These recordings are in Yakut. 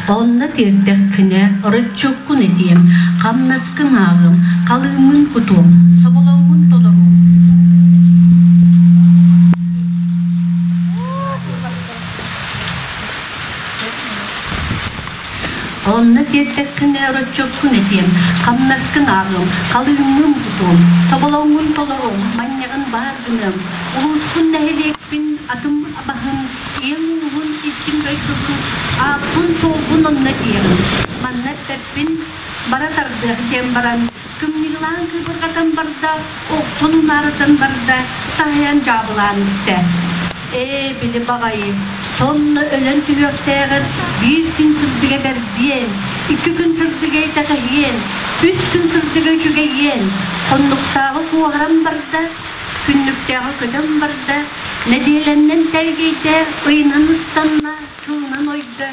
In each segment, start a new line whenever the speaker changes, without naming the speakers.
Онно тиэрдэххинэ, ороччуккун этиэм, хамнаскын ааҕыам, халыыммын кутуом, соболоҥҥун толоруом. Онно тиэртэххинэ ороччуккун этиэм, хамнаскын ааҕыам, халыыммын кутуом, соболоҥҥун толоруом, манньаҕын баар гыныам, улууспун, нэһилиэкпин, атым баһын, ийэм ууһун, истиҥ дойдубун, ааппын-суолбун онно тиийэҕин. Манна эппэппин, бара тардыах диэн баран, кымньыылаан кыыбырҕатан барда, охсон унаарытан барда, таһыйан дьаабылаан истэ. Ээ, били баҕайы, сонно өлөн түһүөхтээҕэр биир күн сырдыга бэрдиэн, икки күн сырдыга итэҕэһиэн, үс күн сырдыга үчүгэйиэн, хоннуктааҕы куоһаран барда, күннүктээҕи көтөн барда, нэдиэлэннэн тэлгэйдэ, ыйынан ыстанна, сылынан ойдо,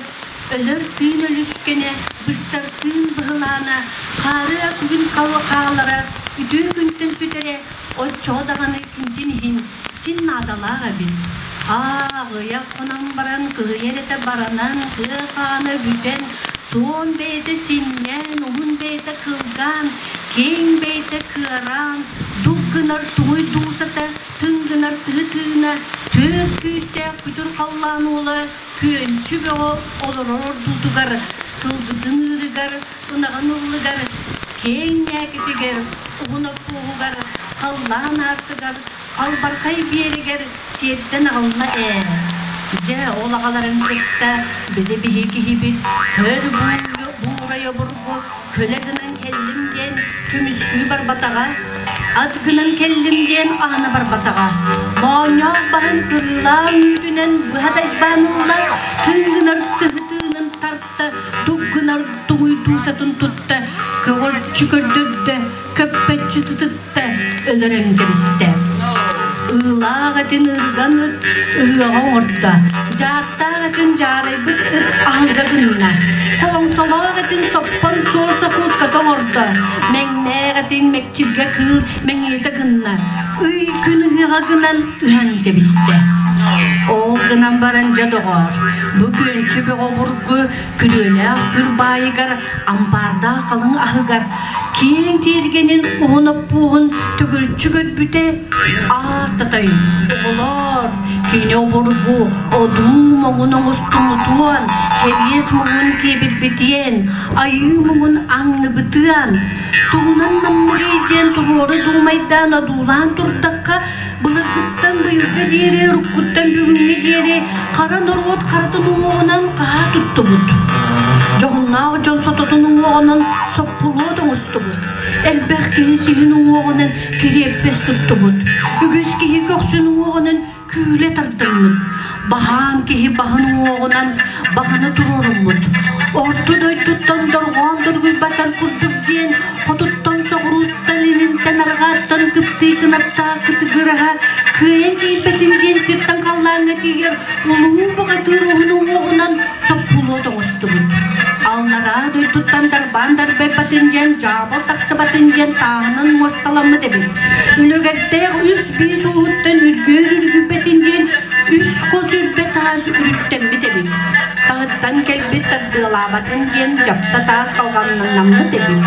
өлөр тыын өлүскэнэ, быстар тыын быһылаана, хаарыа күн хаалара, үтүө күнтэн сүтэрэ, оччоҕо даҕаны күнтүн иһин син наадалаах эбит. Ааҕыйах хонон баран кыһыйар этэ баранан, тыа хаана бүтэн, суон бэйэтэ синньээн, уһун бэйэтэ кылгаан, киэҥ бэйэтэ кыараан, дук гынар тугуй дуусата, тыҥ гынар тыһы тыына, түөрт күүстээх күтүр халлаан уола күөнчү бөҕө олорор ордуутугар, сылгытын ыырыгар, ынаҕын ыллыгар, киэҥ ньээкитигэр, уһун оппуоһугар, халлаан аартыгар, халбархай биэригэр тиэрдэн аҕалла ээ. Дьэ, ол аҕаларын кытта били биһи киһибит көр буурай обургу көлө гынан кэллим диэн көмүскүү барбатаҕа, ат гынан кэллим диэн аһына барбатаҕа. Моонньоох баһын кырыылаан үүтүнэн быһа дайбаан ылла, тыын гынар тыһы тыынын тарта, тук гынар тугуй туусатын тутта, көҕөрчү көрдөрдө, көппөччү сытытта, өлөрөн кэбистэ. Ыылаах этин ыырган ыт ыһыаҕа оҥордо, дьааттаах этин дьаарайбыт ыт аһылга гынна, холоҥсолоох этин соппон суор сокууската оҥордо, мэҥнээх этин мэкчиргэ кыыл мэҥиэтэ гынна, ый күн ыһыаҕа гынан ыһан кэбистэ. Ол гынан баран дьэ доҕоор, бу күөнчү бөҕө обургу күрүөлээх күр баайыгар ампаардаах халыҥ аһыгар киэҥ тиэргэнин уһун оппуоһун төгүрүччү көрбүтэ аар татай оҕолоор кини обургу одуу моҥун оҥостумутуон кэриэс муҥун киэбирбитиэн айыы муҥун аҥныбытыан тугунан намныгый диэн туруору дуумайдаан одуулаан турдахха былыргыттан быйылга диэри уруккуттан бүгүҥҥэ диэри хара норуот харатын уҥуоҕунан хаһаа туттубут. Дьоһуннаах дьон сототун уҥуоҕунан соппулуот оҥостубут. Элбэх киһи сиһин уҥуоҕунан кириэппэс туттубут. Үгүс киһи көхсүн уҥуоҕунан күүлэ тардыммыт. Баһаам киһи баһын уҥуоҕунан баһаны туруоруммут. Орто дойдуттан дорҕоон доргуйбатар курдук диэн хотуттан соҕурууттан илинтэн арҕааттан кыптыы кынаттаах кытыгыраһа кыайан киирбэтин диэн сиртэн халлааҥҥа тиийэр улуу бухатыыр уһун уҥуоҕунан соппулуот оҥостубут. Аллараа дойдуттан дарбаан дарбайбатын диэн дьаабыл тахсыбатын диэн тааһынан муосталаммыт эбит. Үлүгэрдээх үс биис ууһуттан үргүөр үргүйбэтин диэн үс хос үрбэ таас үрүттэммит эбит. Таһыттан кэлбит тардыалаабатын диэн дьапта таас халҕаннаммыт эбит.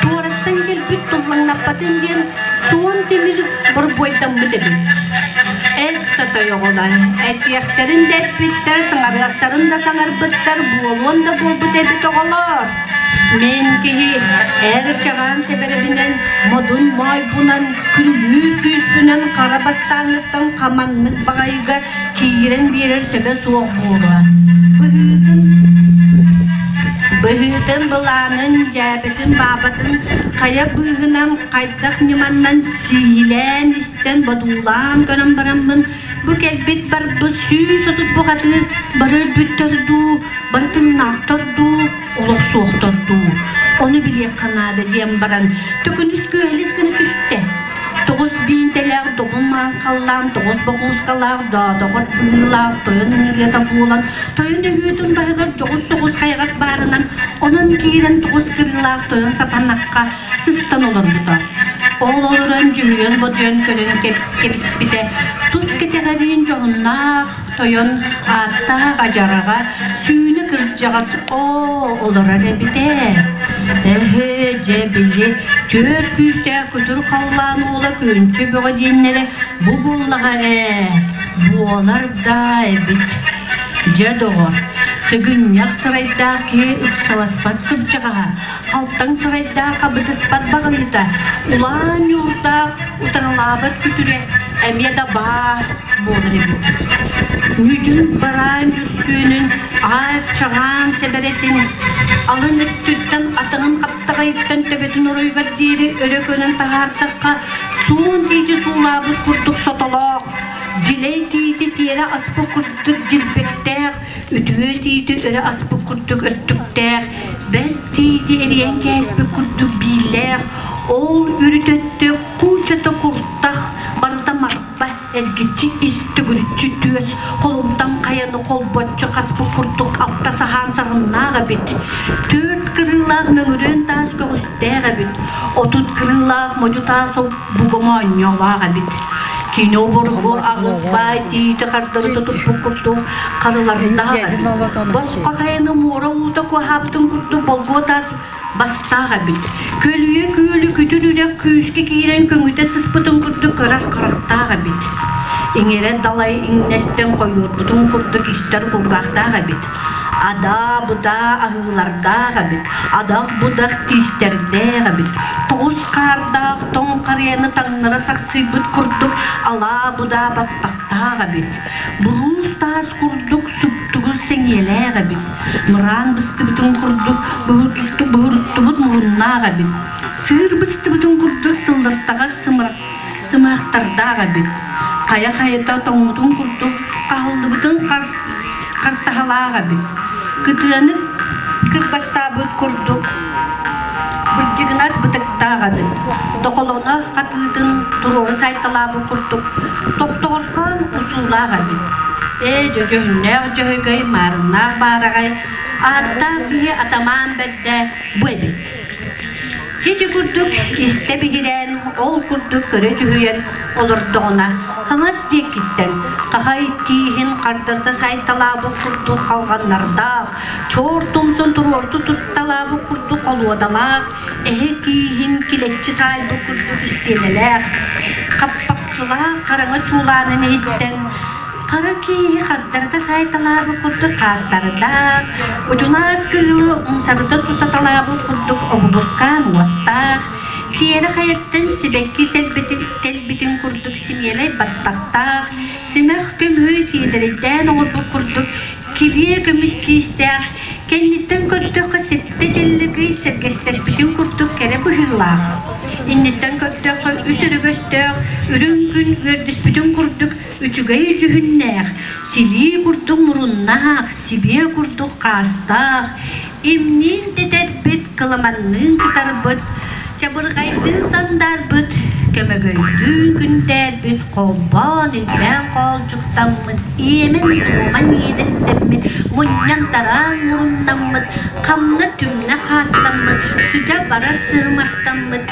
Туораттан кэлбит туллаҥнаппатын диэн суон тимир борбуойдаммыт эбит. Эт татай оҕолор, этиэхтэрин да эппиттэр, саҥарыахтарын да саҥарбыттар, буолуон да буолбут эбит оҕолор. Мин киһи эр чаҕаан сэбэрэбинэн, модун моойбунан, күрүлүүр күүспүнэн хара бастааҥҥыттан хаманнык баҕайыга киирэн биэрэр сөбө суох буолуо. Быһыытын быһыытын былаанын, дьээбэтин, баабатын хайа быыһынан хайдах ньыманнан сиилээн истэн бодуулаан көрөн бараммын бу кэлбит барбыт 130 бухатыыр бары өлбүттэр дуу, бары тыыннаахтар дуу, олох суохтар дуу, ону билиэххэ наада диэн баран төкүнүс күөһэлис гына түстэ. Тоҕус биинтэлээх добун маҥхаллаан, тоҕус бокуускалаах доодоҕор быһыылаах тойон ыҥырыата буолан, тойон өһүөтүн баһыгар дьоҕус соҕус хайаҕас баарынан, онон киирэн тоҕус кырыылаах тойон сатанахха сыстан олорбута. Ол олорон дьүһүйэн-бодуйан көрөн кэбиспитэ, тус кэтэҕэриин дьоһуннаах тойон ааттаах адьараҕа сүүнэ кырдьа. кырдьаҕас оо олорор эбит ээ. Эһэ, дьэ били түөрт күүстээх күтүр халлаан уола Күөнчэ Бөҕө диэннэрэ бу буоллаҕа ээ, буолар даа эбит. Дьэ доҕор, сыгынньах сырайдаах киһи ыксаласпат кырдьаҕаһа, халтаҥ сырайдаах хабытыспат баҕайыта, улаан ньуурдаах утарылаабат күтүрэ эмиэ да баар буолар эбит. Ньүдьүн бараан дьүссүөнүн аар чаҕаан сэбэрэтин алын өттүттэн атаҕын хаптаҕайыттан төбөтүн оройугар диэри өрө көрөн таһаардахха суон тиити суулаабыт курдук сотолоох, дьилэй тиити тиэрэ аспыт курдук дьилбэктээх, үтүө тиити өрө аспыт курдук өттүктээх, бэрт тиити эрийэн кээспит курдук бииллээх, ол үрүт өттө куучата куртах, барыта марпа, эргиччи ис төгүрүччү түөс, холумтан хайаны холбоччу хаспыт курдук алта саһаан сарыннаах эбит. Түөрт кырыылаах мөҥүрүөн таас көҕүстээх эбит. 30 кырыылаах модьу таас буга моонньолоох эбит. Кини обургу аҕыс баай тиити хардарыта туппут курдук харылардаах эбит. Босхо хайаны муора уута куоһаабытын курдук болгуо таас бастаах эбит. Көлүйэ күөлү күтүр үрэх күүскэ киирэн көҥүтэ сыспытын курдук көрөр харахтаах эбит. Иҥэрэ далай иҥнэстэн хойуорбутун курдук истэр кулгаахтаах эбит. Адаа-будаа аһыылардаах эбит, адах-будах тиистэрдээх эбит. Тоҕус хаардаах тоҥ харыйаны таҥнара сахсыйбыт курдук алаа-будаа баттахтаах эбит. Буруус таас курдук суптугур сэҥиэлээх эбит. Мыраан быстыбытын курдук буһуруттубут муруннаах эбит. Сыыр быстыбытын курдук сыллыртаҕас сымыһахтардаах эбит. Хайа-хайата тоҥмутун курдук хаһыллыбытын хартаһалаах эбит. Кытыаны кырбастаабыт курдук бырдьыгынас бытыктаах эбит. Тохолоно хатыытын туруору сайталаабыт курдук тохтоҕорхоон усуулаах эбит. Ээ, дьөдьөһүннээх дьөһөгөй, маарыннаах баараҕай, ааттаах киһи атамаан бэрдэ бу эбит. Ити курдук истэ биһирээн, ол курдук көрө дьүһүйэн олордоҕуна, хаҥас диэкиттэн хахай тииһин хардарыта сайталаабыт курдук халҕаннардаах, чоор тумсун туруорду тутталаабыт курдук холуодалаах, эһэ тииһин килэччи саайбыт курдук истиэнэлээх, хаппахчылаах хараҥа чуулаанын иһиттэн хара кииһи хардарыта саайталаабыт курдук хаастардаах, удьунаас кыылы умсарыта тутаталаабыт курдук обубуркаан уостаах, сиэрэ хайаттан сибэкки тэлбитин курдук симиэлэй баттахтаах, симэх көмүһү сиэдэрэйдээн оҥорбут курдук килиэ көмүс тиистээх, кэнниттэн көрдөххө сэттэ дьэлликий сэргэстэспитин курдук кэрэ быһыылаах. Инниттэн көрдөххө үс өрөгөстөөх, үрүҥ күн үөрдүспүтүн курдук үчүгэй дьүһүннээх, силии курдук муруннаах, сибиэ курдук хаастаах, имниин тэтэрбит, кыламанныын кытарбыт, чабырҕайдыын сандаарбыт, көмөгөйдүүн күндээрбит, холбоон илбээн хоолдьуктаммыт, иэмэн-туоман иэдэстэммит, мунньан-тараан муруннаммыт, хамна-түмнэ хаастаммыт, сыдьа-бара сырымахтаммыт,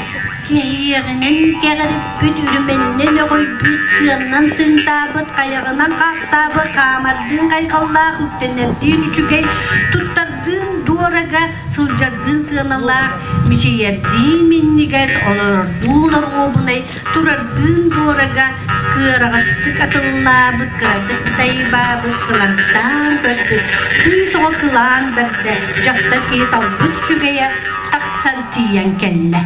Кэһиэҕинэн кэҕириппит, үрүмэннэн өҕүйбүт, сыаннан сыыҥтаабыт, хайаҕынан хаахтаабыт, хаамардыын хайҕаллаах, үктэнэрдиин үчүгэй, туттардыын дуорага, сылдьардыын сыаналаах, мичийэрдиин минньигэс, олорордуун оруобунай, турардыын дуорага, кыараҕастык атыллаабыт, кыратык дайбаабыт, кылардаан көрбүт, кыыс оҕо кылаан бэрдэ, дьахтар киһи талбыт үчүгэйэ тахсан тиийэн кэллэ.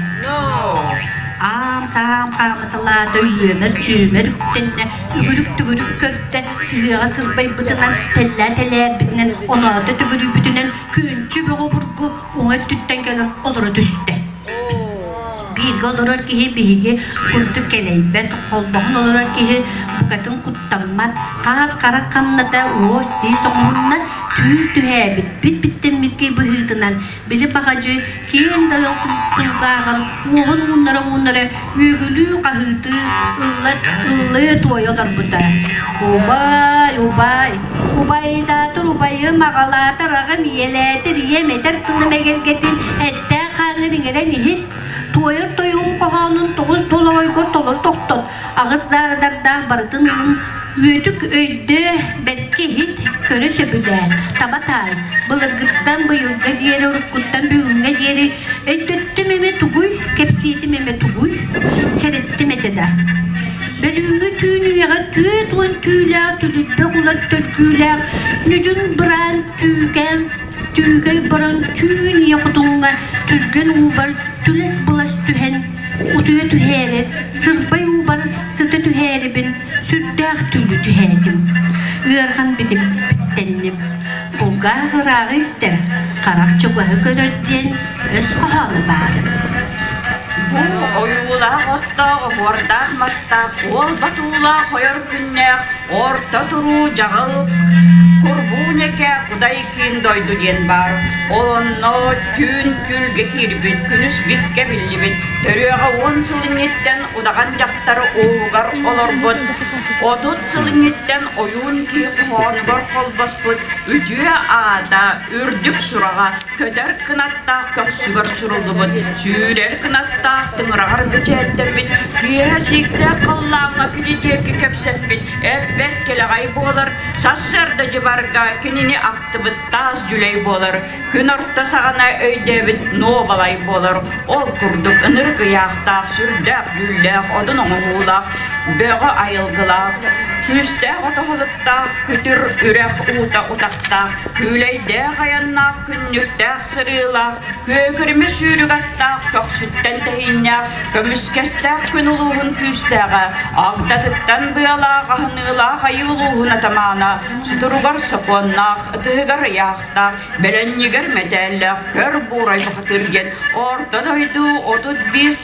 Аам-саам хаамыталаата, үөмэр-чүөмэр үктэннэ, үгүрүк-түгүрүк көрдө, сыһыаҕа сырбайбытынан, тэллээ тэлээрбитинэн, оноото төгүрүйбүтүнэн күөнчү бөҕө обургу уҥа өттүттэн кэлэн олоро түстэ. Бииргэ олорор киһи биһиги курдук кэлэйбэт, холбоһон олорор киһи букатын куттаммат, хаас харах хамната уос-тиис оҥоһунна, түүл түһээбит, бит-биттэммит быһыытынан били баҕадьы киэҥ дайыл кулгааҕын уоһун ууннара-ууннара үөгүлүү-хаһыытыы ыллыы-туойа олорбута. Убай, убай, убайдаатар убайым, аҕалаатар аҕам, ийэлээтэр ийэм этэр тылым эгэлгэтин эттээх хааҥҥын иҥэрэн иһит, туойар тойугум хоһоонун тоҕус долоҕойгор толору тохтот, аҕыс заарадардаах барытын ылын. Үөтүк өйдөө, бэркэ иһит, көрө сөбүлээ, таба таай, былыргыттан быйылга диэри, уруккуттан бүгүҥҥэ диэри өйдөттүм эмэ тугуй, кэпсиитим эмэ тугуй, сэрэттим этэ да. Бөлүүҥҥү түүн үйэҕэ 40 түүлээх түлүрбэх улар төргүүлээх нүдьүн быраан түүкээн түүкэй баран түүн ийэ хотуҥҥа түргэн уубар түлэс-былас түһэн утуйа түһээри сырбай уубар сыта түһээрибин сүрдээх түүлү түһээтим. Ыарахан битим биттэнним. Кулгаах ырааҕы истэр, харах чугаһы көрөр диэн өс хоһооно баар.
Бу ойуулаах оттоох, оһуордаах мастаах, уол батуулаах ойор күннээх, орто туруу дьаҕыл Курбуунэкэ Кудай киин дойду диэн баар. Ол онно түүн күлгэ киирбит, күнүс биккэ биллибит, төрүөҕэ 10 сыл инниттэн удаҕан дьахтар уугар олорбут, 30 сыл инниттэн ойуун киһи хоһоонугар холбоспут үтүө аата, үрдүк сураҕа көтөр кынаттаах көхсүгэр суруллубут, сүүрэр кынаттаах тыҥыраҕар бэчээттэммит, киэһэ сииктээх халлааҥҥа кини диэки кэпсэппит эппэт кэлэҕэй буолар, сарсыарда дьыбарга кинини ахтыбыт таас дьүлэй буолар, күн орто саҕана өйдөөбүт нуобалай буолар, ол курдук ынырык ыйаахтаах, сүрдээх дьүүллээх, одун оҥоһуулаах, бөҕө айылгылаах, күүстээх отоһулуктаах, күтүр үрэх уута утахтаах, күүлэйдээх айаннаах, күннүктээх сырыылаах, күөкүрүмэ сүүрүк аттаах, көхсүттэн тэһииннээх, көмүскэстээх күн улууһун күүстээҕэ, агдатыттан быалаах, аһыныылаах айыы улууһун атамаана, сутуругар сокуоннаах, ытыһыгар ыйаахтаах, бэлэнньигэр мэтээллээх көр буурай бухатыыр диэн орто дойду 35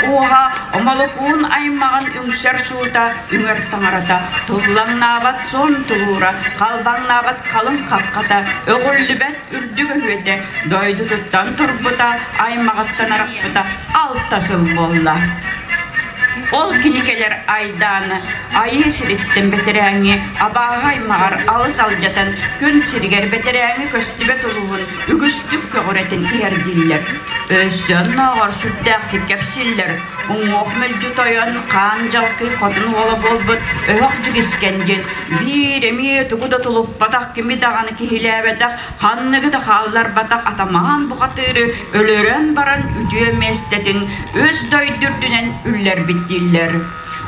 ууһа Омолукуун аймаҕын үҥсэр суута үҥэр таҥарата, туллаҥнаабат суон тулуура, халбаҥнаабат халыҥ хаххата, өҕүллүбэт үрдүк өһүөтэ дойдутуттан турбута, аймаҕыттан арахпыта 6 сыл буолла. Ол кини кэлэр айдааны Айыы сириттэн бэтэрээҥҥи абааһы аймаҕар алыс алдьатан күн сиригэр бэтэрээҥҥи көстүбэт улууһун үгүстүк көҕүрэтин иһэрдииллэр. Өссө оннооҕор сүрдээхтик кэпсииллэр. Уҥуох мэлдьи тойон, хаан дьалкый хотун уола буолбут өһөх дьигискэн диэн биир эмиэ тугу да тулуппатах, кими даҕаны киһилээбэтэх, ханныгы да хаалларбатах атамаан бухатыыры өлөрөн баран үтүө миэстэтин үс дойду үрдүнэн үллэрбит дииллэр.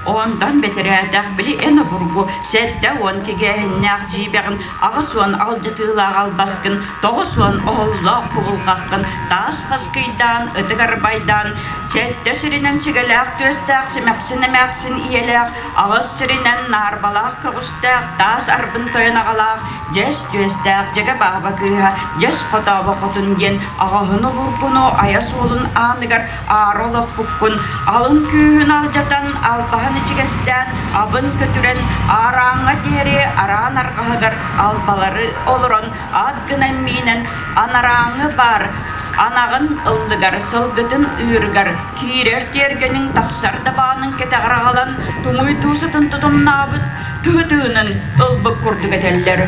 Онтон бэтэрээтэх били эн обургу 70 кигээһиннээх дьиибэҕин, 80 алдьатыылаах албаскын, 90 оһоллоох кубулҕаххын таас хаскыйдаан, ытык арбайдаан, сэттэ сиринэн сигэлээх түөстээх симэхсин эмээхсин ийэлээх, аҕыс сиринэн наарбалаах көҕүстээх таас арбын тойон аҕалаах, дьэс түөстээх дьэгэ бааба кыыһа, дьэс хотообо хотун диэн аҕаһын обургуну айа суолун ааныгар аара олохпуккун алын күүһүн алдьатан, албаһын ичигэстээн, абын көтүрэн, аарааҥҥа диэри араан арҕаһыгар албалары олорон ат гынан миинэн анарааҥҥы баар анаҕын ыллыгар, сылгытын ыырыгар, киирэр тиэргэниҥ тахсар дабаанын кэтэҕэр аҕалан туҥуй дуусатын тутумнаабыт тыһы тыынын ылбыт курдук этэллэр.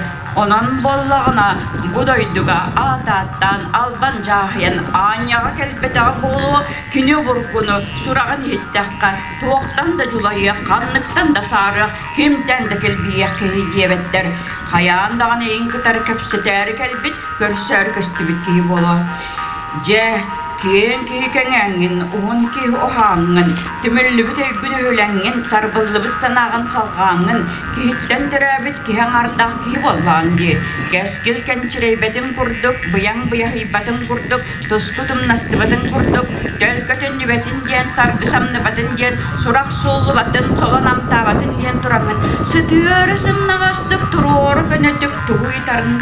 Онон буоллаҕына, бу дойдуга аат ааттаан албан дьааһыйан аанньаҕа кэлбэтэҕэ буолуо, кини обургуну сураҕын иһиттэххэ, туохтан да дьулайыах, ханныктан да саарыах, кимтэн да килбийиэх киһи диэбэттэр. Хайаан даҕаны эйигин кытары кэпсэтээри кэлбит, көрсөөрү көстүбүт киһи буолуо. Дьэ, киэҥ киһи кэҥээҥҥин, уһун киһи уһааҥҥын, түмүллүбүт өйгүн өһүлэҥҥин, сарбыллыбыт санааҕын салҕааҥҥын, киһиттэн төрөөбүт киһи аҥардаах киһи буоллаҕыҥ дии. Кэскил кэмчирэйбэтин курдук, быйаҥ быйаһыйбатын курдук, туску тумнастыбатын курдук, төлкө төннүбэтин диэн, саргы самныбатын диэн, сурах сууллубатын, солон амтаабатын диэн тураммын, сытыары сымнаҕастык туруору көнөтүк тугу ыйытарын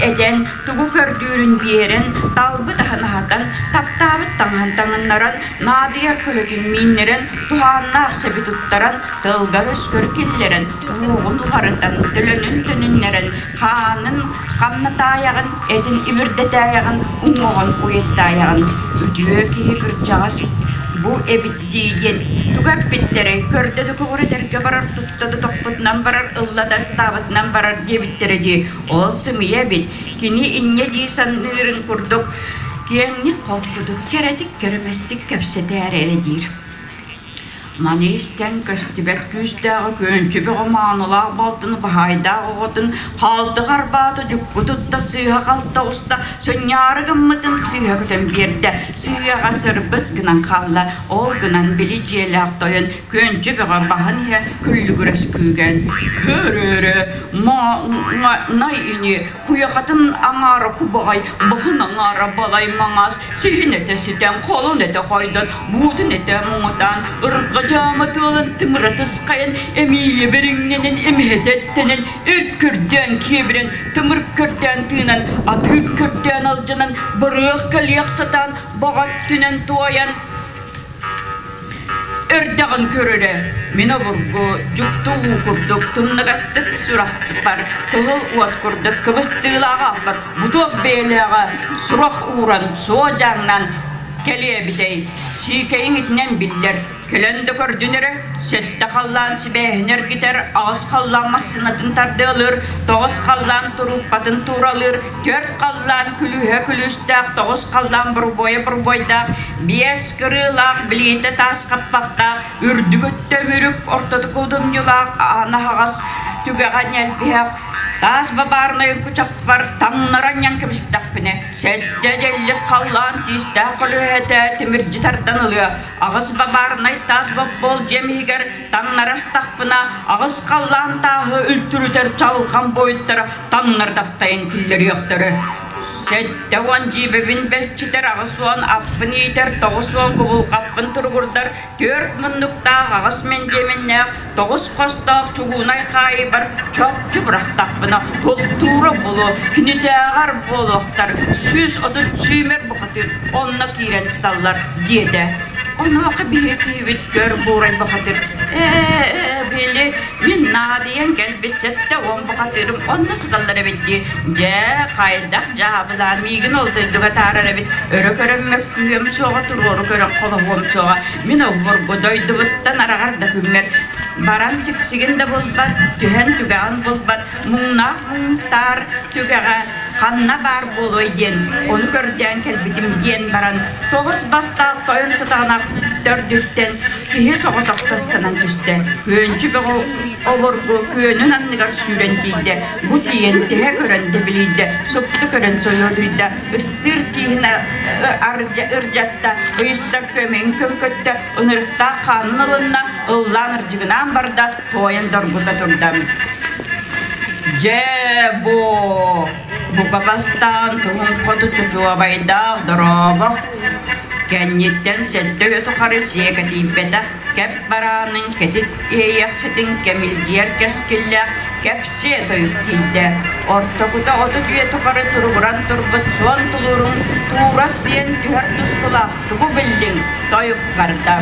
этэн, тугу көрдүүрүн биэрэн, талбыт аһын аһатан, таптаабыт таҥаһын таҥыннаран, наадыйар көлөтүн мииннэрэн, туһааннаах сэби туттаран, тылгар-өскөр киллэрэн, уоҕун уһарытан, төлөнүн төнүннэрэн, хаанын хамнатаайаҕын, этин ибирдэтээйэҕин, уҥуоҕун уйаттаайаҕын. Үтүө киһи кырдьаҕас бу эбит дии диэн тугу эппиттэрэй, көрдө да көҕүрэтэргэ барар, тутта да тохпутунан барар, ылла да астаабытынан барар диэбиттэрэ дии. Ол сымыйа эбит. Кини инньэ дии саныырын курдук киэҥник холкутук, кэрэтик-кэрэмэстик кэпсэтээр эрэ диир. Маны истэн көстүбэт күүстээҕи күөнчү бөҕө маанылаах балтын баһаайдаах оҕотун хаалты харбаата дьукку тутта сыыһа-халта уста сынньаары гыммытын сыыһа көтөн биэрдэ сыыһаҕа сырбыс гынан хаалла ол гынан били дьиэлээх тойон күөнчү бөҕө баһын иһэ күллүгүрэс күүгэн көрөөрө най ини куйахатын аҥаара кубаҕай баһын аҥаара балай маҥаас сиһин этэ ситэн холун этэ хойдон буутун этэ муҥутаан ырҕа дьаама тыалын тымыра тысхайан эмиийэ бэриҥнэнэн эмиһэтэ эттэнэн өрт көрдөөн киэбирэн тымыр көрдөөн тыынан атыыр көрдөөн алдьанан барыах кэлиэх сатаан баҕа өттүнэн туойан Өрдөҕүн көрөрө, мин обургу дьукту уу курдук тумнугастык сурахпар кыһыл уот курдук кыбыстыылаах албар бутуох бэйэлээҕэ сурах ууран суо дьаҥнан кэлиэбитэй сиикэйиҥ итинэн биллэр кэлэн да көрдүн эрэ сэттэ халлаан сибээһин эргитэр аҕыс халлаан массыынатын тардыалыыр тоҕус халлаан турууппатын тууралыыр түөрт халлаан күлүүһэ күлүүстээх тоҕус халлаан бурбуойа бурбуойдаах биэс кырыылаах билиитэ таас хаппахтаах үрдүк өттө мүрүк ортотук удумньулаах аан аһаҕас түгэҕэ ньэлбиһэх таас бабаарынай кучахпар таҥнара анньан кэбистэхпинэ сэттэ дьэллик халлаан тиистээх көлүөһэтэ тимирдьи тардан ылыа аҕыс бабаарынай таас боппуол дьиэм иһигэр таҥнара астахпына аҕыс халлаан тааһы үлтүрүтэр чалҕан буойуттара таҥнар таптайан киллэриэхтэрэ 70 дьиибэбин бэлчитэр, 80 аппын иитэр, 90 кубулҕаппын туругурдар, түөрт муннуктаах, аҕыс мэндиэмэннээх, тоҕус хостоох чугуунай хаайыыбар чопчу бырахтахпына, туохтуура буолуо, кинитээҕэр буолуохтар, 130 сүүмэр бухатыыр онно киирэн сыталлар, диэтэ. Онуоха биһиги киһибит көр буурай бухатыыр ээ били мин наадыйан кэлбит 70 бухатыырым онно сыталлар эбит дии дьэ хайдах дьаабылаан миигин ол дойдуга таарар эбит өрө көрөн мөккүһүөм суоҕа туруору көрөн холоһуом суоҕа мин обургу дойдубуттан араҕар да күммэр баран сиксигин да булбат түһэн түгэҕин булбат муҥнаах муҥтаар түгэҕэ ханна баар буолуой диэн ону көрдөөн кэлбитим диэн баран тоҕус бастаах тойон сатаҕына төрдүттэн киһи соҕотохто ыстанан түстэ күөнчү бөҕө обургу күөнүн анныгар сүүрэн тиийдэ бу тиийэн тэһэ көрөн дэбилийдэ супту көрөн сойуодуйда ыстыыр тииһин ырдьатта ыйыстар көмөйүн көмкөттө ынырыктаах хаанын ылынна ыллаан ырдьыгынаан барда туойан доргута турда Дьэ, бу бука бастаан туһун хоту чочуобайдаах дорообо кэнниттэн сэттэ үйэ тухары сиэкэтийбэтэх кэп бараанын кэтит иэйэхситин кэмилдьийэр кэскиллээх кэпсиэ тойук тиийдэ. Ортокута 30 үйэ тухары туругуран турбут суон тулуурун туурас диэн түһэр тускулаах тугу биллиҥ тойук барда.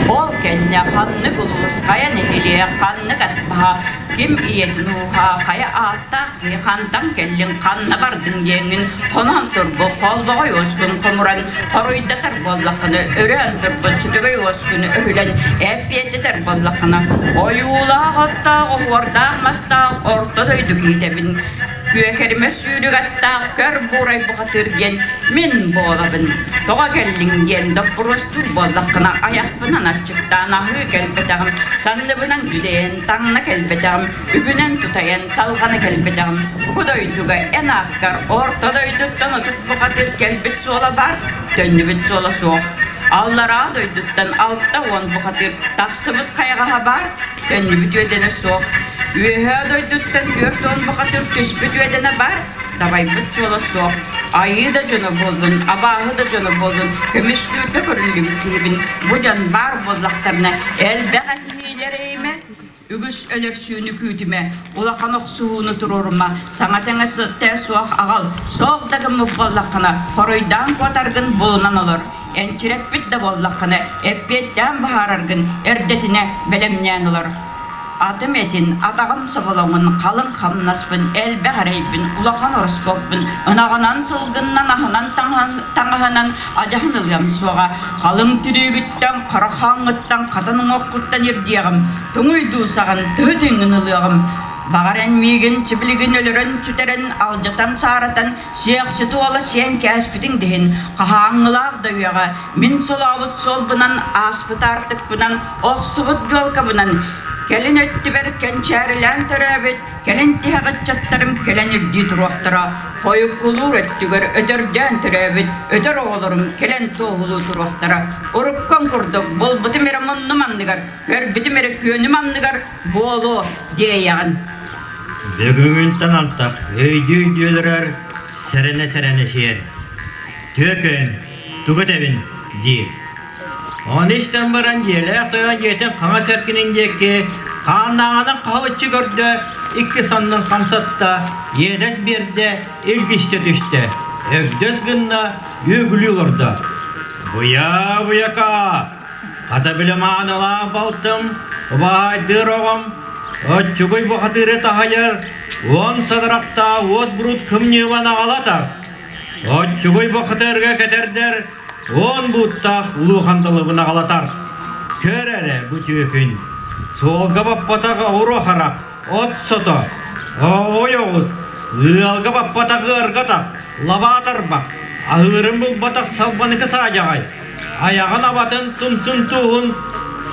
Ол кэннэ ханнык улуус, хайа нэһилиэк, ханнык атбаһа, ким ийэтин ууһа, хайа ааттаах киһи хантан кэллиҥ, ханна бардыҥ диэҥҥин хонон турбут холбоҕой уоскун хомуран хоруйдатар буоллаххына, өрөөн турбут сүтүгэй уоскун өһүлэн эппиэттэтэр буоллаххына, ойуулаах оттоох, оһуордаах мастаах орто дойду киһитэбин Күөкэримэ сүүрүк аттаах көр буурай бухатыыр диэн мин буолабын. Тоҕо кэллиҥ диэн доппуруостуур буоллаххына айахпынан аччыктаан аһыы кэлбэтэҕим, санныбынан дьүдэйэн таҥна кэлбэтэҕим, үбүнэн тутайан салҕана кэлбэтэҕим. Бу дойдуга эн ааккар орто дойдуттан 30 бухатыыр кэлбит суола баар, төннүбүт суола суох. Аллараа дойдуттан 60 бухатыыр тахсыбыт хайаҕаһа баар, төннүбүт үөдэнэ суох. Үөһээ дойдуттан 40 бухатыыр түспүт үөдэнэ баар, дабайбыт суола суох. Айыы да дьоно буоллун, абааһы да дьоно буоллун, көмүскүүргэ көрүллүбүт киһибин бу дьон баар буоллахтарына элбэх этиһиилэр эйимэ, үгүс өлөрсүүнү күүтүмэ, улахан охсуһууну туруорума, саҥа тэҥэ суох аҕал, суох да гыммыт буоллаххына, хоруйдаан куотаргын булунан олор. Энчирэппит да буоллаххына, эппиэттээн быһаараргын эрдэтинэ бэлэмнээн олор. Атым этин, атаҕым соболоҥун, халыҥ хамнаспын, элбэх эрэйбин, улахан ороскуоппун ынаҕынан, сылгыннан, аһынан, таҥаһынан адьаһын ылыам суоҕа. Халыҥ тирүүгүттэн, хара хааҥҥыттан, хатан уҥуоххуттан ирдиэҕим, туҥуй дуусаҕын, тыһы тыыҥҥын ылыаҕым. Баҕар эн миигин сибилигин өлөрөн-сүтэрэн, алдьатан-сааратан, сиэхсит уола сиэн кээспитиҥ да иһин, хаһааҥҥылаах да үйэҕэ мин солообут суолбунан, ааспыт аартыкпынан, охсубут дьуолкабынан кэлин өттүбэр кэнчээрилээн төрөөбүт кэлин тиһэх ыччаттарым кэлэн ирдии туруохтара, хойуккулуур өттүгэр өтөрдөөн төрөөбүт өтөр оҕолорум кэлэн туоһулуу туруохтара. Уруккум курдук булбутум эрэ муннум анныгар, көрбүтүм эрэ күөнүм анныгар буолуо диэйэҕин.
Бүгүҥҥүттэн антах өйдүү-өйдүү өлөрөр, сэрэнэ-сэрэнэ сиэр. Түөкүн, тугу этэбин диир. Ону истэн баран дьиэлээх тойон дьиэтин хаҥас эркинин диэки хааннааҕынан хаһылыччы көрдө, икки саннын хамсатта, иэдэс биэрдэ, илгистэ түстэ, өгдөс гынна, үөгүлүү олордо. «Буйа-буйака, хата били маанылаах балтым, убаһайдыыр оҕом, оччугуй бухатыыры таһыйар, уон садарахтаах уот буруут кымньыыбан аҕалатар, оччугуй бухатыырга кэтэрдэр, Уон бууттаах улуу хандалыбын аҕалатар. Көр эрэ бу түөкүн. Суолга баппатах оҕуруо харах, от сото, ой оҕус, ыалга баппатах ыаргатах, лабаа тарбах, аһыырын булбатах салбаныкы саадьаҕай, айаҕын абатын тумсун тууһун,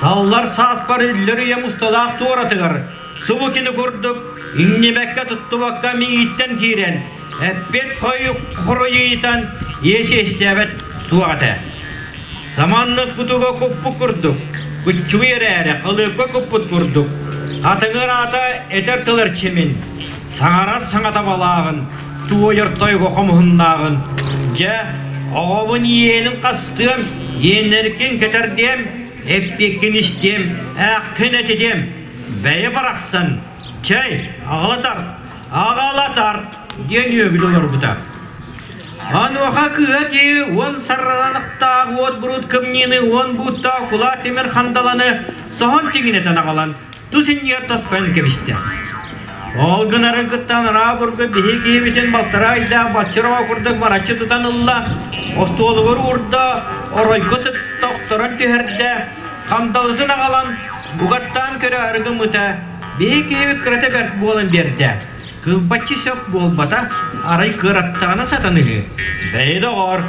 саллар сааспар үллэр үйэм усталаах туоратыгар, субу кини курдук иҥнибэккэ туттубакка миигиттэн киирэн, Эппит хоруйуйтан иэс-иэстээбэт суох этэ. Саманнык кутуга куппут курдук, куччугуй эрээри халыыпка куппут курдук, хатыҥыр аата этэр тыл эрчимин, саҥарар саҥата балааҕын, туойар тойуга хомуһуннааҕын, дьэ, оҕобун иэнин хастыам, иэннэркин кэтэрдиэм, эппиккин истиэм, ээххин этитиэм, бэйэ барахсан, чэй, аҕалатар, Аҕалатар диэн үөгүл олорбута. Онуоха кыыһа киһи уон саралахтаах уот буруут кымньыыны уон бууттаах кулаа тимир хандаланы соһон тиҥинэтэн аҕалан тус иннигэр тосхойон кэбистэ. Ол гынарын кытта анараа бурга биһи киһибитин балтараа ыйдаах баччыр оҕо курдук мараччы тутан ылла, остуолугар уурда, оройго тыкта охторон түһэрдэ, хандалытын аҕалан бугаттаан көрөөрү гыммыта, Биһи киһибит кырата бэрт буолан биэрдэ. Кылбаччы сөп буолбата, арай кыраттаҕына сатаныһы. Бэйи доҕор,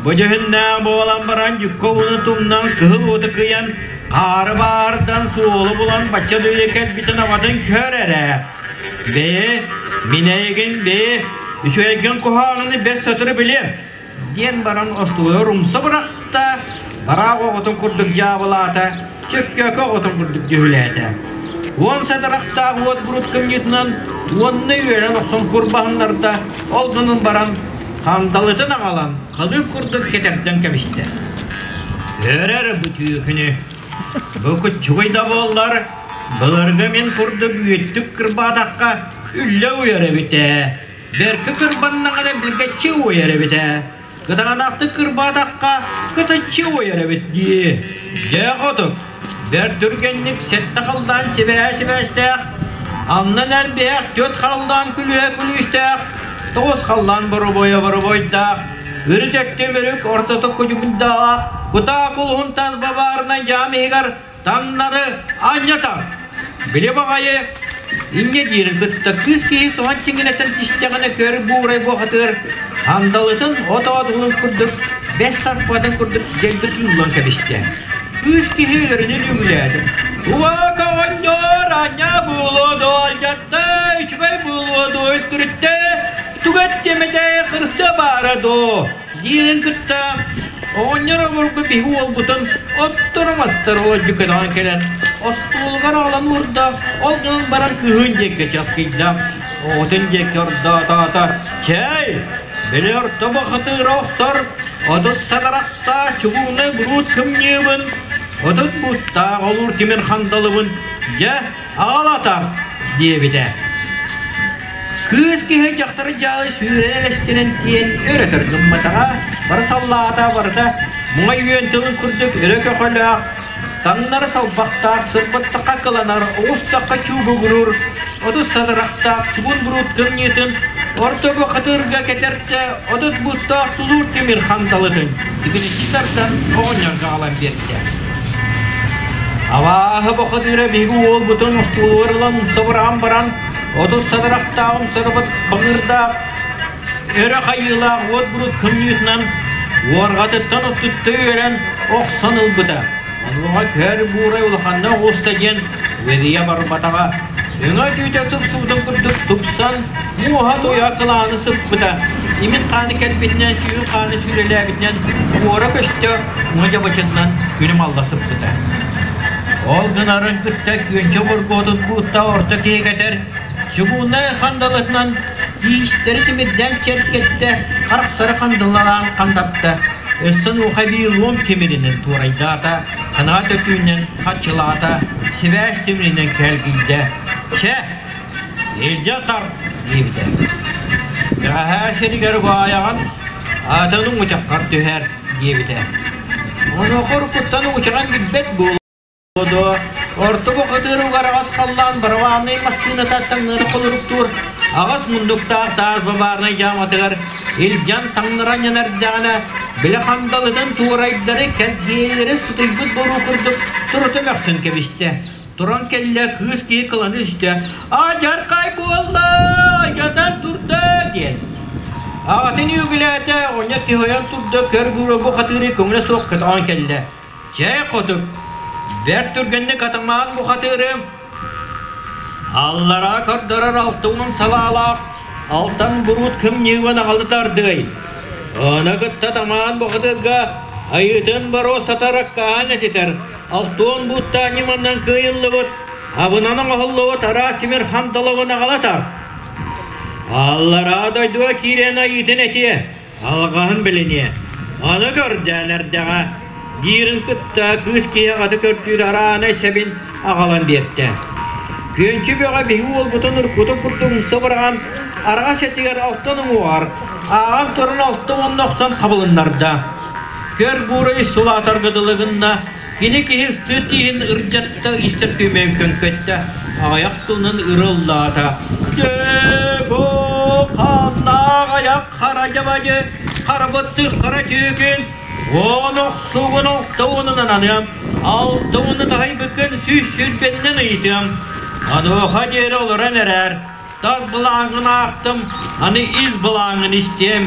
бу дьүһүннээх буолан баран дьүккэ ууну тумнан кыһыл уоту кыйан, хаары баардан суолу булан бачча дойду кэлбитин абатын көр эрэ. Бэйи, мин эйигин бэйи, үчүгэйгин куһаҕаны бэрт сотору билиэм. Диэн баран остуолугар умса бырахта, бараах оҕотун курдук дьаабылаата, чөккөөкө оҕотун курдук дьүһүлээтэ. Уон сатарахтаах уот бурут кымньыытынан уонна үөрэн охсон курбаһыннарда, ол гынан баран хандалытын аҕалан халыып курдук кэтэрдэн кэбистэ. Өрөр бу түүхүнү, бу куччугуй да буоллар, былыргы мин курдук үөттүк кырбаатахха үллэ уйар эбит ээ. Бэркэ кырбаннаҕына билгэччи уойар эбит ээ. Кытаанахтык кырбаатахха кытаччы уойар эбит дии. Дьэ хотук, бэрт түргэнник сэттэ халлаан сибээһэ-сибээстээх, аннын элбиһэх түөрт халлаан күлүһэ-күлүүстээх, тоҕус халлаан боробуойа-боробуойдаах, үрүт өттүм үрүк ортото кудьугундаах, кутаа кулуһун тас бабаарынай дьаам иһигэр Таҥнары анньатар. Били баҕайы инньэ диирин кытта кыыс киһи соһон тиҥилэтэн түстэҕинэ көр буурай буохатыгар сандалытын от оодулун курдук бэс сарпатын курдук дэлби тыыллан кэбистэ. Кыыс киһи өлөрүнэн үгүлээтэ. Уа оҕонньор анньа буолуо дуо алдьатта, үчүгэй буолуо дуо өлтүрүттэ, тугу эттиэмэтэ кырыстыа баара дуо Диирин кытта оҕонньор обургу биһи уолбутун отторо-мастары олордьу көтөҕөн кэлэн остуолугар аҕалан уурда, ол гынан баран кыыһын диэки часкыйда, оҕотун диэки ордоотоото: «Чэй, били орто бухатыыра охсор, 30 сатарахтаах чугуунай буруут кымньыыбын, 30 бууттаах олуур тимир хандалыбын, дьэ, аҕалатар!» диэбитэ. Кыыс киһи дьахтары дьаалы сүүрэн элэстэнэн тиийэн өр өтөр гымматаҕа, бары саллаата барыта муҥай үөн тылын курдук өрө көхөлөөх, таҥнары салбахтаах, сырбаттахха кыланар, оҕустахха чуубугуруур, 30 садарахтаах чугун буруут кымньыытын орто бухатыырга кэтэртэ 30 бууттаах тулуур тимир хандалытын тигиниччи тардан оҕонньорго аҕалан биэрдэ. Абааһы бухатыыра биһиги уолбутун устуулугар ылан умса быраҕан баран. 30 садарахтааҕым сырыбыт баҥыырдаах, өрө хайыылаах уот бурут кымньыытынан уорҕатыттан оттутта үөрэн охсон ылбыта. Онуоха көр буурай улаханна оҕуста диэн үөрүйэ барбатаҕа. Өҥө түүтэ тупсубутун курдук тупсан, муоһа туйа кылааны сыппыта. Имин хааны кэлбитинэн, сүүрүн хааны сүүрэлээбитинэн уора көстө уҥа дьабачытынан күнүм алла сыппыта. Ол гынарын кытта күөнчэ бургуотун буутта орто киһи кэтэр, чугууннай хандалытынан тиистэри тимирдээн чэркэттэ, харахтары хандылалаан хандапта, өссө нуха биир луом тимиринэн туорайдаата, ханаат өтүүнэн хаччылаата, сибээс тимиринэн кэлгийдэ. Чэ, илдьэ тар диэбитэ. Бэҕэһээ сиригэр баайаҕын, атын уҥучаххар түһэр диэбитэ. Онуоха уруккуттан уҥучаҕын билбэт буолуо дуо, орто бухатыыр угараҕас халлаан барабааннай массыыната таҥнары холоруктуур аҕыс муннуктаах таас бабаарынай дьааматыгар илдьэн таҥнаран эрдэҕинэ, били хандалытын туорайдары кэлгиэлэри сытыйбыт боруу курдук турута мөхсөн кэбистэ. Туран кэллэ, кыыс киһи кыланы үстэ, «Адьархай буолла, айдатан турда» диэн. Аҕатын үөгүлээтэ, оҕонньор киһи ойон турда, көр буура бу хатыыры көҥүлэ суох көтөҕөн кэллэ. Чэ, хотук, бэрт түргэнник атамаан бу хатыыры аллараа көрдөрөр алтыунан салаалаах алтан буруут кымньыыбын аҕалы тардыай. Ону кытта тамаан бухатыырга айыытын боруостатар аккаан этитэр, алтуон бууттаах ньыманнан кыайыллыбыт, абынан оҥоһуллубут араас тимир ханталабын аҕалатар. Аллараа дойдуга киирэн айыытын этиэ, алҕаһын билиниэ. Аны көрдөөн эрдэҕэ, диирин кытта кыыс киһи аҕата көрдүүр араанай сэбин аҕалан биэртэ. Күөнчү бөҕө биһи уолбутун уруккутун курдук умса быраҕан, араҕас этигэр алтан уҥуоҕар, ааҕан туран алта уонна охсон хабылыннарда. Көр буурай сулаатарга дылы гынна, кини киһи ыстыы тииһин ырдьатта истэр күөмэйин көҥкөттө, аҕыйах тылынан ырыллаата. Дьэ, бу хааннаах айах хара дьабадьы, харбытты хара түүкүн, уон охсугун алта уонунан аныам, алта уону таһыйбыккын 120-нэн ыйытыам. Онуоха диэри олорон эрээр, Тас былааҥҥын аахтым, аны ис былааҥҥын истиэм.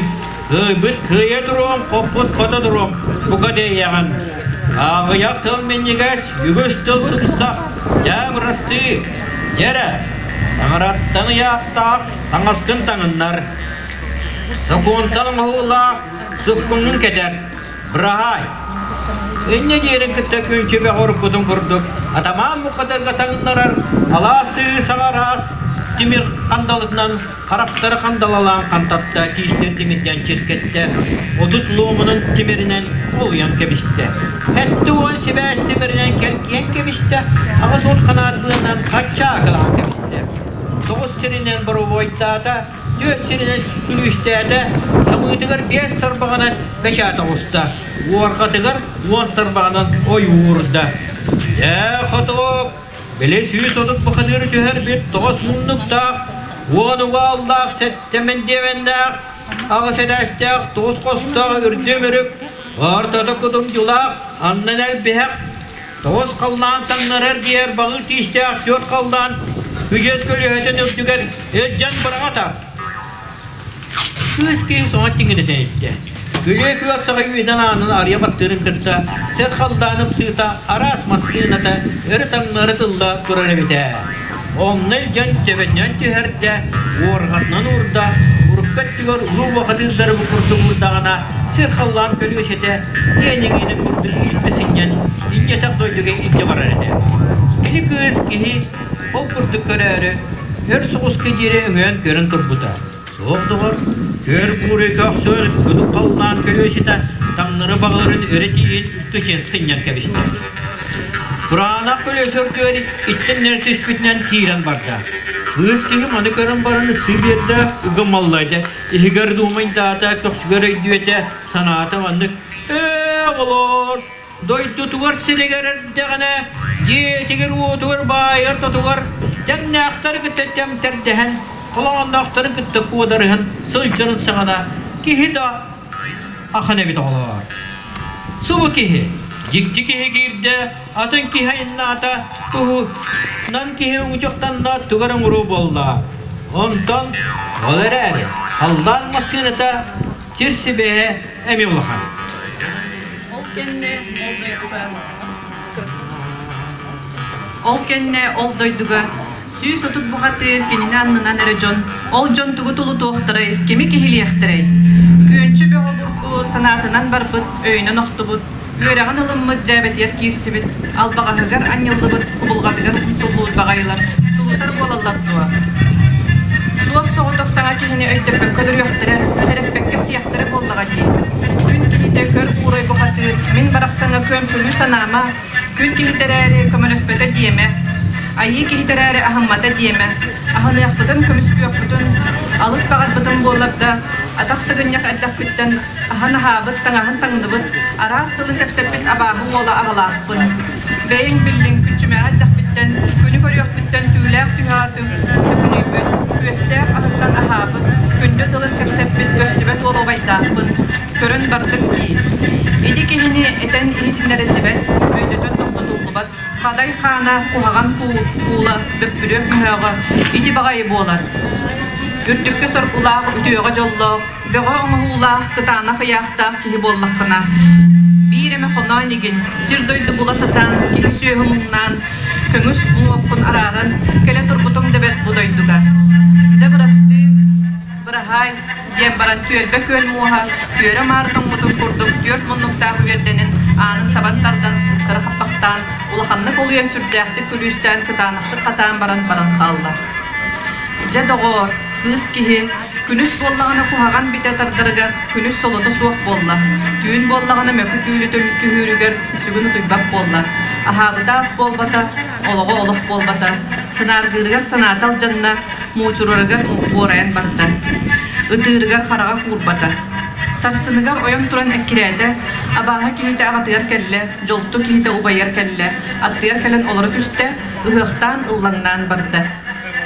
Кыайбыт кыайа туруом, хоппут хото туруом, бука тиэйэҕин. Аҕыйах тыл минньигэс, үгүс тыл сымсах, дьээ бырастыы. Дьэрэ, таҥараттан ыйаахтаах таҥаскын таҥыннар. Сокуонтан оҥоһуулаах суккуҥҥун кэтэр. Быраһаай! Инньэ диэрин кытта күнчүбэх уруккутун курдук атамаан бухатырга таҥнарар алаас сыы саҕараас тимир хандалытынан харахтары хандалалаан хантатта, тиистэр тимирдээн чиркэттэ, 30 луомунун тимиринэн олуйан кэбистэ. 70 сибээс тимиринэн кэлгийэн кэбистэ, 80 ханаат быанан хаччаакылаан кэбистэ. Тоҕус сиринэн боробуойдаата, түөрт сиринэн күлүүстээтэ, самыытыгар биэс тарбаҕынан бэчээт оҕуста, уорҕатыгар 10 тарбаҕынан ойуурда. Ээ, хотуок, били 130 бухатыыры түһэрбит тоҕус муннуктаах, 10 угааллаах, сэттэ мэндиэмэннээх, аҕыс этээстээх, тоҕус хостоох үрдүм-үрүк, ортото кутумдьулаах, аннын элбиһэх, Тоҕус халлаан таҥнарар диэр баҕыы тиистээх түөрт халлаан күдьүөс көлүөһэтин үрдүгэр илдьэн быраҕата. Кыыс киһи соҥо тиҥирэтэн иттэ. Күлүө күөх саҕа үүнэн аанын арыйа баттыырын кытта сир халлаан ыпсыыта араас массыыната өрө таҥнары тылла турар эбит ээ. Онно илдьэн төбөтүнэн түһэрдэ, уорҕатынан уурда, урукку өттүгэр улуу бухатыырдары бу курдук уурдаҕына сир халлаан көлүөсэтэ иэнигиини курдук илдьэ сынньан инньэтэх дойдуга илдьэ барар этэ. Били кыыс киһи ол курдук көрөөрү өр соҕуска диэри өҥөйөн көрөн турбута. Суох доҕор, көр буурай көхсөр кудук халлаан көлүөсэтэ таҥнары баҕаларын өрө тиийэн үлтү сынньан кэбистэ. Кураанах көлүөсэ үрдүгэр иттэннэр түспүтүнэн киирэн барда. Кыыс киһи маны көрөн баран ыксыы биэрдэ, ыгым маллайда, иһигэр дуумайдаата, көхсүгэр өйдүөтэ, санаата маннык «Ээ, оҕолоор, дойдутугар сиригэр эрдэҕинэ, дьиэтигэр-уотугар баайар-тотугар тэҥнээхтэри кытта тэмтэрдэһэн, холоонноохторун кытта куодарыһан сылдьарын саҕана киһи да ахан эбит оҕолоор. Субу киһи, дьикти киһи киирдэ, атын киһи айаннаата, туһунан киһи уҥучахтанна, тугар оҥоруо буолла. Онтон ол эрээри халлаан массыыната сир сибээһэ эмиэ улахан.
Ол кэннэ ол дойдуга Ол кэннэ ол дойдуга 130 бухатыыр кинини аннынан эрэ дьон, ол дьон тугу тулутуохтарай, кими киһилиэхтэрэй? Күөнчү бөҕө бургу санаатынан барбыт, өйүнэн охтубут, үөрэҕин ылыммыт дьээбэтигэр киирсибит, албаҕаһыгар анньыллыбыт, кубулҕатыгар умсуллубут баҕайылар тулутар буолаллар дуо? Суос соҕотох саҥа киһини өйдөппөккө өлөрүөхтэрэ, сэрэппэккэ сиэхтэрэ буоллаҕа дии. Күн киһитэ көр уурай бухатыыр, мин барахсаҥҥа күөмчүлүү санаама, күн киһитэ эрээри көмөлөспөтө диэмэ, айыы киһитэ эрээри аһыммата диэмэ, аһыныахпытын, көмүскүөхпүтүн алыс баҕарбытым буоллар да, атах сыгынньах эрдэхпиттэн аһын аһаабыт, таҥаһын таҥныбыт, араас тылын кэпсэппит абааһы уола аҕалаахпын. Бэйэҥ биллиҥ, күччүмэҕи эрдэхпиттэн, күнү көрүөхпүттэн түүлээх түһэҕэ төкүнүйбүт, күөстээх аһыттан аһаабыт, күндү тылын кэпсэппит көстүбэт уол убайдаахпын. Көрөн бардыҥ дии. Ити киһини этэн иһитиннэриллибэт, өйдөтөн тохтотуллубат, хадай хаана, куһаҕан куула, бөппүрүөк мөһөөҕө ити баҕайы буолар. Үрдүккэ соргулаах, үтүөҕэ дьоллоох, бөҕө оҥоһуулаах, кытаанах ыйаахтаах киһи буоллаххына, биир эмэ хоноон игин, сир-дойду була сатаан, киһи-сүөһү муҥнаан, көҥүс уҥуоххун арааран, кэлэ турбутуҥ да бэрт бу дойдуга. Дьэ бырастыы, быраһаай, диэн баран түөлбэ күөл муоһа түөрэ-маары тоҥмутун курдук түөрт муннуктаах үөрдэнин аанын сабан тардан, ыксары хаппахтаан, улаханнык олуйан сүрдээхтик күлүүстээн кытаанахтык хатаан баран баран хаалла. Дьэ доҕоор, кыыс киһи күнүс буоллаҕына куһаҕан битэ тардарыгар күнүс солото суох буолла, түүн буоллаҕына мөкү түүлү түһүүрүгэр сүгүн утуйбат буолла. Аһаабыта ас буолбата, олоҕо олох буолбата, санааргыырыгар санаата алдьанна, муучурарыгар буорайан барда. Ытыырыгар хараҕа куурбата. Сарсыныгар ойон туран эккирээтэ, абааһы киһитэ аҕатыгар кэллэ, дьолту киһитэ убайыгар кэллэ, аттыгар кэлэн олоро түстэ, ыһыахтаан ыллаҥнаан барда.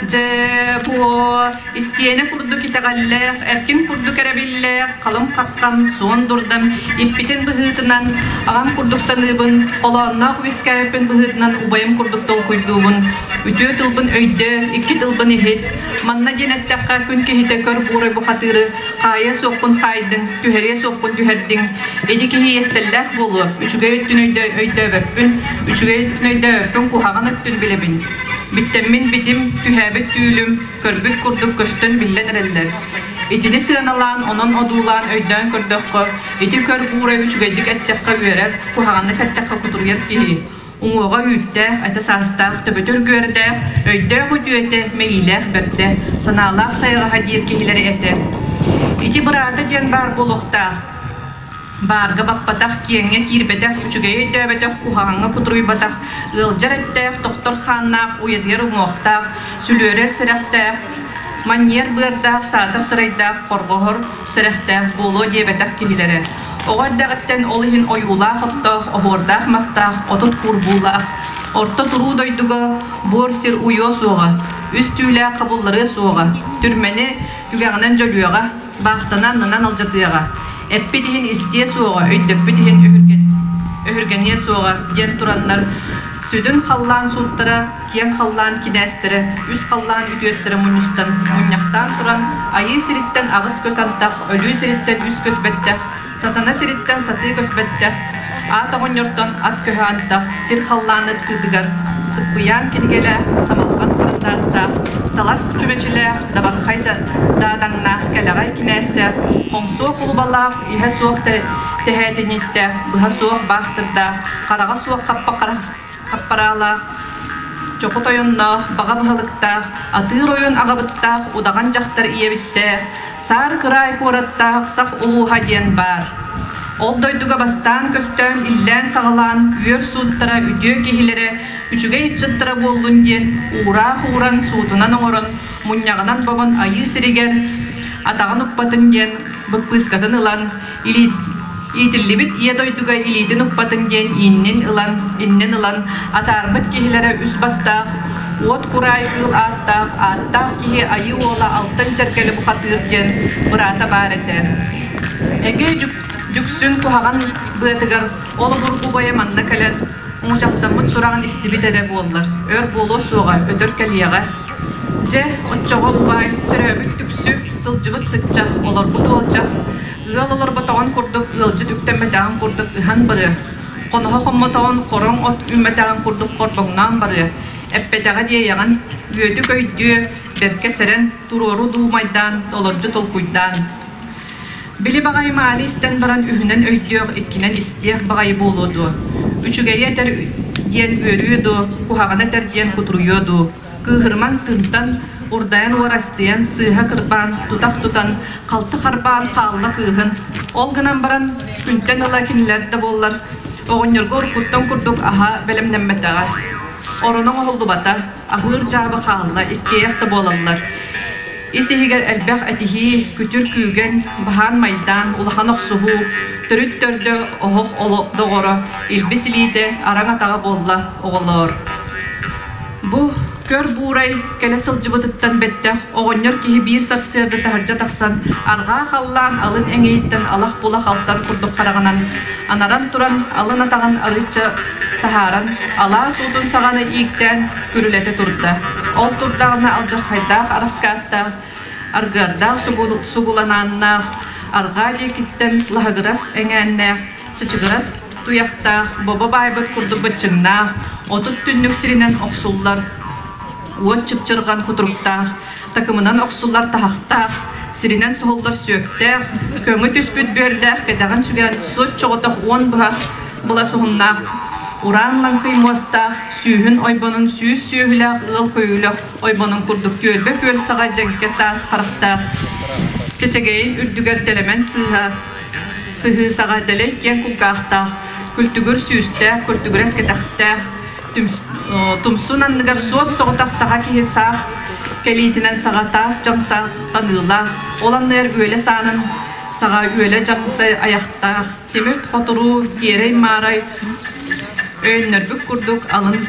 Дьэ, буо, истиэнэ курдук итэҕэллээх, эркин курдук эрэбиллээх, халыҥ хаххам, суон дурдам, иппитин быһыытынан, аҕам курдук саныыбын, холоонноох үөскээбиппин быһыытынан убайым курдук толкуйдуубун. Үтүө тылбын өйдөө, икки тылбын иһит. Манна диэн эттэххэ, күн киһитэ көр буурай бухатыыры хаайыа суохпун хаайдыҥ, түһэриэ суохпун түһэрдиҥ. Ити киһи иэстэллээх буолуо, үчүгэй өттүн өйдөөбөппүн, үчүгэй өттүн өйдөөбөппүн, куһаҕан өттүн билэбин. Биттэммин битим, түһээбит түүлүм, көрбүт курдук көстөн биллэн эрэллэр. Итини сыаналаан, онон одуулаан өйдөөн көрдөххө, ити көр буурай үчүгэйдик эттэххэ үөрэр, куһаҕаннык эттэххэ кутуруйар киһи. Уҥуоҕа үүттээх, этэ саастаах, төбөтө үргүөрдээх, өйдөөх үтүөтэ, мэйиилээх бэрдэ, санаалаах сайаҕаһа диир киһилэри этэр. Ити быраата диэн баар буолуохтаах. Баарга баппатах, киэҥҥэ киирбэтэх, үчүгэйи өйдөөбөтөх, куһаҕаҥҥа кутуруйбатах, ыалдьар эттээх, тохтор хааннаах, уйадыйар уҥуохтаах, сүлүөрэр сэрэхтээх, манньыйар быардаах, саатар сырайдаах, хорҕоһор сэрэхтээх буолуо диэбэтэх киһилэрэ. Оҕо эрдэҕиттэн ол иһин ойуулаах оттоох, оһуордаах мастаах, 30 курбуулаах, орто туруу дойдуга буор сир уйуо суоҕа, үс түүлээх хабылларыа суоҕа, түрмэни түгэҕинэн дьөлүөҕэ, баахтаны аннынан алдьатыаҕа, эппит иһин истиэ суоҕа, өйдөппүт иһин өһүргэниэ суоҕа диэн тураннар сүдүн халлаан сууттара, киэҥ халлаан кинээстэрэ, үс халлаан үтүөстэрэ мунньустан, мунньахтаан туран, айыы сириттэн аҕыс көс антах, өлүү сириттэн үс көс бэттэх, сатана сириттэн сатыы көс бэттэх, аат оҕонньортон ат көһө антах, сир халлаан ыпсыытыгар сыппыйаан кинигэлээх, самалҕан харандаастаах, талах чүмэчилээх, дабархай даадаҥнаах, кэлэҕэй кинээстээх, хоҥсуо кулубалаах, иһэ суох тэһээтинньиктээх, быһа суох баахтырдаах, хараҕа суох хаппараалаах, чоху тойонноох, баҕа баһылыктаах, атыыр ойон аҕабыттаах, удаҕан дьахтар ийэбиттээх, саар кыраай куораттаах сах улууһа диэн баар. Ол дойдуга бастаан көстөөн, иллээн-саҕалаан күөр сууттара үтүө киһилэрэ, үчүгэй ыччаттара буоллун диэн уураах ууран, суутунан оҥорон, мунньаҕынан бобон айыы сиригэр атаҕын укпатын диэн быппыыскатын ылан, иитиллибит ийэ дойдуга илиитин укпатын диэн ииннин ылан, иннин ылан атаарбыт киһилэрэ үс бастаах, уот кураай кыыл ааттаах, ааттаах киһи айыы уола алтан чэркэли бухатыыр диэн быраата баар этэ. Эгэ Дьүксүн куһаҕан быатыгар ол обургу убайа манна кэлэн уҥучахтаммыт сураҕын истибит эрэ буоллар, өр буолуо суоҕа, өтөр кэлиэҕэ. Дьэ, оччоҕо убаай, төрөөбүт түксү, сылдьыбыт сыччах, олорбут уолдьах, ыал олорботоҕун курдук ыалдьыт үктэммэтэҕин курдук ыһан барыа, хоноһо хоммотоҕун хороҥ от үүммэтэҕин курдук хорбоҥноон барыа, эппэтэҕэ диэйэҕин, үөтүк өйдүө, бэркэ сэрэн, туруору дуумайдаан, толордьу толкуйдаан. Били баҕайы мааны истэн баран үһүнэн өйдүөх, иккинэн истиэх баҕайы буолуо дуо? Үчүгэйи этэр диэн үөрүө дуо, куһаҕаны этэр диэн кутуруйуо дуу? Кыыһырымаҥ тыынтан, урдайан уорастыйан, сыыһа кырбаан, тутах тутан, халты харбаан хаалла кыыһын. Ол гынан баран, күнтэн ыла кинилэр да буоллар, оҕонньорго уруккуттан курдук аһа бэлэмнэммэтэҕэ. Ороно оҥоһуллубата, аһыыр дьаабы хаалла, иккиэйэх да буолаллар. Ис-иһигэр элбэх этиһии, күтүр күүгэн, баһаан майдаан, улахан охсуһуу, төрүт төрдө оһох доҕоро, илбис илиитэ, араҥ атаҕа буолла оҕолоор. Бу көр буурай кэлэ сылдьыбытыттан бэттэх оҕонньор киһи биир сарсыарда таһырдьа тахсан арҕаа халлаан алын эҥийиттэн алах-булах алтан курдук хараҕынан анаран туран алын атаҕын арыычча таһааран алаас уутун саҕаны ииктээн күрүлэтэ турда. Ол турдаҕына алдьархайдаах араскааттаах, аргыардаах сугуланааннаах, арҕаа диэкиттэн лаһыгырас эҥээннээх, чычыгырас туйахтаах, бобо баайбыт курдук быччыҥнаах, 30 түннүк сиринэн охсуллар уот чыпчырҕан кутуруктаах, такымынан охсуллар таһахтаах, сиринэн соһуллар сүөктээх, көҥү түспүт бүөрдээх кэтэҕин сүгэн суот чоҕотох уон быһах былас уһуннаах, ураан лаҥкый муостаах, сүүһүн ойбонун сүүс сүөһүлээх ыал көйүүлэх ойбонун курдук түөлбэ күөл саҕа дьэҥкэ таас харахтаах, чэчэгэйин үрдүгэр тэлэмэн сыыһа, сыһыы саҕа дэлэй киэҥ кулгаахтаах, күлтүгүр сүүстээх, күлтүгүрэс кэтэхтээх, тумсун анныгар суос соҕотох саха киһи саах кэлиитинэн саҕа таас дьаҥса таныылаах, ол анныгар үөлэ саанын саҕа үөлэ дьаҥса айахтаах, тимир хотуруу, тиэрэй-маарай өйөннөрбүт курдук алын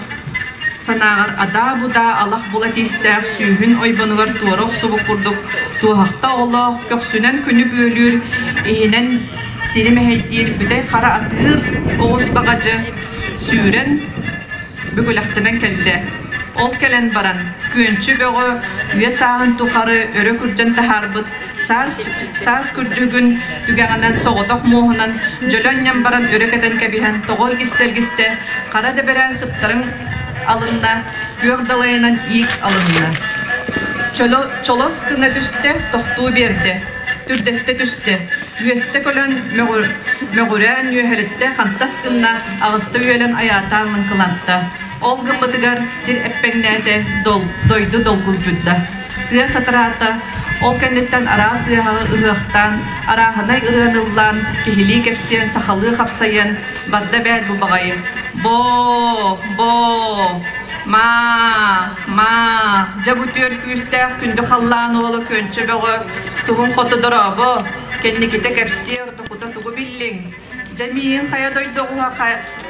санааҕар адаа-будаа алах була тиистээх сүүһүн ойбонугар туора охсубут курдук туоһахта оҕолоох, көхсүнэн күнү бүөлүүр, иһинэн сири мэһэйдиир бүтэй хара атыыр оҕус баҕадьы сүүрэн бүгүлэхтэнэн кэллэ. Ол кэлэн баран, күөнчү бөҕө үйэ сааһын тухары өрө күрдьэн таһаарбыт саас күрдьүгүн түгэҕинэн соҕотох муоһунан дьөлө анньан баран өрө кэтэн кэбиһэн тоҕо илгистэ-илгистэ хара дэбэрээн сыптарыҥ алынна, күөх далайынан иик алынна. Чолос гына түстэ, тохтуу биэрдэ, түрдэстэ түстэ, үөстэ көлөн мөҕүрээн үөһэлиттэ хантас гынна, аҕыста үөлэн айаатаан лыҥкыланта. Ол гыммытыгар сир эппэҥнээтэ, дойду долгулдьуйда. Тыа сатараата, ол кэнниттэн араас ыаһаҕы ыһыахтаан, арааһынай ырыаны ыллаан, киһилии кэпсиэн, сахалыы хапсайыан барда эбээт бу баҕайы. Боо, боо, маа, маа, дьэ бу түөр күүстээх күндү халлаан уола Күөнчэ Бөҕө туһун хоту дорообо, кэнникитэ кэпсиэ ортокута тугу биллиҥ? Дьэ миигин хайа дойду оҕуһа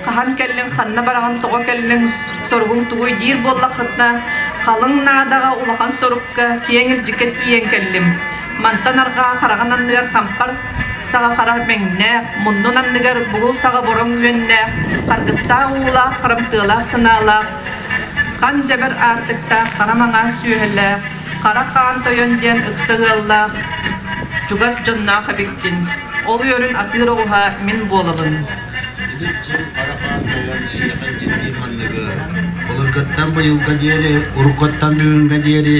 хаһан кэллиҥ, ханна бараҕын, тоҕо кэллиҥ, соругуҥ тугуй диир буоллаххытына, халыҥ наадаҕа улахан сорукка киэҥ илдьиккэ тиийэн кэллим. Мантан арҕаа хараҕын анныгар хампар саҕа хара мэҥнээх, муннун анныгар бугул саҕа бороҥ үөннээх, харгыстаах уулаах, харамтыалаах санаалаах, хан дьэбэр аартыктаах, хара маҥаас сүөһэлээх, хара хаан тойон диэн ыкса ыаллаах, чугас дьонноох эбиккин. Ол үөрүн атыыр оҕуһа мин буолабын.
Илин-дьин хара хаан тойон эйиэхэ илдьиттиир манныгы былыргыттан быйылга диэри, уруккуттан бүгүҥҥэ диэри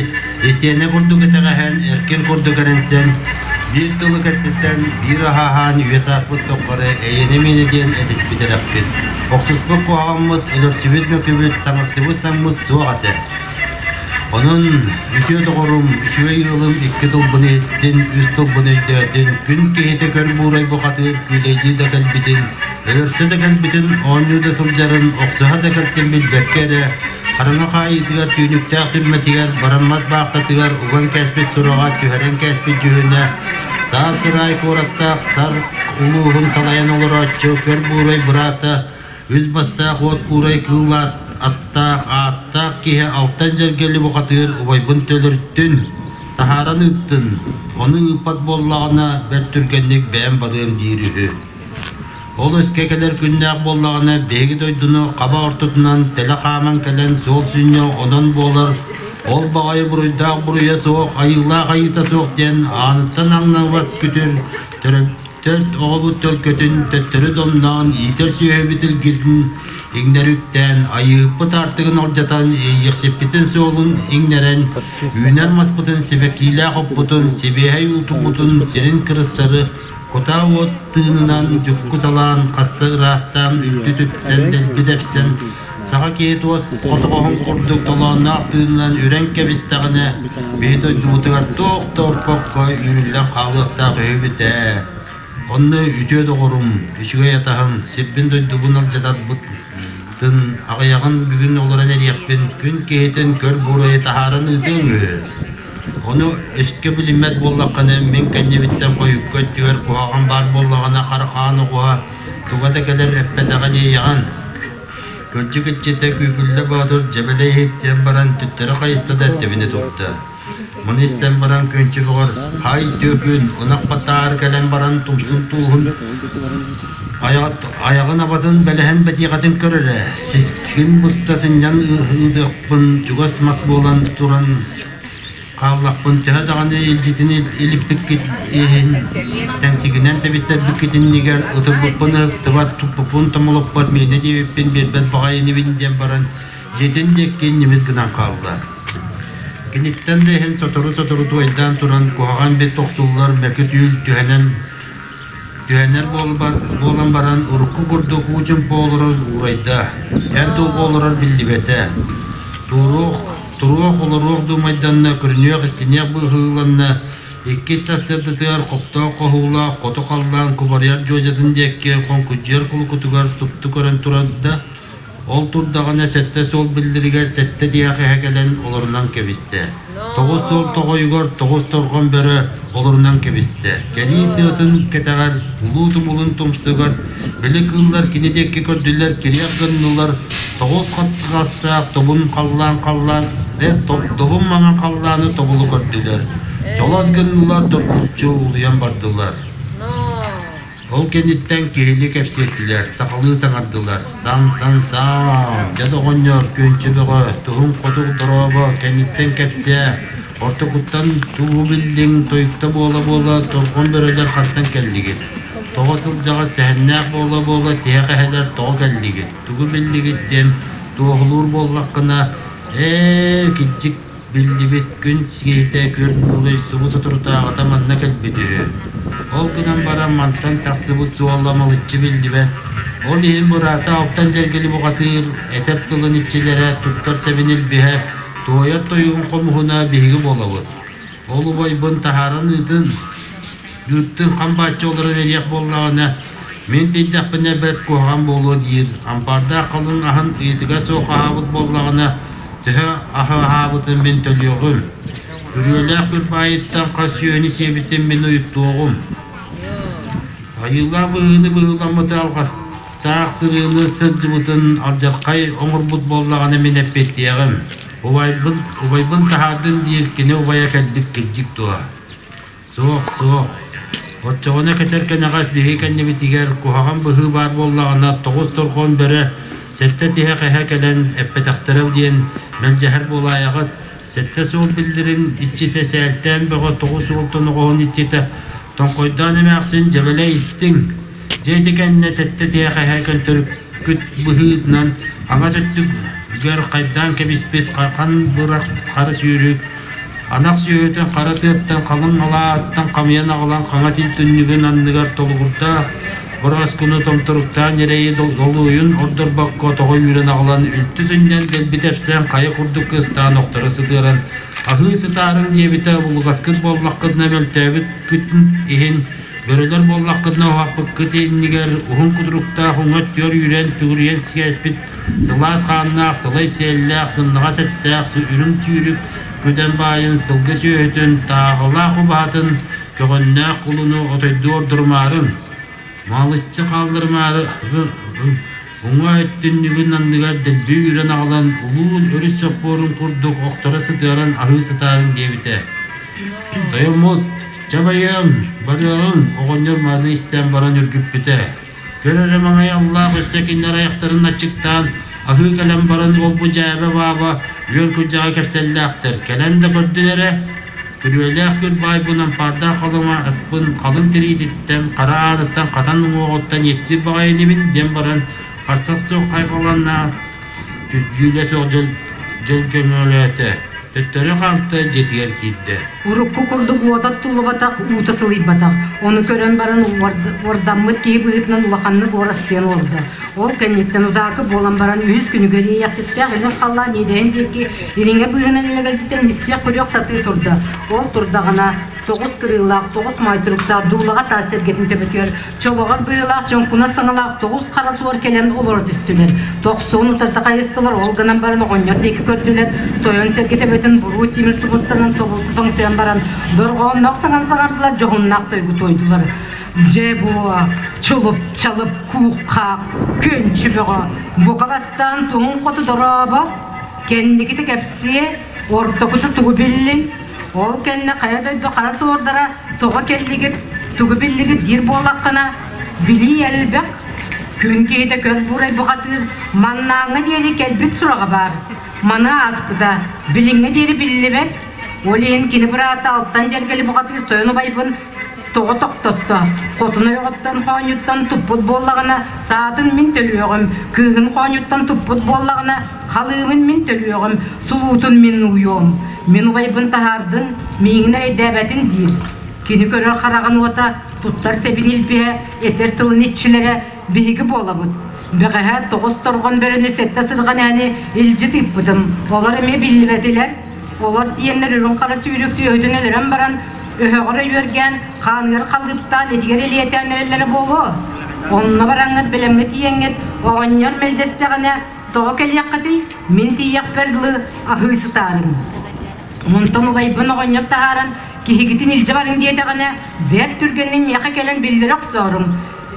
истиэнэ курдук итэҕэһэн, эркин курдук эрэнсэн, биир тылы кэпсэтэн, биир аһааһаан үйэ сааспыт тухары эйэни-миэнэ диэн этиспит эрэхпит. Охсуспут куһаҕаммыт, өлөрсүбүт мөкүбүт, саҥарсыбыт саҥмыт суох этэ. Онон үтүө доҕорум, үчүгэй ыалым икки тылбын иһиттин, үс тылбын өйдөөтүн, күн киһитэ көр буурай бухатыыр күүлэйдии да кэлбитин, өлөрсө да кэлбитин, оонньуу да сылдьарын, охсуһа да кэлтин билбэккэ эрэ, хараҥа хаайыытыгар түүнүктээх түрмэтигэр, бараммат баахтатыгар уган кээспит сураҕа, түһэрэн кээспит дьүһүнэ, саар кыраай куораттаах сар улууһун салайан олорооччу көр буурай быраата Үс бастаах уот куурай кыыл аттаах, ааттаах киһи алтан дьэргэли бухатыыр убайбын төлөртүн, таһааран ыыттын, ону ыыппат буоллаҕына бэрт түргэнник бэйэм барыам диир үһү. Ол өскө кэлэр күннээх буоллаҕына биһиги дойдуну хаба ортотунан тэлэ хааман кэлэн суол сүнньэ онон буолар. Ол баҕайы буруйдаах буруйа суох, айыылаах айыыта суох диэн ааныттан аҥнабат күтүр төрөт оҕобут төлкөтүн төттөрү домноон иитэр сүөһүбүт илгитин иҥнэри үктээн, айыыппыт аартыгын алдьатан, иэйиэхсиппитин суолун иҥнэрэн, үүнэр маспытын сибэккиилээх оппутун, сибиэһэй уутуппутун сирин кырыстары кутаа уот тыынынан дьукку салаан, хаста ыраастаан, үлтү түпсэн, дэлби тэпсэн, саха киһи туос хотоҕоһун курдук толоонноох тыынынан үрэн кэбистэҕинэ, биһи дойдубутугар туох да орпокко үүрүллэн хаалыахтаах үһүбүт ээ. Онно үтүө доҕорум, үчүгэй атаһым, сирбин-дойдубун алдьатарбытын аҕыйаҕын бүгүн олорон эриэхпин, күн киһитин көр буруйу таһааран ыытыаҥ үһү. Ону өскө билиммэт буоллаххына, мин кэннибиттэн хойукка өттүгэр куһаҕан баар буоллаҕына хара хаан оҕуһа туга да кэлэр эппэтэҕэ диэйэҕин. Кырдьык иччитэ Күүкүллэ Боотур дьэбэлэй иһиттиэн баран түттэри хайыста да тэбинэ турда. Маны истэн баран Күнчүбөҕөр «Һай түөкүн, ынах баттаары кэлэн баран тумсун тууһун айаҕын абатын бэлэһэн бэтиэхэтин көр эрэ, сискин буста сынньан ыытыахпын чугас мас буолан туран хааллахпын төһө даҕаны илдьитин илиппиккит иһин тэнчигинэн тэбистэрбиккит иннигэр ытырбыппын ыһыктыбат, туппуппун томолоппот, миэнэ диэбиппин биэрбэт баҕайы инибин» диэн баран дьиэтин диэки ньимис гынан хаалла. Киниттэн да иһин сотору-сотору туойдаан туран куһаҕан бит охсуллар мөкү түүл түһэнэн түһэнэр буолан баран урукку курдук уу чымпы олорор уурайда, эр дулҕа олорор биллибэтэ. Туруох, туруох олоруох дуумайданна, көрүнүөх истиниэх быһыыланна, иккис сарсыардатыгар хоптоох хоһуулаах хоту халлаан кубарыйар дьуодьатын диэки хоҥкудьуйар кулукутугар супту көрөн турарда, Ол турдаҕына сэттэ суол биллэригэр сэттэ тиһэх эһэ кэлэн олорунан кэбистэ. Тоҕус суол тоҕойугар тоҕус торҕон бөрө олорунан кэбистэ. Кэлии тыатын кэтэҕэр, улуу тумулун тумсугар били кыыллар кини диэки көрдүлэр, кириэх гыннылар, тоҕус хаттыгастаах тобун халлаан халлаан, добун маҥан халлааны тобулу көрдүлэр. Чолон гыннылар, доргуччу улуйан бардылар. Ол кэнниттэн киһини кэпсиэттилэр, сахалыы саҥардылар: «Сан-сан-саам, дьэ доҕонньор, күнчү бөҕө, туһуҥ хотуг дорообо, кэнниттэн кэпсээ, ортокуттан тугу биллиҥ, тойукта буола-буола торҕон бөрөлөр хантан кэллигит? Тоҕо сылдьаҕыт сэһэннээх буола-буола тиһэх эһэлэр тоҕо кэллигит, тугу биллигит?» диэн туоһулуур буоллаххына, «Ээ, кирдьик Биллибит күн сиэтэ күр буолай субу соторутааҕыта манна кэлбит үһү. Ол гынан баран мантан тахсыбыт суола малыччы биллибэт. Ол иһин быраата алтан дьэргэли бухатыыр, этэр тылын иччилэрэ, туттар сэбин илбиһэ, туойар тойугун хомуһуна биһиги буолабыт. Ол убайбын таһааран ыытын, ыыттын хам бааччы олорон эриэх буоллаҕына, мин тиийдэхпинэ бэрт куһаҕан буолуо диир. Ампаардаах халыҥ аһын ыйытыга суох аһаабыт буоллаҕына, Төһө аһы аһаабытын мин төлүөҕүм, күрүөлээх күрбаайыттан хас сүөһүнү сиэбитин мин уйуттуоҕум. Айыылаах быһыыны быһыыламмыты алҕастаах сырыыны сылдьыбытын алдьархай оҥорбут буоллаҕына мин эппиэттиэҕим. Убайбын, убайбын таһаардын диир кини убайа кэлбит кирдьик дуо? Суох, суох. Оччоҕуна кэтэр кэнэҕэс биһиги кэннибитигэр куһаҕан быһыы баар буоллаҕына тоҕус торҕон бөрө сэттэ тиһэх эһэ кэлэн эппэтэхтэрэ диэн мэлдьэһэр буолаайаҕыт. Сэттэ суол биллэрин иччитэ сээлтээн бөҕө тоҕус уол тоноҕоһун иччитэ тоҥхойдоон эмээхсин дьэбэлэ истиҥ. Дьэ ити кэннэ сэттэ тиһэх эһэ көнтөрүккүт быһыытынан хаҥас өттүгэр хайдаан кэбиспит хан бырах хара сүүрүк Анах сүөһүтүн хара тыаттан халыҥ алааттан хамыйан аҕалан хаҥас ил түннүгүн анныгар толугурдаах борооскуну томторуктаан ньирэйи долуойун ордорбокко тоҕо үүрэн аҕалан үлтү сынньан дэлби тэпсэн хайа курдук кыстаан охторо сытыаран аһыы сытаарыҥ диэбитэ булугаскыт буоллаххытына мөлтөөбүт күтүн иһин бөрөлөр буоллаххытына уһаппыккыт иннигэр уһун кутуруктаах уҥа өттүгэр үүрэн түгүрүйэн сиэспит сылаас хааннаах сылай сиэллээх сымнаҕас эттээх үрүҥ сүүрүк Күдэн баайын, сылгы сүөһүтүн, тааҕылаах убаһатын, көҕөннөөх кулуну отойдуу ордорумаарын, малыччы хаалларымаары уҥа өттүннүгүн анныгар дэлби үүрэн аҕалан улуун өрүс соппуорун курдук охторо сытыаран аһыы сытаарын диэбитэ. Тойоммут, чабайыам, барыаҕыҥ, оҕонньор маны истэн баран үргүппүтэ. Көр эрэ маҥай аллаах өссө кинилэр айахтарын аччыктаан, Аһыы кэлэн баран ол-бу дьээбэ-бааба үөн-күрдьэҕэ кэпсэллээхтэр, кэлэн да көрдүлэрэ, күрүөлээх күр баайбын ампаардаах халыма аспын халыҥ тириититтэн, хара ааныттан хатан уҥуоҕуттан иэстиир баҕайы инибин диэн баран харса суох хайҕаланна, дьүүлэ суох дьыл, дьыл көмөлөөтө, төттөрү хаамта дьиэтигэр киирдэ.
Урукку курдук уота туллубатах, уута сылыйбатах. Ону көрөн баран уордаммыт киһи быһыытынан улаханнык уорастыйан олордо. Ол кэнниттэн утаакы буолан баран үһүс күнүгэр иэйэхситтээх илин халлаан иэдэһин диэки ириҥэ быыһынан элэгэлдьитэн истиэх-көрүөх сатыы турда. Ол турдаҕына тоҕус кырыылаах, тоҕус моойторуктаах дуулаҕа таас сэргэтин төбөтүгэр чолоҕор быһыылаах чоҥкуна саҥалаах тоҕус хара суор кэлэн олоро түстүлэр. Тохсуон утарыта хайыстылар, ол гынан баран оҕонньор диэки көрдүлэр, тойон сэргэ төбөтүн буруу тимир тумустанан тобулту тоҥсуйан баран дорҕоонноох саҥан саҥардылар, дьоһуннаах тойгу туойдулар. Дьэ буо, чулуп-чалып кууххаах, күөнчү бөҕө, бука бастаан туһун хоту дорообо, кэнникити кэпсиэ, ортокута тугу биллиҥ, Ол кэннэ хайа дойду хара суордара тоҕо кэллигит, тугу биллигит диир буоллаххына, билии элбэх, күн киһитэ көр буурай бухатыыр маннааҥҥа диэри кэлбит сураҕа баар. Маны ааспыта, билиҥҥэ диэри биллибэт. Ол иһин кини быраата Алтан Дьэргэли бухатыыр тойон убайбын тоҕо тохтотто? Хотун ойоҕуттан хоонньуттан туппут буоллаҕына, саатын мин төлүөҕүм, кыыһын хоонньуттан туппут буоллаҕына, халыымын мин төлүөҕүм, сулуутун мин ууйуом. Мин убайбын таһаардын, миигин эрэйдээбэтин диир. Кини көрөр хараҕын уота, туттар сэбин илбиһэ, этэр тылын иччилэрэ биһиги буолабыт. Бэҕэһээ тоҕус торҕон бөрөнү сэттэ сырҕан эһэни илдьи тыыппытым. Олор эмиэ биллибэтилэр. Олор тиийэннэр үрүҥ хара сүүрүк сүөһүтүн өлөрөн баран, өһөҕөр өйүөргээн, хааныгар халыыптаан, этигэр элиэтээн эрэллэрэ буолуо. Онно бараҥҥыт бэлэмҥэ тиийэҥҥит, оҕонньор мэлдьэстэҕинэ, тоҕо кэлиэххитий, мин тиийиэхпэр дылы аһыы сытаарыҥ. Онтон убайбын оҕонньор таһааран, киһигитин илдьэ барыҥ диэтэҕинэ, бэрт түргэнник миэхэ кэлэн биллэрэ охсооруҥ.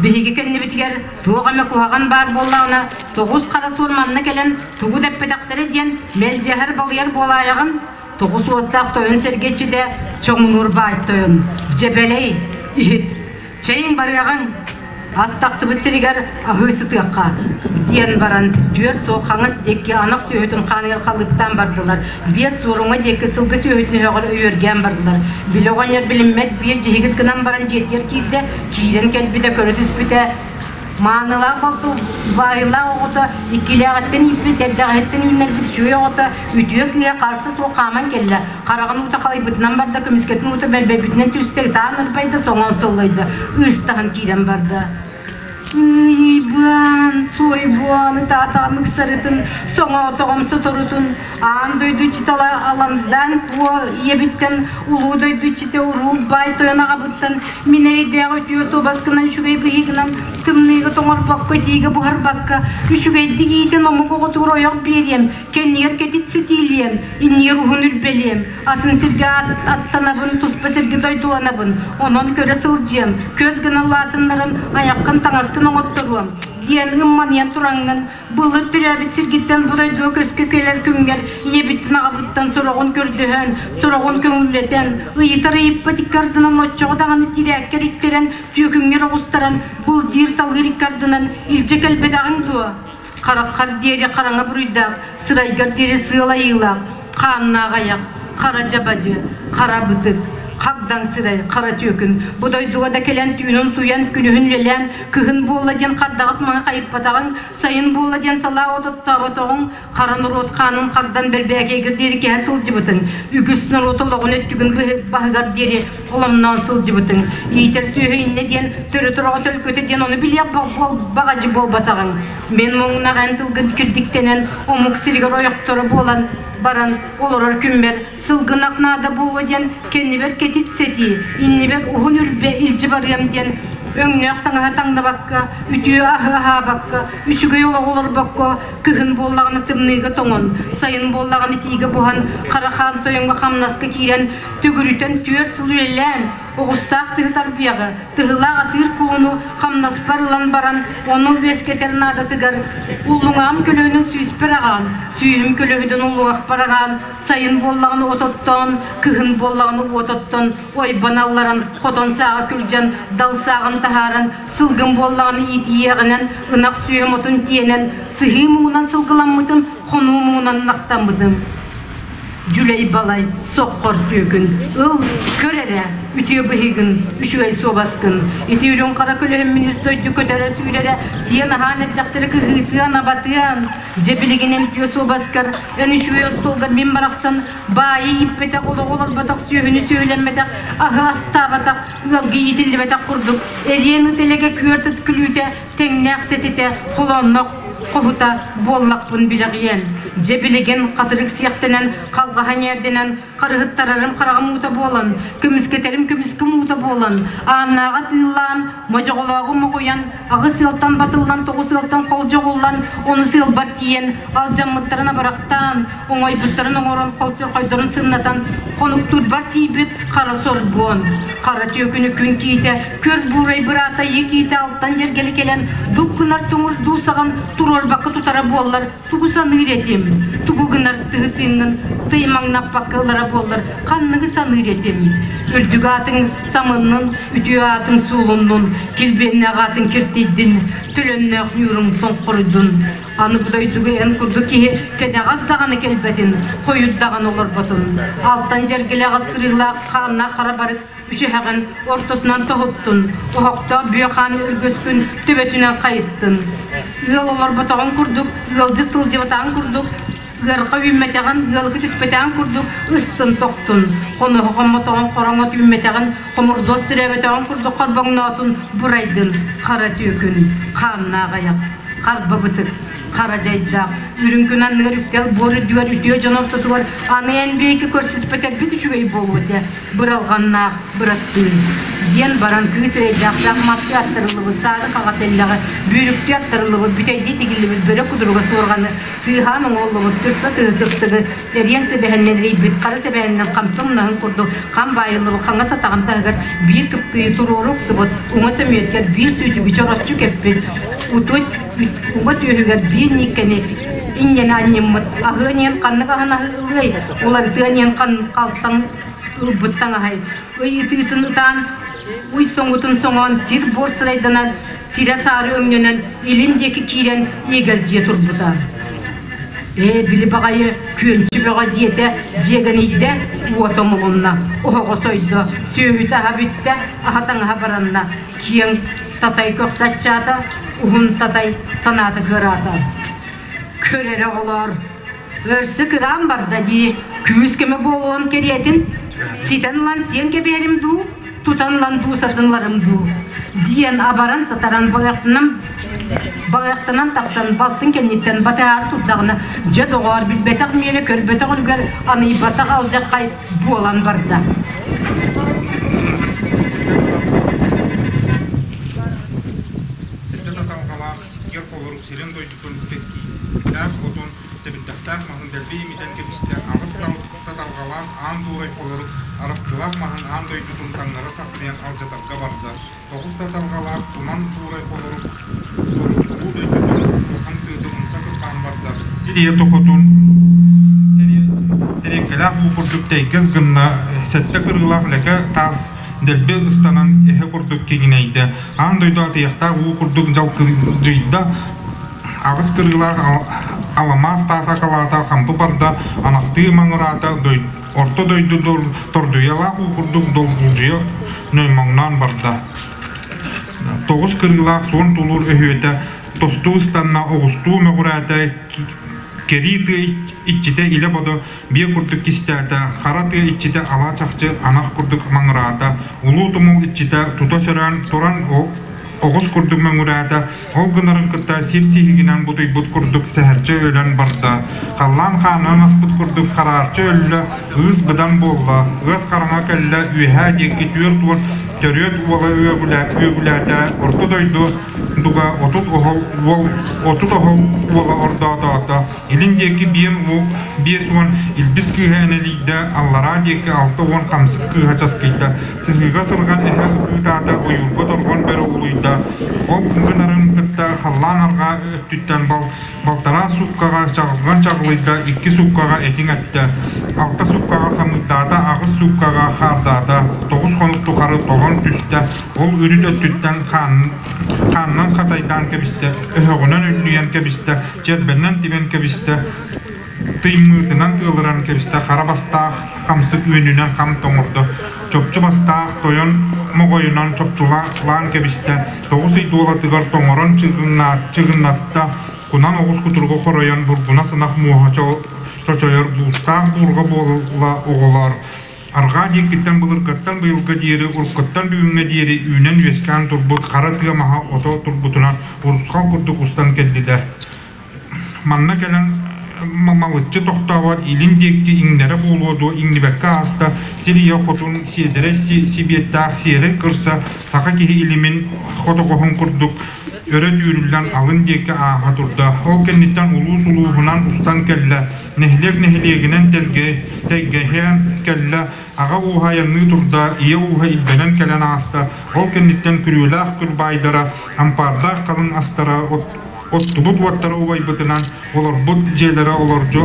Биһиги кэннибитигэр туох эмэ куһаҕан баар буоллаҕына, тоҕус хара суор манна кэлэн тугу да эппэтэхтэрэ диэн мэлдьэһэр балыйар буолаайаҕын. Тоҕус уостаах тойон сэргэччитэ Чоҥунуур баай тойон, дьэбэлэй, иһит, чэйиҥ барыаҕыҥ, ас тахсыбыт сиригэр аһыы сытыахха, диэн баран түөрт суол хаҥас диэки анах сүөһүтүн хааныгар халыыптаан бардылар, биэс суоруҥа диэки сылгы сүөһүтүн өһөҕөр өйүөргээн бардылар. Били оҕонньор билиммэт биир дьиһигис гынан баран дьиэтигэр киирдэ, киирэн кэлбитэ, көрө түспүтэ, Маанылаах балты баайылаах оҕото иккилээҕиттэн ииппит, эрдэҕиһиттэн үүннэрбит үчүгэй оҕото үтүө кыыһа харса суох хааман кэллэ. Хараҕын уута халыйбытынан барда, көмүскэтин уута бэлбэйбитинэн түстэ, ытаан ырбайда, соҥоон соллойдо, ыыстаһан киирэн барда. Ыйбыан, суойбуон, ытаатаҕым ыксарытын, соҥоотоҕум соторутун, аан дойду иччитэ Аландаан Куо ийэбиттэн, улуу дойду иччитэ Уруу Баай тойон аҕабыттан мин эрэйдээх үтүө суобаскынан үчүгэй быһыыгынан тымныыга тоҥорбокко, итиигэ буһарбакка, үчүгэйдик иитэн омук оҕотугар ойох биэриэм, кэннигэр кэтит ситиилиэм, иннигэр уһун үрбэлиэм, атын сиргэ аттанабын, туспа сиргэ дойдуланабын, онон көрө сылдьыам, көс гына улаатыннаран айаххын таҥаскын оҥотторуом, диэн ымманыйан тураҥҥын Былыр төрөөбүт сиргиттэн бу дойдуга көскө кэлэр күҥҥэр ийэбиттэн аҕабыттан сороҕун көрдөһөн, сороҕун көҥүллэтэн, ыйытар ыйыппат икки ардынан оччоҕо даҕаны тирээккэр үттэрэн, түөкүҥҥэр оҕустаран, былдьыыр-талыыр икки ардынан илдьэ кэлбэтэҕиҥ дуо? Хараххар диэри хараҥа буруйдаах, сырайгар диэри сыал айыылаах, хааннаах айах, хара дьабадьы, хара бытык, хагдаҥ сирэй, хара түөкүн. Бу дойдуга да кэлэн түүнүн утуйан, күнүһүн үлэлээн, кыһын буолла диэн хардаҕас маһы хайыппатаҕыҥ, сайын буолла диэн салаа от оттооботоҕуҥ, хара норуот хаанын хагдан бэрбээкэйгэр диэри кэһэ сылдьыбытыҥ, үгүс норуот олоҕун өттүгүн баһыгар диэри оломноон сылдьыбытыҥ, иитэр сүөһү иннэ диэн төрүт ороҕо төлкөтө диэн ону билиэх баҕадьы буолбатаҕыҥ. Мин муҥнаах эн тылгын кирдиктэнэн, омук сиригэр ойохторо буолан баран олорор күммэр сылгынах наада буолуо диэн кэннибэр кэтит сэтии, иннибэр уһун үрбэ илдьи барыам диэн өҥнөөх таҥаһы таҥнабакка, үтүө аһы аһаабакка, үчүгэй олоҕу олорбокко, кыһын буоллаҕына тымныыга тоҥон, сайын буоллаҕына итиигэ буһан, хара хаан тойоҥҥо хамнаска киирэн, төгүрүтэн түөрт сыл үлэлээн, оҕустаах тыһы тарбыйаҕы, тыһылаах атыыр кууну хамнаспар ылан баран, ону үөскэтэр наадатыгар уллуҥаҕым көлөһүнүн сүүспэр аҕаан, сүүһүм көлөһүнүн уллуҥахпар аҕаан, сайын буоллаҕына от оттоон, кыһын буоллаҕына уот оттон, ойбон алларан, хотон сааҕа күрдьэн, дал сааҕын таһааран, сылгым буоллаҕына иитийиэҕинэн, ынах сүөһүм отун тиэнэн, сыһыы муҥунан сылгыламмытым, хонуу муҥунан ынахтаммытым. Дьүлэй балай, соххор түөкүн, ыл, көр эрэ, үтүө быһыыгын, үчүгэй суобаскын. Ити үрүҥ хара көлөһүммүн үс дойду көтөрө-сүүрэрэ, сиэн-аһаан эрдэхтэрэ кыһыытыан-абатыан. Дьэ билигин эн үтүө суобаскар, эн үчүгэй остуолгар мин барахсан баайы ииппэтэх, олоҕу олорботох, сүөһүнү сүөһүлэммэтэх, аһы астаабатах, ыалга иитиллибэтэх курдук, эриэн ыт элэгэ күөрт ыт күлүүтэ, тэҥнээх сэтитэ, холооннох хоһута буоллахпын билэҕиэн. Дьэ билигин хатырык сиэхтэнэн, халҕаһа ньээрдэнэн, харыһыттарарым хараҕым уута буолан, көмүскэтэрим көмүскэм уута буолан, ааннааҕа тыыллаан, модьоҕолооҕу моҕуйан, аҕыс ыалтан батыллан, тоҕус ыалтан холдьоҕуллан, ону сыалбар тиийэн, алдьаммыттарын абырахтаан, оҥойбуттарын оҥорон, холчорхойдорун сымнатан, хонуктуурбар тиийбит хара сорбуон, хара түөкүнү күн киитэ, көр буурай быраата ийэ киитэ алтан дьэргэли кэлэн, дук гынар туҥур дуу саҕан туруорбакка тутара буоллар, тугу саныыр этим, тугу гынар тыһы тыыҥҥын тыймаҥнаппакка ылара буоллар, ханныгы саныыр этим. Үрдүк аатыҥ самыннын, үтүө аатыҥ суулуннун, килбиэннээх аатыҥ киртийдин, төлөннөөх ньууруҥ тоҥхоруйдун. Аны бу дойдуга эн курдук киһи кэнэҕэс даҕаны кэлбэтин, хойут даҕаны олорботун. Алтан дьэргэлээх аскырыылаах хааннаах хара барык үчүһэҕин ортотунан тоһуттун, оһохтоох бүө хаан өргөскүн төбөтүнэн хайыттын. Ыал олорботоҕун курдук, ыалдьыт сылдьыбатаҕын курдук, ыарха үүммэтэҕин, ыалгы түспэтэҕин курдук ыстын-тохтун. Хоноһо хоммотоҕун хороҥо түүммэтэҕин, хомурдуос төрөөбөтөҕүн курдук хорбоҥноотун, бурайдын, хара түөкүн, хааннаах айах. Харбабытык, хара дьайдаах, үрүҥ күн анныгар үктэл буор үрдүгэр үтүө дьон ортотугар аны эн биэки көрсүспэтэрбит үчүгэй буолуо этэ, быралҕаннаах бырастыы диэн баран кыыс эрэйдээх саахыматтыы аттарыллыбыт саары хаҕа тэллэҕи бүүрүктүү аттарыллыбыт бүтэйдии тигиллибит бөрө кудуруга суорҕаны сыыһаан оҥоһуллубут кырса тыһы сыттыгы эриэн сэбэһэннэн эрийбит хара сэбэһэннэн хамса умнаһын курдук хам баайыллыбыт хаҥас атаҕын таһыгар биир кыптыйы туруору уктубут уҥа сөмүөткэр биир сүүтүгү чороччу кэппит утут уҥа түөһүгэр биир ньиккэни инньэни анньыммыт аһыан иһин ханнык аһын аһыылыай уларытыан иһин халтаҥ ылбыт таҥаһай ыйытыытын ытаан уй соҥутун соҥоон сир буор сырайданан сирэ саары өҥнөнөн илин диэки киирэн иэгэлдьийэ турбута. Ээ, били баҕайы күөнчү бөҕө дьиэтэ дьиэгэнийдэ, уота умулунна, оһоҕо сойдо, сүөһүтэ аһа бүттэ, аһа таҥаһа баранна, киэҥ татай көхсө аччаата, уһун татай санаата кыараата. Көр эрэ оҕолоор, өрсө кыраан барда дии, күүс көмө буолуон кэриэтин, ситэн ылан сиэн кэбиһэрим дуу, тутан ылан дуу сатынларым дуу диэн абаран-сатаран баҕыахтанан баҕыахтанан тахсан балтын кэнниттэн батыһаары турдаҕына дьэ доҕоор билбэтэх миэрэ көрбөтөх үлүгэр аныйбатах алдьархай буолан барда.
Сиргэ таталҕалаах сиккиэр холорук сирин дойдутун тэттиилээх отун сэбирдэхтээх маһын дэлби имитэн кэбистэ, аҕыс таталҕалаах аан дуурай холорук араскылаах маһын аан дойдутун таҥнары сахсыйан алдьатарга барда, тоҕус таталҕалаах туман туурай холорук туруу дойдутун улахан тыатын умса кырбаан барда, сир ийэ тохотун тэриэккэлээх уу курдук тэйгэс гынна, сэттэ кырыылаах лэкэ таас дэлби ыстанан эһэ курдук киҥинэйдэ, аан дойду атыйахтаах уу курдук дьалкыдьыйда, аҕыс кырыылаах аламаас таас акалаата хампы барда, анахтыы маҥыраата, орто дойду тордуйалаах уу курдук долгулдьуйа ноймоҥноон барда. Тоҕус кырыылаах суон тулуур өһүөтэ тостуу ыстанна, оҕустуу мөҕүрээтэ, кэрии тыа иччитэ илэ-бодо биэ курдук кистээтэ, хара тыа иччитэ ала чахчы анах курдук маҥыраата, улуу тумул иччитэ тута сөрөөн туран оҕус курдук мөҥүрээтэ, ол гынарын кытта сир сиһигинэн бутуйбут курдук сэһэрчэ өлөн барда, халлаан хаанынан аспыт курдук хараарчы өллө, ыыс быдан буолла, ыас хараҥа кэллэ, үөһээ диэки 40 төрүөт уола үөгүлээтэ, орто дойду дуга 30 оһол уол 30 оһол уола ордоотоото, илин диэки биэн 50 илбис кыыһа энэлийдэ, аллараа диэки 60 хамсык кыыһа часкыйда, сыһыыга сырҕан эһэ ыкыытаата, ойуурга торҕон бөрө улуйда. Ол гынарын кытта халлаан арҕаа өттүттэн балтараа сууккаҕа чаҕылҕан чаҕылыйда, икки сууккаҕа этиҥ эттэ, алта сууккаҕа самыырдаата, аҕыс сууккаҕа хаардаата, тоҕус хонук тухары толон түстэ, ол үрүт өттүттэн хаанынан хатайдаан кэбистэ, өһөҕүнэн үллүйэн кэбистэ, чэрбэннэн тибэн кэбистэ, тыймыытынан тыалыран кэбистэ, хара бастаах хамсык үөнүнэн хам тоҥордо, чопчу бастаах тойон моҕойунан чопчулаан кэбистэ, тоҕус ый дуолатыгар тоҥорон чыгыннатта, кунан оҕус кутуруга хоройон бургуна сынах муоһа чочойор буустаах буурҕа буола оҕолоор Арҕаа диэкиттэн былыргыттан быйылга диэри, уруккуттан бүгүҥҥэ диэри үүнэн-үөскээн турбут хара тыа маһа ото турбутунан урусхал курдук устан кэллилэр. Манна кэлэн малыччы тохтообот илин диэки иҥнэрэ буолуо дуо иҥнибэккэ ааста, сир ийэ хотун сиэдэрэй сибиэттээх сиэрэй кырса саха киһи илимин хотоҕоһун курдук өрө түүрүллэн алын диэки ааһа турда. Ол кэнниттэн улуус улууһунан устан кэллэ. Нэһилиэк нэһилиэгинэн тэлгэһээн кэллэ, аҕа ууһа айанныы турда, ийэ ууһа илбэнэн кэлэн ааста, ол кэнниттэн күрүөлээх күр баайдара, ампаардаах халыҥ астара, оттубут уоттара убайбытынан, олорбут дьиэлэрэ олордьу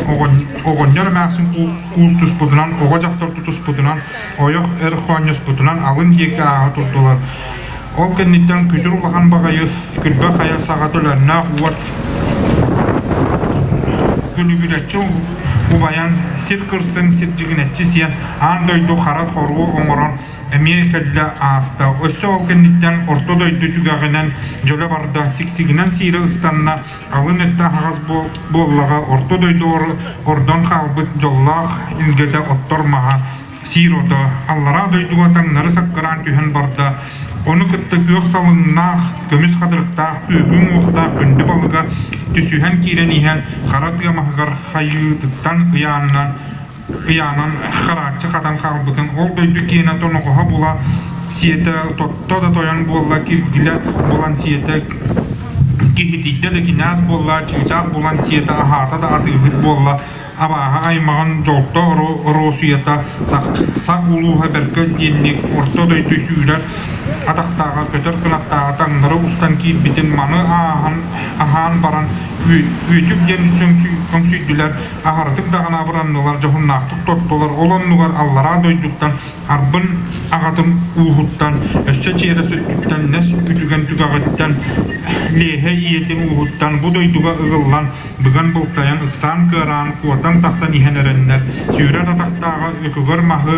оҕонньор эмээхсин куустуспутунан, оҕо-дьахтар тутуспутунан, ойох эр хоонньоспутунан алын диэки ааһа турдулар. Ол кэнниттэн күтүр улахан баҕайы күрбэ хайа саҕа төлөннөөх уот күлүбүрэччи убайан, сир кырсын сирдьигинэччи сиэн, аан дойду хара хоруо оҥорон эмиэ кэллэ ааста. Өссө ол кэнниттэн орто дойду түгэҕинэн дьөлө барда, сиксигинэн сиирэ ыстанна, алын өттө аһаҕас буоллаҕа орто дойду ордон хаалбыт дьоллоох илгэтэ оттор маһа сиир ото аллараа дойдуга таҥнары саккыраан түһэн барда, ону кытта күөх салыҥнаах, көмүс хатырыктаах, күөгү уҥуохтаах күндү балыга түсүһэн киирэн иһэн хара тыа маһыгар хайыытыттан ыйааннан ыйаанан харааччы хатан хаалбытын ол дойду киэнэ тоноҕоһо була сиэтэ тотто да тойон буолла киргилэ булан сиэтэ киһитийдэ да кинээс буолла чыычаах булан сиэтэ аһаата да атыыһыт буолла абааһы аймаҕын дьолто Оруосуйата сах улууһа бэркэ диэнник орто дойду сүүрэр атахтааҕа көтөр кынаттааҕа таҥнары устан киирбитин маны ааһан аһаан баран үөтүк диэн өҥсүйдүлэр аһарытык даҕаны абыраннылар дьоһуннаахтык тоттулар ол оннугар аллараа дойдуттан Арбын аҕатын ууһуттан, өссө чиэрэ сүрдүттэн, нэс үтүгэн түгэҕиттэн, Лиэһэ ийэтин ууһуттан бу дойдуга ыгыллан, быган былтайан, ыксаан-кыараан, куотан тахсан иһэн эрэннэр, сүүрэр атахтааҕа өкөгөр маһы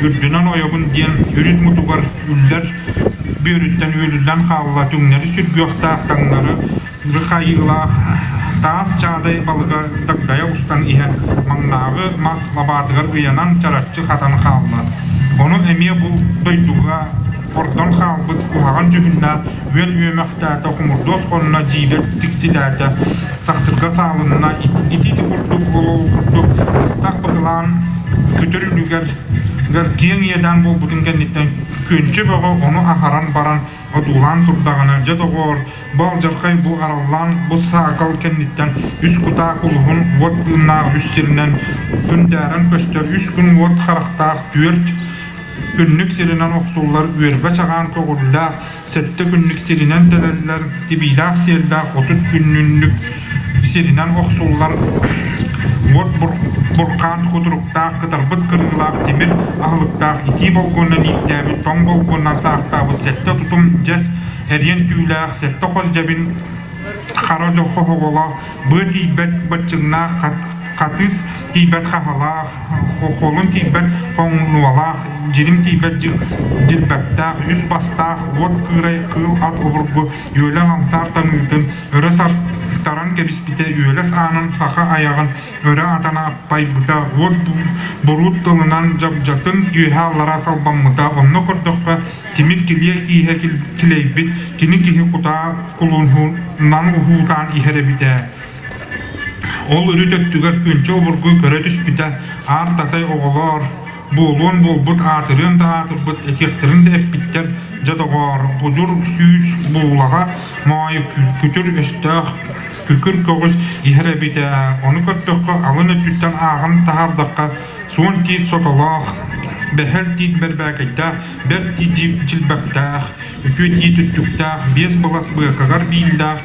үрдүнэн ойобун диэн үрүт мутугар үллэр бүөрүттэн үөлүллэн хаалла, түҥнэри сүргүөхтээх таҥнары Рыхайыылаах таас чаадай балыга дагдайа устан иһэн, маҥнааҕы мас лабаатыгар ыйанан чараччы хатан хаалла. Ону эмиэ бу дойдуга ордон хаалбыт куһаҕан дьүһүннээх үөн үөмэхтээтэ, хомурдуос хонно дьиибэ тиксилээтэ, сахсырга саалынна, ити-ити курдук олоҕу курдук быстах быһылаан күтүр үлүгэр киэҥ иэдээн буолбутун кэнниттэн күөнчү бөҕө ону аһаран баран одуулаан турдаҕына, дьэ доҕоор, бу алдьархай бу араллаан бу саакал кэнниттэн үс кутаа кулуһун уот тыыннаах үс сиринэн күндээрэн көстөр үс күн уот харахтаах түөрт күннүк сиринэн охсуллар үөрбэ чаҕаан көҕүллээх сэттэ күннүк сиринэн тэлэллэр тибиилээх сиэллээх 30 күннүннүк сиринэн охсуллар уот бурхаан кутуруктаах кытарбыт кырыылаах тимир аһылыктаах итии болгуонан ииктээбит тоҥ болгуонан саахтаабыт сэттэ тутум дьэс эриэн түүлээх сэттэ хос дьэбин хара дьоххоһоҕолоох быа тиийбэт баччыҥнаах хатыыс тиийбэт хаһалаах холун тиийбэт хоҥнуолаах дьирим тиийбэт дьилбэктээх үс бастаах уот кыырай кыыл ат обургу үөлэ ламсаар таҥыытын өрө сартаран кэбиспитэ үөлэс аанын саха айаҕын өрө атана аппайбыта уот буруут тылынан дьабдьатын үөһэ-аллара салбаммыта онно көрдөххө тимир килиэ кииһэ килэйбит кини киһи кутаа кулуһунан уһуутаан иһэр эбит ээ Ол үрүт өттүгэр күнчэ обургу көрө түспүтэ, аар татай оҕолоор, буолуон буолбут, аатырыан да аатырбыт, этиэхтэрин да эппиттэр, дьэ доҕоор, будьур сүүс буулаҕа Моойу күтүр өстөөх күкүр көҕүс иһэр эбит ээ, ону көрдөххө алын өттүттэн ааҕан таһаардахха суон тиит сотолоох, бэһэл тиит бэрбээкэйдээх, бэрт тиит дьилбэктээх, үтүө тиит өттүктээх, биэс былас быакагар бииллээх,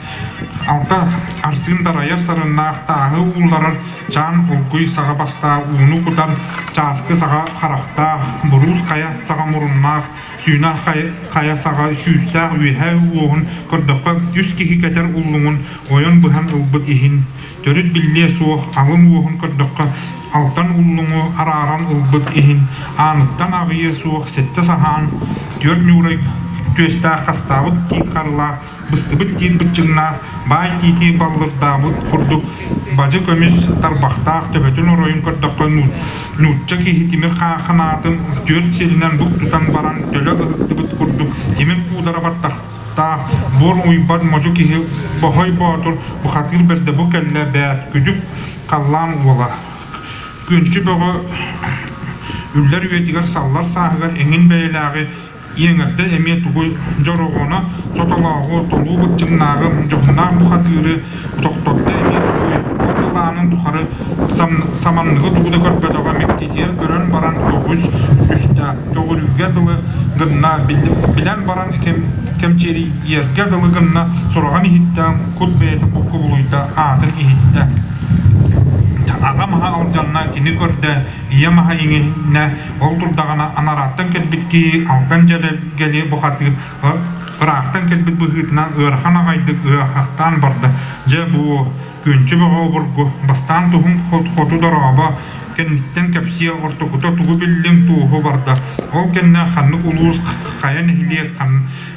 алта арсыын дарайар сарыннаах, тааһы уулларар чаан олгуй саҕа бастаах, ууну кутан чааскы саҕа харахтаах, буруус хайа саҕа муруннаах, сүүнэ хайа саҕа сүүстээх үөһээ уоһун көрдөххө үс киһи кэтэр уллуҥун ойон быһан ылбыт иһин төрүт биллиэ суох алын уоһун көрдөххө алтан уллуҥу арааран ылбыт иһин ааныттан аҕыйыа суох сэттэ саһаан түөрт ньуурай түөстээх хастаабыт тиит харылаах быстыбыт тиит быччыҥнаах, баай тиити баллырдаабыт курдук бадьы көмүс тарбахтаах төбөтүн оройун көрдөххө нуучча киһи тимир ханаатын түөрт сиринэн бук тутан баран төлө ыһыктыбыт курдук тимир куудара баттахтаах буор уйбат модьу киһи Бохой Боотур бухатыыр бэрдэ бу кэллэ бээт күдүк халлаан уола Күнчү бөҕө үллэр үйэтигэр саллар сааһыгар эҥин бэйэлээҕи Иэҥэрдэ эмиэ тугуй дьороҕоно сотолооҕу, толуу быччыҥнааҕы, дьоһуннаах бухатыыры тохтотто эмиэ тугуй, ол былаанын тухары саманныгы тугу да көрбөтөҕө мэктиэтигэр көрөн баран көҕүс түстэ, көҕүрүүгэ дылы гынна, билэн баран кэмчиэрийэргэ дылы гынна, сураҕын иһиттэ, кут бэйэтэ кубулуйда, аатын иһиттэ. Аҕа маһа алдьанна, кини көрдө, ийэ маһа иҥиннэ, Ол турдаҕына анарааттан кэлбит киһи Алтан Дьэлэгэли бухатыыр ыраахтан кэлбит быһыытынан ыарахан аҕайдык ыаһахтаан барда. Дьэ бу күнчү бөҕө обургу бастаан туһун хоту дорообо кэнниттэн кэпсиэ ортокута тугу биллиҥ туоһу барда. Ол кэннэ ханнык улуус хайа нэһилиэк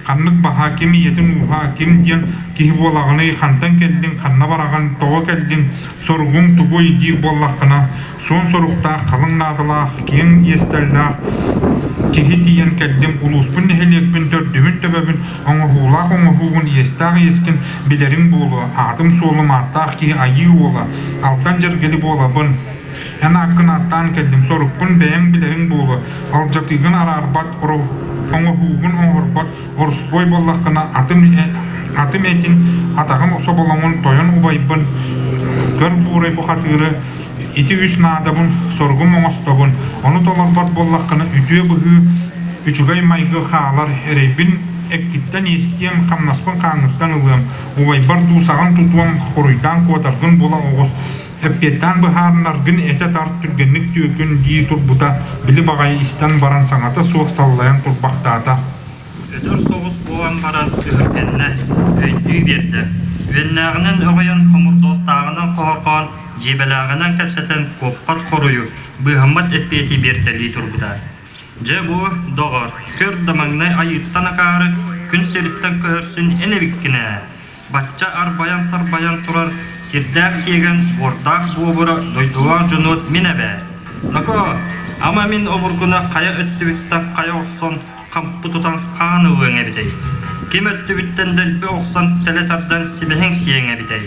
ханнык баһа ким ийэтин ууһа ким диэн киһи буолаҕыный хантан кэллиҥ ханна бараҕын тоҕо кэллиҥ соругуҥ тугуй диир буоллаххына Суон соруктаах, халыҥ наадалаах, киэҥ иэстэллээх киһи тиийэн кэллим, улууспун, нэһилиэкпин, төрдүбүн-төбөбүн, оҥоһуулаах оҥоһуугун, иэстээх иэскин билэриҥ буолуо, аатым-суолум ааттаах киһи айыы уола, Алтан Дьэргэли буолабын. Эн ааккын ааттаан кэллим, сорукпун бэйэҥ билэриҥ буолуо, алдьатыыгын араарбат, оҥоһуугун оҥорбот, ороспуой буоллаххына атым, атым этин, атаҕым соболоҥун тойон убайбын, көр буурай бухатыыры Ити үс наадабын, соругум оҥостобун, ону толорбот буоллаххына үтүө быһыы, үчүгэй майгы хаалар, эрэйбин эккиттэн иэстиэм, хамнаспын хааҥҥыттан ылыам, убайбар дуусаҕын тутуом, хоруйдаан куотаргын була оҕус, эппиэттээн быһаарынаргын этэ тарт, түргэнник түөкүн дии турбута, били баҕайы истэн баран саҥата суох саллайан турбахтаата.
Өтөр соҕус буолан баран өһүргэннэ, өйдүү биэрдэ. Үөннээҕинэн өҕүйэн, хомурдуостааҕынан хоһорҕоон, дьиэбэлээҕинэн кэпсэтэн куоппат хоруйу, быыһаммат эппиэти биэртэлии турбута. Дьэ бу, доҕор, көр да маҥнай айыыттан акаары, күн сириттэн көһөрсүн эн эбиккин ээ. Бачча арбайан-сарбайан турар сирдээх сиэгэн, буордаах буобура дойдулаах дьонуот мин эбээ. Ноко, ама мин обургуна хайа өттүбүттэн хайа охсон хампы тутан хаан ылыаҥ эбитэй? Ким өттүбүттэн дэлби охсон тэлэ тардан симэһиҥ сиэҥ эбитэй?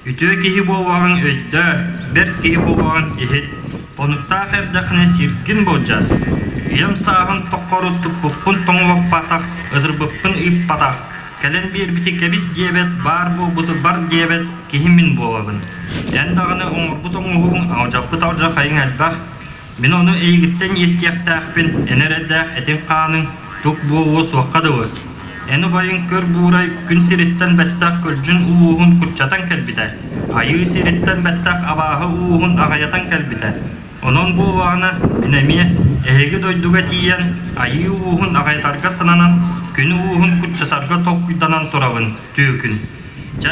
Үтүө киһи буолуоҕуҥ өйдөө, бэрт киһи буолуоҕуҥ иһит, хонуктаах эрдэххинэ сиргин былдьас. Үйэм сааһын тоххору туппуппун тоҥулаппатах, ытырбыппын ыыппатах, кэлэн биэрбити кэбис диэбэт, баар буолбуту бар диэбэт киһи мин буолабын. Эн даҕаны оҥорбут оҥоһууҥ алдьаппыт алдьархайыҥ элбэх, Мин ону эйигиттэн иэстиэхтээхпин, эн эрэйдээх этиҥ-хааныҥ тук буолуо суохха дылы. Эн убайыҥ көр буурай күн сириттэн бэттэх көлдьүн улууһун куччатан кэлбитэ, айыы сириттэн бэттэх абааһы ууһун аҕайатан кэлбитэ. Онон буоллаҕына, мин эмиэ эһиги дойдуга тиийэн айыы ууһун аҕайатарга сананан, күн ууһун куччатарга толкуйданан турабын, түөкүн. Чэ,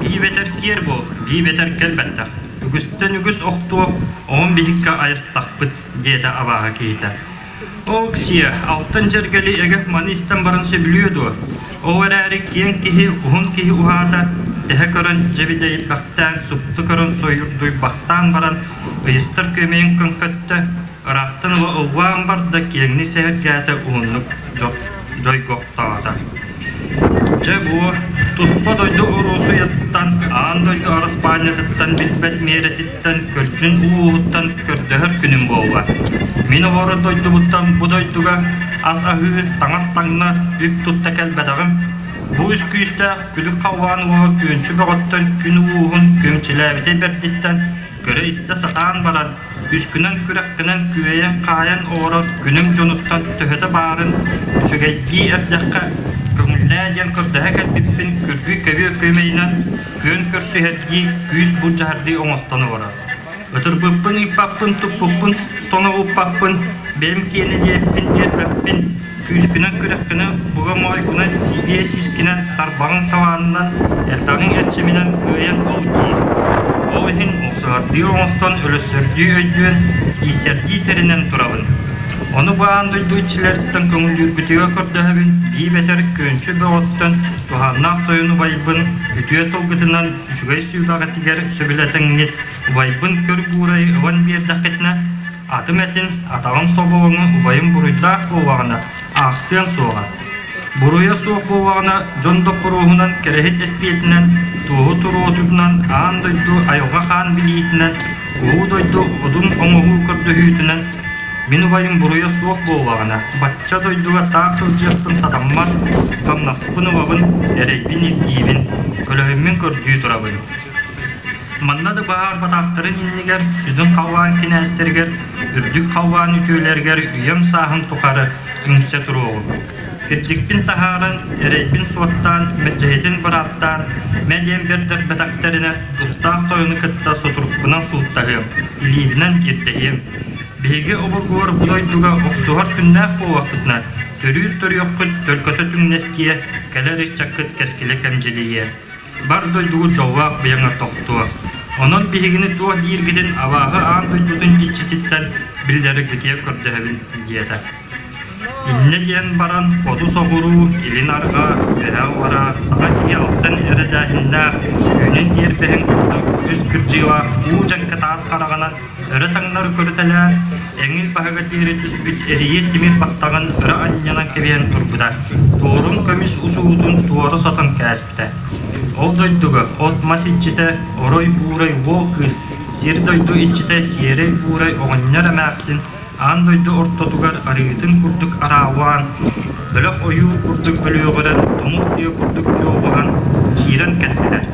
биибэтэр киэр буол, биибэтэр кэлбэттэх. Үгүстэн үгүс охтуо, оҕом биһиккэ айастахпыт, диэтэ абааһы киһитэ. Оксия, алтан дьэргэли эгэ маны истэн баран сөбүлүө дуо? Ол эрээри киэҥ киһи, уһун киһи уһаата, тэһэ көрөн дьэбидэйбэхтээн, супту көрөн сойурдуйбахтаан баран, ыйыстар күөмэйин көҥкөттө, ыраахтан ыла ыллаан барда, киэҥник сэһэргээтэ, уһуннук дьойгохтоото. Дьэ бу туспа дойду Оруосуйаттан, аан дойду араспаанньатыттан билбэт миэрэтиттэн, көлдьүн улууһуттан көрдөһөр күнүм буолла. Мин олорор дойдубуттан бу дойдуга ас аһыы, таҥас таҥна, үп тутта кэлбэтэҕим. Бу үс күүстээх күлүк халлаан уола күөнчү бөҕөттөн күн улууһун күөмчүлээбитэ бэрдиттэн көрө-истэ сатаан баран, үскүнэн күрэххинэн күөйэн-хаайан олорор күнүм дьонуттан төһөтө баарын үчүгэйдии эрдэххэ көҥүллээ диэн көрдөһө кэлбиппин күргүй көбүө күөмэйинэн күөн көрсүһэрдии күүс былдьаһардыы оҥостон олорор. Ытырбыппын ыыппаппын, туппуппун тоноҕуппаппын, бэйэм киэнэ диэппин биэрбэппин, күүскүнэн күрэххинэн, буга моойгунан сибиэ сискинэн, тарбаҕыҥ талаанынан, элбэҕиҥ эрчиминэн кыайан ол диир. Ол иһин охсуһардыы оҥостон өлөссөрдүү өйдүөн, ииссэрдии тэринэн турабын. Ону бу аан дойду иччилэриттэн көҥүллүүргүтүгэр көрдөһөбүн, биибэтэр күөнчү бөҕөттөн туһааннаах тойон убайбын үтүө тылгытынан үчүгэй сүүбэҕитигэр сөбүлэтэҥҥит убайбын көр буурайы ылан биэрдэххитинэ, атым этин, атаҕым соболоҥу убайым буруйдаах буоллаҕына, аахсыам суоҕа. Буруйа суох буоллаҕына, дьон доппуруоһунан кэрэһит эппиэтинэн, туоһу туруотутунан, аан дойду айылҕа хаан билиитинэн, улуу дойду одун оҥоһуу көрдөһүүтүнэн Мин убайым буруйа суох буоллаҕына, бачча дойдуга таах сылдьыахпын сатаммат, хамнаспын ылабын, эрэйбин ирдиибин, көлөһүммүн көрдүү турабын. Манна да баһаар батаахтарын иннигэр, сүдүн халлаан кинээстэригэр, үрдүк халлаан үтүөлэригэр үйэм-сааһым тухары үҥсэ туруоҕум. Кирдикпин таһааран, эрэйбин суоттаан, мэлдьэһитин бырааптаан, мэ диэн бэрдэрбэтэхтэринэ, тустаах тойону кытта сутурукпунан сууттаһыам, илиибинэн ирдэһиэм. Биһиги обургулар бу дойдуга охсуһар күннээх буоллахпытына, төрүүр төрүөххүт төлкөтө түҥнэстиэ, кэлэр ыччаккыт кэскилэ кэмдьилийиэ. Бар дойдугут дьоллоох быйаҥа тохтуо. Онон биһигини туох дииргитин абааһы аан дойдутун иччититтэн биллэргитиэ көрдөһөбүн диэтэ. Инньэ диэн баран хоту соҕуруу, илин арҕаа, үөһээ аллараа саха киһи алтан эрэдээһиннээх, түүнүн тиэрбэһин курдук үс кырдьыылаах уу дьэҥкэ таас хараҕынан өрө таҥнары көрүтэлээн, эҥил баһыгар диэри түспүт эрийэ тимир баттаҕын өрө анньынан кэбиһэн турбута, туорун көмүс усуутун туора сотон кээспитэ. Ол дойдуга от-мас иччитэ, орой-буурай уол кыыс, сир-дойду иччитэ сиэрэй-буурай оҕонньор эмээхсин аан дойду ортотугар арыытын курдук араалаан, бөлөх ойуур курдук бөлүөҕүрэн, тумул тыа курдук чуоҕуһан киирэн кэллилэр.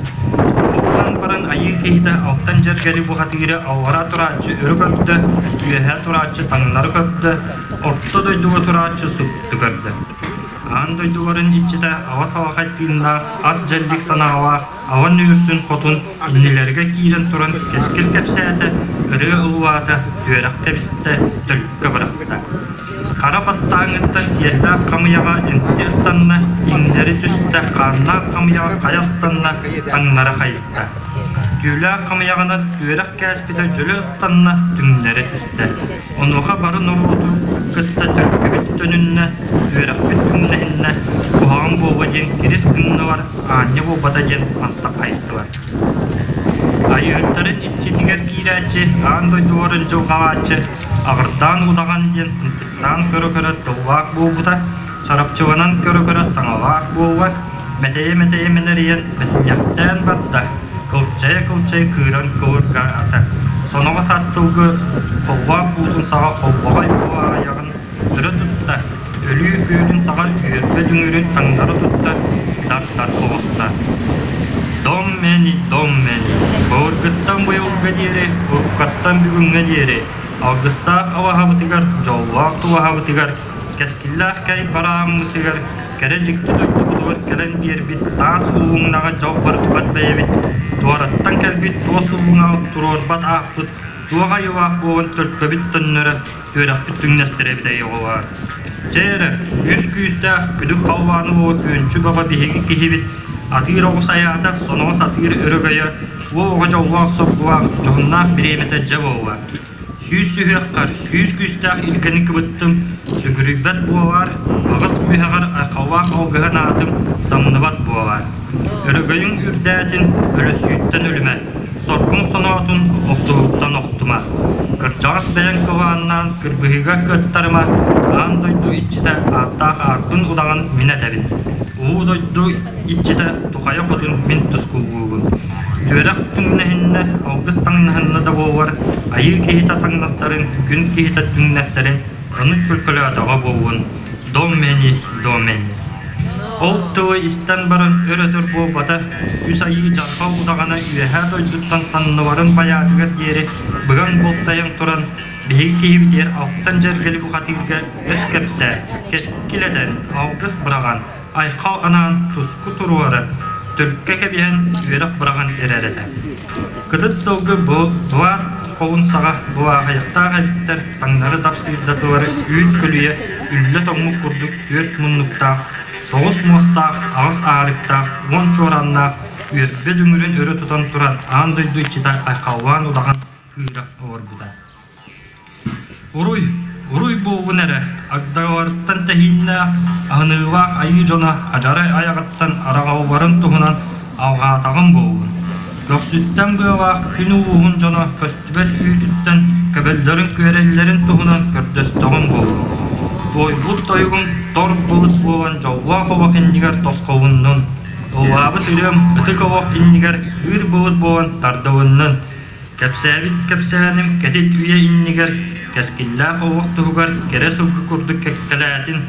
Ол баран айыы киһитэ алтан дьэргэли бухатыыры аллара турааччы өрө көрдө, үөһэ турааччы таҥнары көрдө, орто дойдуга турааччы супту көрдө. Аан дойдуларын иччитэ ала салахай тыыннаах, ат дьэллик санаалаах, Аҕан үөрсүн хотун иннилэргэ киирэн туран кэскил кэпсээтэ, ырыа ыллаата, түөрэх кэбистэ, төлкө бырахта. Хара бастааҥҥыттан сиэллээх хамыйаҕа эмти ыстанна, иҥнэри түстэ, хааннаах хамыйаҕа хайа ыстанна, таҥнары хайыста. Түүлээх хамыйаҕынан түөрэх кээспитэ дьөлө ыстанна, түҥнэри түстэ. Онуоха бары норуоту кытта төлкөбүт төнүннэ, үөрэхпит түҥнэһиннэ, куһаҕан буолла диэн кирис гыннылар, аанньа буолбата диэн антах хайыстылар. Айыыһыттарын иччитигэр киирээччи, аан дойдуларын дьылҕалааччы, аҕырдаан удаҕан диэн ынтыктаан көрө-көрө тыллаах буолбута, чарапчыланан көрө-көрө саҥалаах буолла, мэтэйэ-мэтэйэ мэнэрийэн бэтинньэхтээн барда, кылчайа-кылчайа кыыран кылыргаата, соноҕос ат сылгы холлоох буутун саҕа холлоҕой буола айаҕын өрө тутта, өлүү күөлүн саҕа үөрбэ дүҥүрүн таҥнары тутта, дар-дар оҕуста. Дом мэни, дом мэни, былыргыттан быйылга диэри, уруккаттан бүгүҥҥэ диэри, алгыстаах алаһабытыгар, дьоллоох тулаһабытыгар Кэскиллээх кэй барааммытыгар кэрэ дьикти дойдубутугар кэлэн биэрбит таас улууҥнаҕа дьол барбат бэйэбит, туораттан кэлбит туос улууҥаҕа туруорбат аахпыт туох айылаах буолан төлкөбүт төннөрө, үөрэхпит түҥнэстэрэ эбитэй оҕолоор. Чэ эрэ, үс күүстээх күдүк халлааны уола күөнчү бөҕө биһиги киһибит, атыыр оҕус айаата, соноҕос атыыр өрөгөйө, уол оҕо дьоллоох соргулаах, дьоһуннаах бириэмэтэ дьэ буолла. Сүүс сүһүөххэр сүүс күүстээх илгэни кыбыттым, сүгүрүйбэт буолаар, аҕыс мүһэҕэр айхаллаах алгыһын аатым самныбат буолаар. Өрөгөйүҥ үрдээтин, өлөссүүттэн өлүмэ, соргуҥ соноотун, охсуһууттан охтума. Кырдьаҕас бэйэҥ кылааннаан кыргыһыыга кыаттарыма, аан дойду иччитэ ааттаах аартын удаҕан мин этэбин. Улуу дойду иччитэ тухайа хотун мин тускуллуубун. Түөрэх түҥнэһиннэ, алгыс таҥнаһынна да буоллар, айыы киһитэ таҥнастарын, күн киһитэ түҥнэстэрин ону көлкөлөөтөҕө буоллун. До мэни, до мэни. Ол тылы истэн баран өр-өтөр буолбата, үс айыы дьарҕа удаҕана үөһээ дойдуттан санныларын байаатыгар диэри быган буолтайан туран, биһиги киһибитигэр алтан дьэргэли бухатыырга өс кэпсээ, кэскил этэн, алгыс быраҕан, айхал анаан туску туруоран, төлкө кэбиһэн үөрэх быраҕан эрэр этэ. Кытыт сылгы былаат холун саҕа былааҕайахтаах эбиттэр таҥнары дапсыырдатылары үүт көлүйэ үллэ тоҥмут курдук түөрт муннуктаах, тоҕус муостаах, аҕыс аарыктаах, уон чуорааннаах үөрбэ дүҥүрүн өрө тутан туран аан дойду иччитэ айхаллаан удаҕан кыыра олорбута. Уруй, уруй буоллун эрэ, агдаларыттан тэһииннээх, аһыныылаах айыы дьоно адьарай айаҕыттан араҕалларын туһунан алҕаатаҕым буоллун. Көхсүттэн быалаах күн улууһун дьоно көстүбэт үүтүттэн көбөллөрүн күөрэллэрин туһунан көрдөстөҕүм буоллун. Туойбут тойугум тор былыт буолан дьоллоох олох иннигэр тосхолуннун. Ыллаабыт ырыам ытык олох иннигэр ыыр былыт буолан тардылыннын. Кэпсээбит кэпсээним кэтит үйэ иннигэр кэскиллээх олох туһугар кэрэ сылгы курдук кэккэлээтин,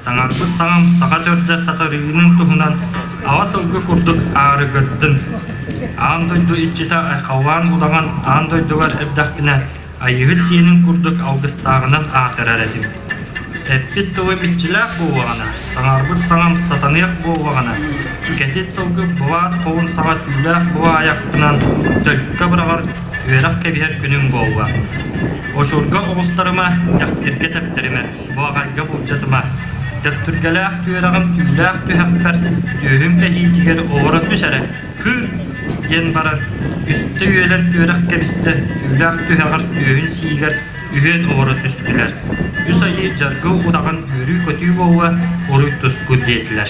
саҥарбыт саҥам саха төрдө сатарыынын туһунан аҕа сылгы курдук аарыгырдын. Аан дойду иччитэ айхаллаан удаҕан аан дойдугар эрдэхпинэ айыыһыт сиэнин курдук алгыстааҕынан аатырар этим. Эппит тылым иччилээх буоллаҕына, саҥарбыт саҥам сатаныах буоллаҕына, кэтит сылгы былаат хоһун саҕа түүлээх былаайахпынан төлкө быраҕар үөрэх кэбиһэр күнүм буолла. Очурга оҕустарыма, тэхтиргэ тэптэримэ, былаҕайга былдьатыма. Тэптүргэлээх түөрэҕим түүлээх түһэхпэр түөһүм кэһиитигэр олоро түс эрэ, кыыр диэн баран, үстэ үөлэн түөрэх кэбистэ, түүлээх түһэҕэр түөһүн сиигэр үһүөн олоро түстүлэр. Үс айыы дьаргыл удаҕан үөрүү-көтүү буолла, уруй туску диэтилэр.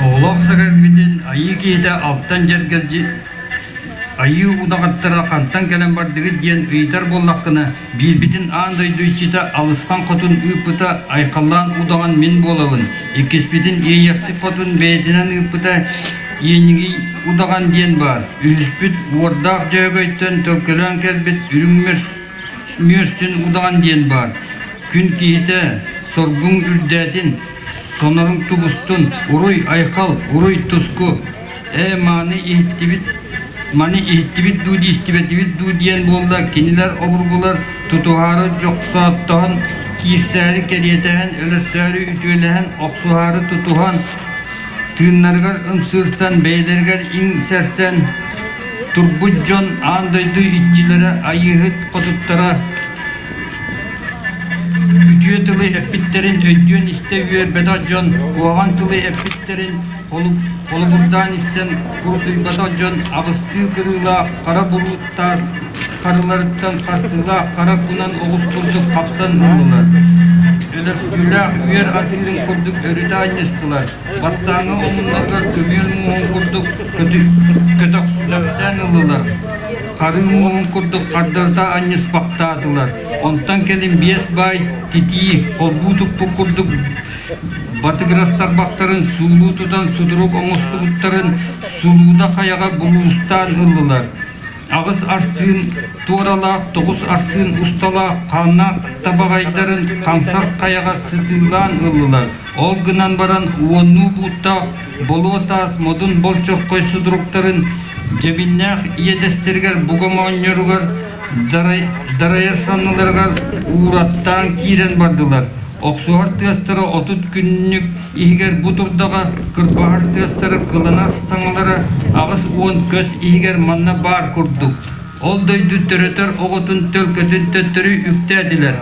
Оҕолоох сэгэргитин айыы киһитэ алтан дьэргэлдьи айыы удаҕаттара хантан кэлэн бардыгыт диэн ыйытар буоллаххына, биирбитин аан дойду иччитэ Алысхан Хотун ыыппыта айхаллаан удаҕан мин буолабын, иккиспитин Иэйэхсит Хотун бэйэтинэн ыыппыта Иэнигий удаҕан диэн баар, үһүспүт Уордаах Дьөһөгөйтөн төлкөлөөн кэлбит Үрүҥ Мүөстүн удаҕан диэн баар. Күн киһитэ соргуҥ үрдээтин, соноруҥ тубустун, уруй айхал, уруй туску. Ээ мааны иһиттибит, маны иһиттибит дуу истибэтибит дуу диэн буолла кинилэр обургулар тутуһаары дьохсооттоһон, киирсээри кэриэтэһэн, өлөрсөөрү үтүөлэһэн, охсуһаары тутуһан, Тыыннарыгар ымсыырсан, бэйэлэригэр иҥсэрсэн турбут дьон аан дойду иччилэрэ, айыыһыт хотуттара үтүө тылы эппиттэрин өйдүөн истэ үөрбэтэх дьон куһаҕан тылы эппиттэрин холобурдаан истэн курутуйбатах дьон аҕыстыы кырыылаах хара буруут таас харыларыттан харсыылаах хара кунан оҕус курдук хапсан ыллылар. Өлөрсүүлээх үөр атыырын курдук өрүтэ анньыстылар. Бастааҥҥы омуннарыгар көмүөл муоһун курдук көтөхсүлэхтээн ыллылар. Харыы муоһун курдук хардарыта анньыспахтаатылар. Онтон кэлин биэс баай титии холбуу туппут курдук батыгырас тарбахтарын суулуу тутан судурук оҥостубуттарын сулууда хайаҕа булуустаан ыллылар. Аҕыс арсыын туоралаах, тоҕус арсыын усталаах хааннаах табаҕайдарын хамсар хайаҕа сытыылаан ыллылар. Ол гынан баран уоннуу бууттаах болуо таас модун болчорхой судуруктарын дьэбиннээх иэдэстэригэр буга моонньоругар дарайар санныларыгар уураттаан киирэн бардылар. Охсуһар тыастара 30 күннүк иһигэр бу турдаҕа кырбаһар тыастара кыланар саҥалара 80 көс иһигэр манна баар курдук. Ол дойду төрөтөр оҕотун төлкөтүн төттөрү үктээтилэр.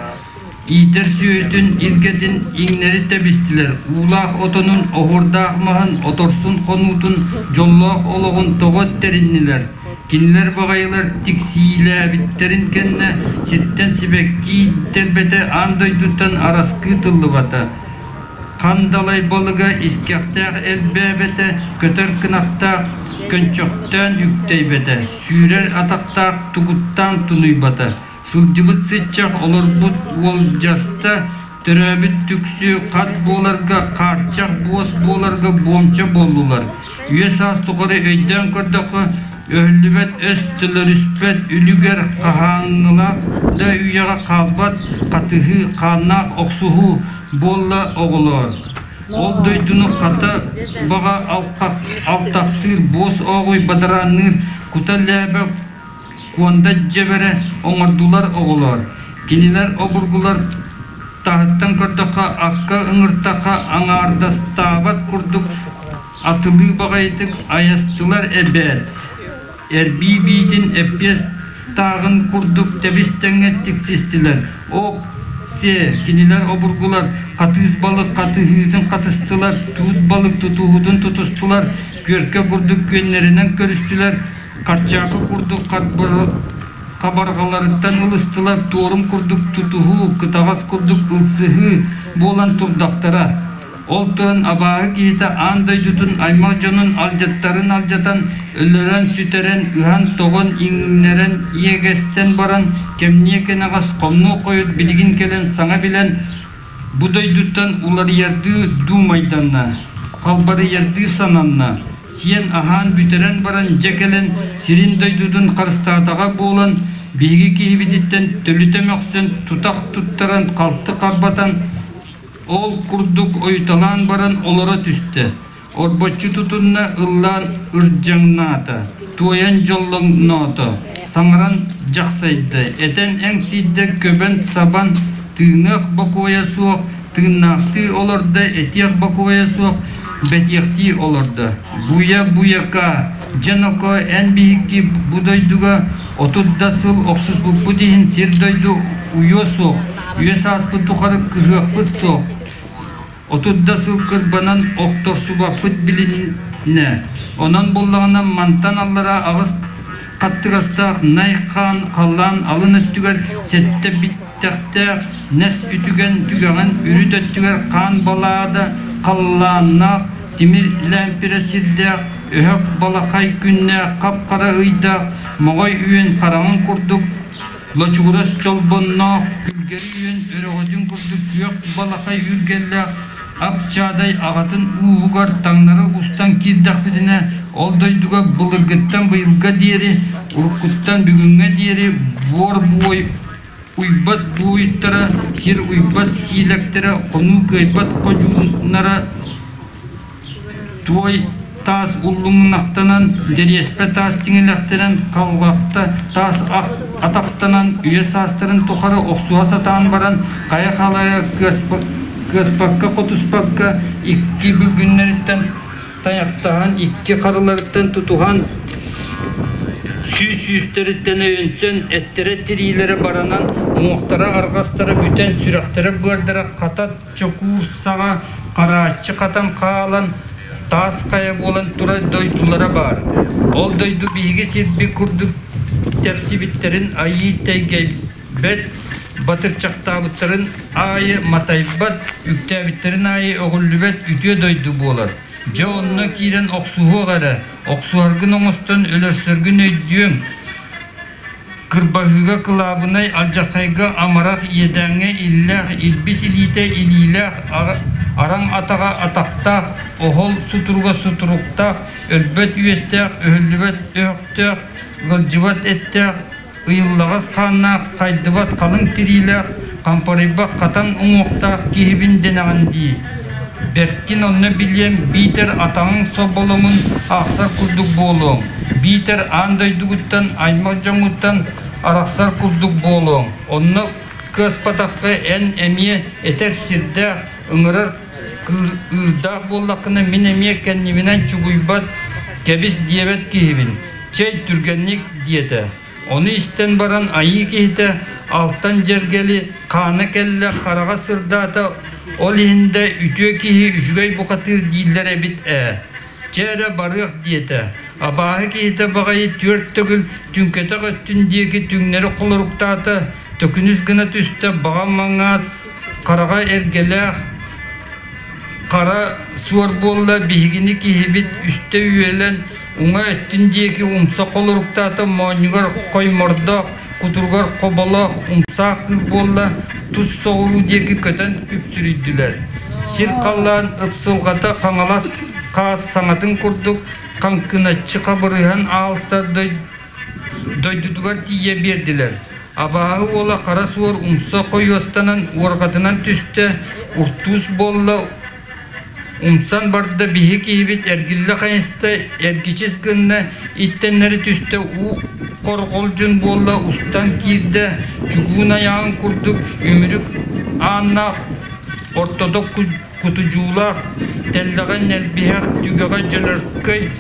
Иитэр сүөһүтүн илгэтин иҥнэри тэбистилэр. Уулаах отонун, оһуордаах маһын, оторсун хонуутун, дьоллоох олоҕун тоҕо тэриннилэр. Кинилэр баҕайылар тиксиилээбиттэрин кэннэ сиртэн сибэкки тэлбэтэ аан дойдуттан араскыы тыллыбата. Хандалай балыга искэхтээх элбээбэтэ, көтөр кынаттаах көнчөхтөөн үктэйбэтэ, сүүрэр атахтаах тугуттаан тунуйбата. Сылдьыбыт сыччах олорбут уолдьаста, төрөөбүт түксү хат буоларга, хаарчах буос буоларга буомча буоллулар. Үйэ-саас тухары өйдөөн көрдөххө, өһүллүбэт өс төлөрүспэт үлүгэр хаһааҥҥылаах да үйэҕэ хаалбат хатыһыы, хааннаах охсуһуу буолла оҕолоор. Ол дойдуну хата баҕа алтахтыыр, буос ооҕуй бадараанныыр, кута лээбэ куонда дьэбэрэ оҥордулар оҕолоор. Кинилэр обургулар таһыттан көрдөххө, акка ыҥыртахха аҥаардастаабат курдук атылыы баҕайытык айастылар эбээт. Эрбии биитин эппиэс тааҕын курдук тэбис-тэҥҥэ тиксистилэр. Ок-сиэ, кинилэр обургулар хатыыс балык хатыһыытын хатыстылар, туут балык тутуһуутун тутустулар, күөркэ курдук күөннэринэн көрүстүлэр, харчаакы курдук хабарҕаларыттан ылыстылар, туорум курдук тутуһуу, кытаҕас курдук ылсыһыы буолан турдахтара. Ол туран абааһы киһитэ аан дойдутун аймах дьонун алдьаттарын алдьатан, өлөрөн-сүтэрэн, ыһан-тоҕон, иҥнэрэн, иэгэстэн баран, кэмниэ кэнэҕэс хомнуо хойут билигин кэлэн саҥа билэн, бу дойдуттан уларыйардыы дуумайданна, халбарыйардыы сананна, сиэн аһаан бүтэрэн баран дьэ кэлэн сирин дойдутун харыстаатаҕа буолан, биһиги киһибититтэн төлүтэ мөхсөн, тутах туттаран, халты харбатан, Ол курдук ойуталаан баран олоро түстэ, орбоччу тутунна ыллаан ырдьаҥнаата, туойан дьоллоҥноото, саҥаран дьахсайда, этэн эҥсийдэ көбөн-сабан, тыыныах бокуойа суох, тыыннаахтыы олордо, этиэх бокуойа суох, бэтиэхтии олордо. Буйа-буйака, дьэ ноко эн биһикки бу дойдуга 30 да сыл охсуспуппут иһин сир-дойду уйуо суох, Үйэ сааспыт тухары кыһыахпыт суох, 30 да сыл кырбанан охторсубаппыт билиннэ. Онон буоллаҕына мантан аллара аҕыс хаттыгастаах най хаан халлаан алын өттүгэр сэттэ биттэхтээх нэс үтүгэн түгэҕин үрүт өттүгэр хаан балаада халлааннаах тимир лээмпирэ сирдээх өһөх балахай күннээх хап-хара ыйдаах моҕой үөн хараҕын курдук Лочугурас чолбонноох, күлгэри үөн өрөҕөтүн курдук күөх балахай үргэллээх ап-чаадай аҕатын ууһугар таҥнары устан киирдэхпитинэ, ол дойдуга былыргыттан быйылга диэри, уруккуттан бүгүҥҥэ диэри буор буой уйбат буойуттара, сир уйбат сиилэктэрэ, хонуу кыайбат ходьууннара Туой таас уллуҥнахтанан, дэриэспэ таас тиҥилэхтэнэн, халҕахта таас атахтанан үйэ саастарын тухары охсуһа сатаан баран, хайа-халайа кыаспакка-хотуспакка икки бүгүннэриттэн тайахтаһан, икки харыларыттан тутуһан, сүүс-сүүстэриттэн өйөнсөн, эттэрэ-тириилэрэ баранан, уҥуохтара-арҕастара бүтэн, сүрэхтэрэ-быардара хатат чокуур саҕа харааччы хатан хаалан, таас хайа буолан турар дойдулара баар. Ол дойду биһиги сирбит курдук тэпсибиттэрин айыы тэйгэйбэт, батырчахтаабыттарын аайы матайбат, үктээбиттэрин аайы өҕүллүбэт үтүө дойду буолар. Дьэ онно киирэн охсуһуох эрэ, охсуһаргын оҥостон өлөрсөргүн өйдүөҥ. Кырбаһыыга кылаабынай алдьархайга амарах иэдээҥҥэ иллээх, илбис илиитэ илиилээх, араҥ атаҕа атахтаах, оһол сутуруга сутуруктаах, өлбөт үөстээх, өһүллүбэт өһөхтөөх, ыалдьыбат эттээх, ыйыллаҕас хааннаах, хайдыбат халыҥ тириилээх, хампарыйбат хатан уҥуохтаах киһибин дэнэҕин дии. Бэркин онно билиэм, биитэр атаҕыҥ соболоҥун аахсар курдук буолуоҥ, биитэр аан дойдугуттан, аймах дьоҥҥуттан арахсар курдук буолуоҥ. Онно кыаспатахха эн эмиэ этэр сирдээх, ыҥырар ыырдаах буоллаххына, мин эмиэ кэннибинэн чугуйбат, кэбис диэбэт киһибин. Чэй, түргэнник диэтэ. Ону истэн баран айыы киһитэ алтан дьэргэли хаана кэллэ, хараҕа сырдаата, ол иһин да үтүө киһи үчүгэй бухатыыр дииллэр эбит ээ. Чэ эрэ барыах диэтэ. Абааһы киһитэ баҕайы түөрт төгүл түҥкэтэх өттүн диэки түҥнэри холоруктаата, төкүнүс гына түстэ, баҕа маҥаас, хараҕа эргэлээх, хара суор буолла, биһигини киһибит үстэ үөлэн уҥа өттүн диэки умса холоруктаата, моонньугар хоймордоох, кутуругар хоболоох умсаах кыыл буолла, тус соҕуруу диэки көтөн күпсүрүйдүлэр. Сир халлаан ыпсылҕата Хаҥалас хаас саҥатын курдук хаҥкыначчы хабырыһан аалса дойдутугар тиийэ биэрдилэр. Абааһы уола хара суор умса хойуостанан уорҕатынан түстэ, уртуус буолла. Умсан барда биһи киһибит эргиллэ хайыста, эргичис гынна, иттэннэри түстэ уу хорҕолдьун буолла устан киирдэ, чугуун айаҕын курдук үмүрүк ааннаах ортодок кутудьуулаах, тэллэҕэ нэлбиһэх, түгэҕэ дьөлөркөй,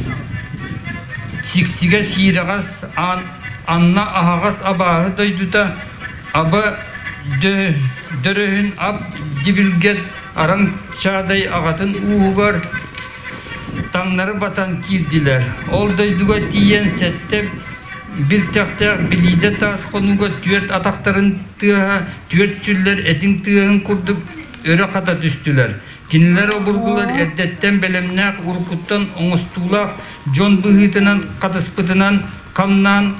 сиксигэ сиирэҕэс аан анна аһаҕас абааһы дойдута аба дөрөһүн ап дибилгэт араҥ чаадай аҕатын ууһугар таҥнары батан киирдилэр. Ол дойдуга тиийэн сэттэ билтэхтээх билиидэ таас хонууга түөрт атахтарын тыаһа түөрт сүллэр этиҥ тыаһын курдук өрө хата түстүлэр. Кинилэр обургулар эрдэттэн бэлэмнээх уруккуттан оҥостуулаах дьон быһыытынан хатыспытынан хамнаан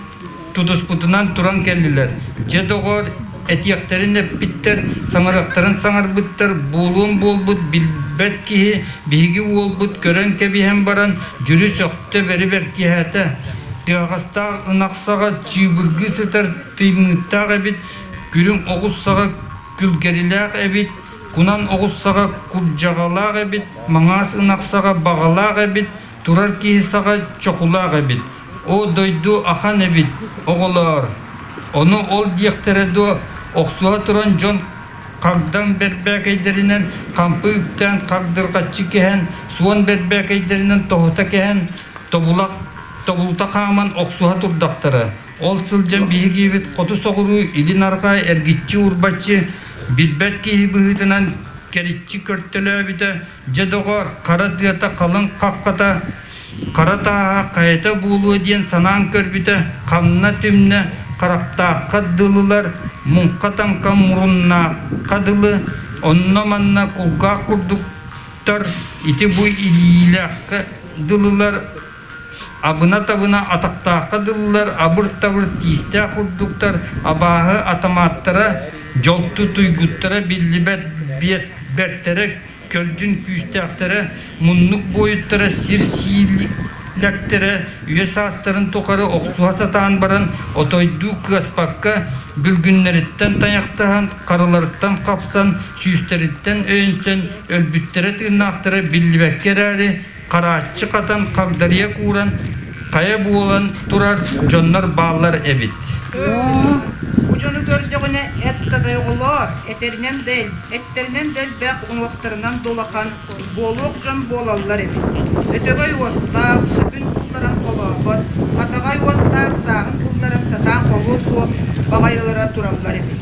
тутуспутунан туран кэллилэр. Дьэ, доҕоор, этиэхтэрин эппиттэр, саҥарыахтарын саҥарбыттар, буолуон буолбут билбэт киһи биһиги уолбут көрөн кэбиһэн баран дьүрү сөхтө бэри бэркиһээтэ. Тыаҕастаах ынах саҕа чыыбыргыы сытар тыймыыттаах эбит, күрүҥ оҕус саҕа күлгэрилээх эбит, кунан оҕус саҕа курдьаҕалаах эбит, маҥаас ынах саҕа баҕалаах эбит, турар киһи саҕа чохулаах эбит. О дойду ахан эбит, оҕолоор! Ону ол диэхтэрэ дуо, охсуһа туран дьон хагдаҥ бэрбээкэйдэринэн хампы үктээн хагдырҕаччы кэһэн, суон бэрбээкэйдэринэн тоһута кэһэн, тобулах тобулута хааман охсуһа турдахтара. Ол сылдьан биһигибит хоту-соҕуруу илин-арҕаа эргиччи-урбаччы билбэт киһи быһыытынан кэриччи көртөлөөбүтэ, дьэ доҕоор, хара тыата халыҥ хаххата хара тааһа хайата буолуо диэн санаан көрбүтэ, ханна түмнэ харахтаахха дылылар, муҥха таҥха муруннаахха дылы, онно-манна кулгаах курдуктар, ити-бу илиилээххэ дылылар, абына-табына атахтаахха дылылар, абыр-табыр тиистээх курдуктар, абааһы атамааттара, дьолту туйгуттара биллибэт бэртэрэ көлдьүн күүстээхтэрэ, муннук буойуттара сир сиилэктэрэ үйэ саастарын тухары охсуһа сатаан баран отойдуу кыаспакка бүлгүннэриттэн тайахтаһан, харыларыттан хапсан, сүүстэриттэн өйөнсөн өлбүттэрэ тыыннаахтара биллибэккэ эрээри, харааччы хатан хагдарыйа кууран, хайа буолан турар дьоннор бааллар эбит.
Оо, бу дьону көрдөҕүнэ эт тадай оҕолоор, этэринэн да эттэринэн да элбэх, уҥуохтарынан да улахан, буолуох дьон буолаллар эбит. Өтөгөй уостаах, сөбүн булларан холообот, хатаҕай уостаах сааһын булларан сатаан холуо суох баҕайылара тураллар эбит.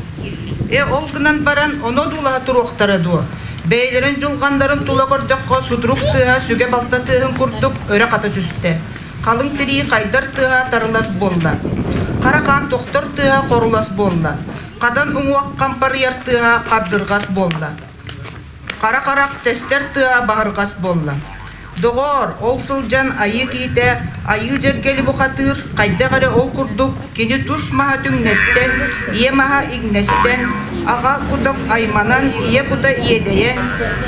Ээ, ол гынан баран ону одуулаһа туруохтара дуо? Бэйэлэрин дьулҕаннарын тула көрдөххө, сутурук тыаһа сүгэ-балта тыаһын курдук өрө хата түстэ. Халыҥ тирии хайдар тыаһа тарылас буолла. Хара хаан тохтор тыаһа хорулас буолла. Хадан уҥуох хампарыйар тыаһа хардырҕас буолла. Хара харах тэстэр тыаһа баһырҕас буолла. Доҕоор, ол сылдьан айыы киһитэ айыы дьэргэли бухатыыр хайдах эрэ ол курдук кини тус маһа түҥнэстэн, ийэ маһа иҥнэстэн, аҕа кута айманан, ийэ кута иэдэйэн,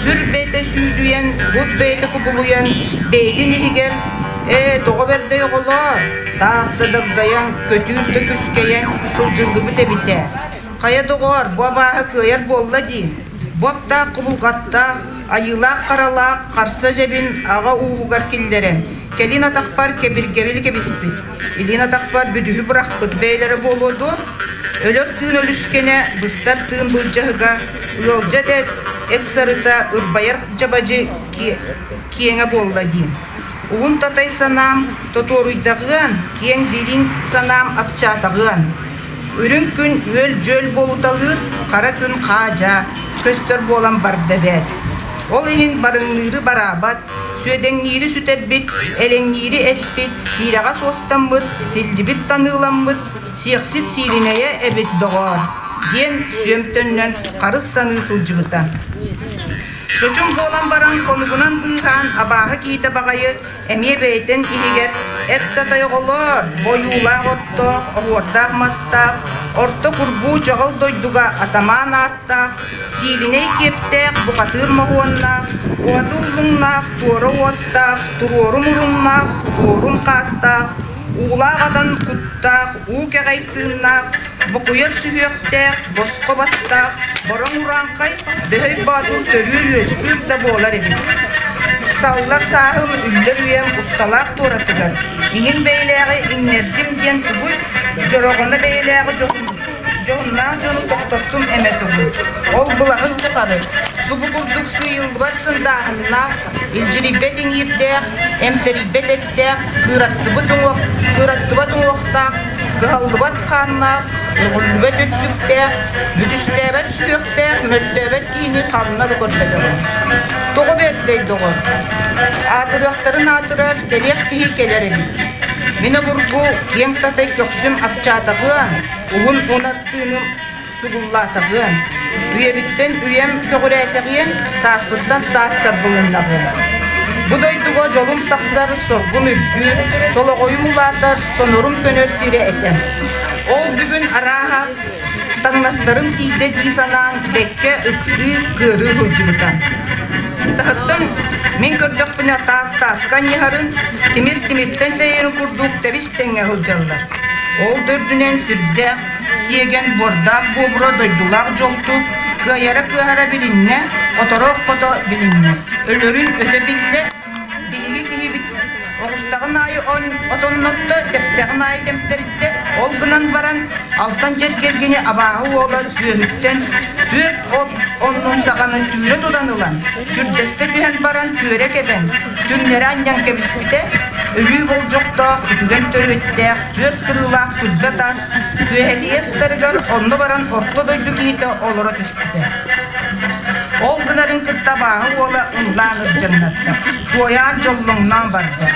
сүр бэйэтэ сүүдүйэн, бут бэйэтэ кубулуйан, бэйэтин иһигэр «Ээ, тоҕо бэрдэй оҕолоор, таах да дагдайан, көтүүр да күскэйэн сылдьыллыбыт эбит ээ. Хайа доҕоор, бу абааһы кыайар буолла дии. Бу аптаах кубулҕаттаах, айыылаах-харалаах харса дьэбин аҕа ууһугар киллэрэн, кэлин атахпар кэбиргэбили кэбиспит, илин атахпар бүдүһү бырахпыт бэйэлэрэ буолуо дуо? Өлөр тыын өлүскэнэ, быстар тыын былдьаһыга, ыалдьа этэр эксарыта ырбайар дьабадьы киэҥэ буолла дии. Уһун татай санаам тотуоруйдаҕыан, киэҥ дириҥ санаам апчаатаҕыан. Үрүҥ күн үөл-дьүөл буолуталыыр, хара күн хаа-дьаа көстөр буолан барда эбээт. Ол иһин барыҥныыры бараабат, сүөдэҥниири сүтэрбит, элэҥниири эспит, сиирэҕэ суостаммыт, силлибит таныыламмыт, сиэхсит сииринэйэ эбит доҕоор, диэн сүөм төннөн харыс саныы сылдьыбыта. Чочум буолан баран хонугунан быыһаан абааһы киһитэ баҕайы эмиэ бэйэтин иһигэр эт татай оҕолоор, бойуулаах оттоох, оһуордаах мастаах, орто курбуу дьаҕыл дойдуга атамаан ааттаах, сиилинэй киэптээх, бухатыыр моһуоннаах, уһаты уллуҥнаах, туора уостаах, туруору муруннаах, туорун хаастаах, уулаах атан куттаах, уу кэҕэй тыыннаах, бокуйар сүһүөхтээх, босхо бастаах, бороҥ урааҥхай, Бөһөй Боотур төрүүр-үөскүүр да буолар эбит. Саллар сааһым үллэр үйэм усталаах туоратыгар, иҥин бэйэлээҕи иҥнэрдим диэн тугуй, дьороҕоно бэйэлээҕи дьоһуннаах дьону тохтоттум эмэ тугуй? Ол былаһын тухары субу курдук сыыйыллыбат сындааһыннаах, илдьирийбэт иҥиирдээх, эмтэрийбэт эттээх, кыыраттыбыт уҥуох, кыыраттыбат уҥуохтаах, кыһаллыбат хааннаах, өҕүллүбэт өттүктээх, бүтүстээбэт сүһүөхтээх, мөлтөөбөт киһини ханна да көрбөтөҕүм. Тоҕо бэрдэй доҕор? Аатырыахтарын аатырар, кэлиэх киһи кэлэр эбит. Мин обургу киэҥ татай көхсүм апчаатаҕыан, уһун унар тыыным сугуллаатаҕыан, үйэбиттэн үйэм көҕүрээтэҕиэн, сааспыттан саас сарбылыннаҕыан. Бу дойдуга дьолум тахсар, соргум үрдүүр, солоҕойум улаатар, сонорум көнөр сирэ этэ. Ол бүгүн арааһа таҥнастарым тиийдэ дии санаан бэккэ ыксыы, кыарыы сылдьыбыта. Таһыттан мин көрдөхпүнэ таас тааска анньыһарын, тимир тимиртэн тэйэрин курдук тэбис-тэҥҥэ сылдьаллар. Ол да үрдүнэн сүрдээх сиэгэн буордаах буобура дойдулаах дьолту кыайара-кыаһара билиннэ, хоторо-хото билиннэ, өлөрүн өтө биллэ, биһиги киһибит оҕустаҕын аайы отоннотто, тэптэҕин аайы тэмтэриттэ, ол гынан баран алтан дьэргэлгини абааһы уола түөһүттэн түөрт от оннун саҕаны түүрэ тутан ылан, түрдэстэ түһэн баран түөрэ кэбэн, түҥнэри анньан кэбиспитэ, өлүү болдьохтоох, үтүгэн төрүөттээх, түөрт кырыылаах күлбэ таас күөһэлийэ сытарыгар онно баран орто дойду киһитэ олоро түспүтэ. Ол гынарын кытта абааһы уола ыллаан ырдьаҥнатта, туойаан дьоллоҥноон барда.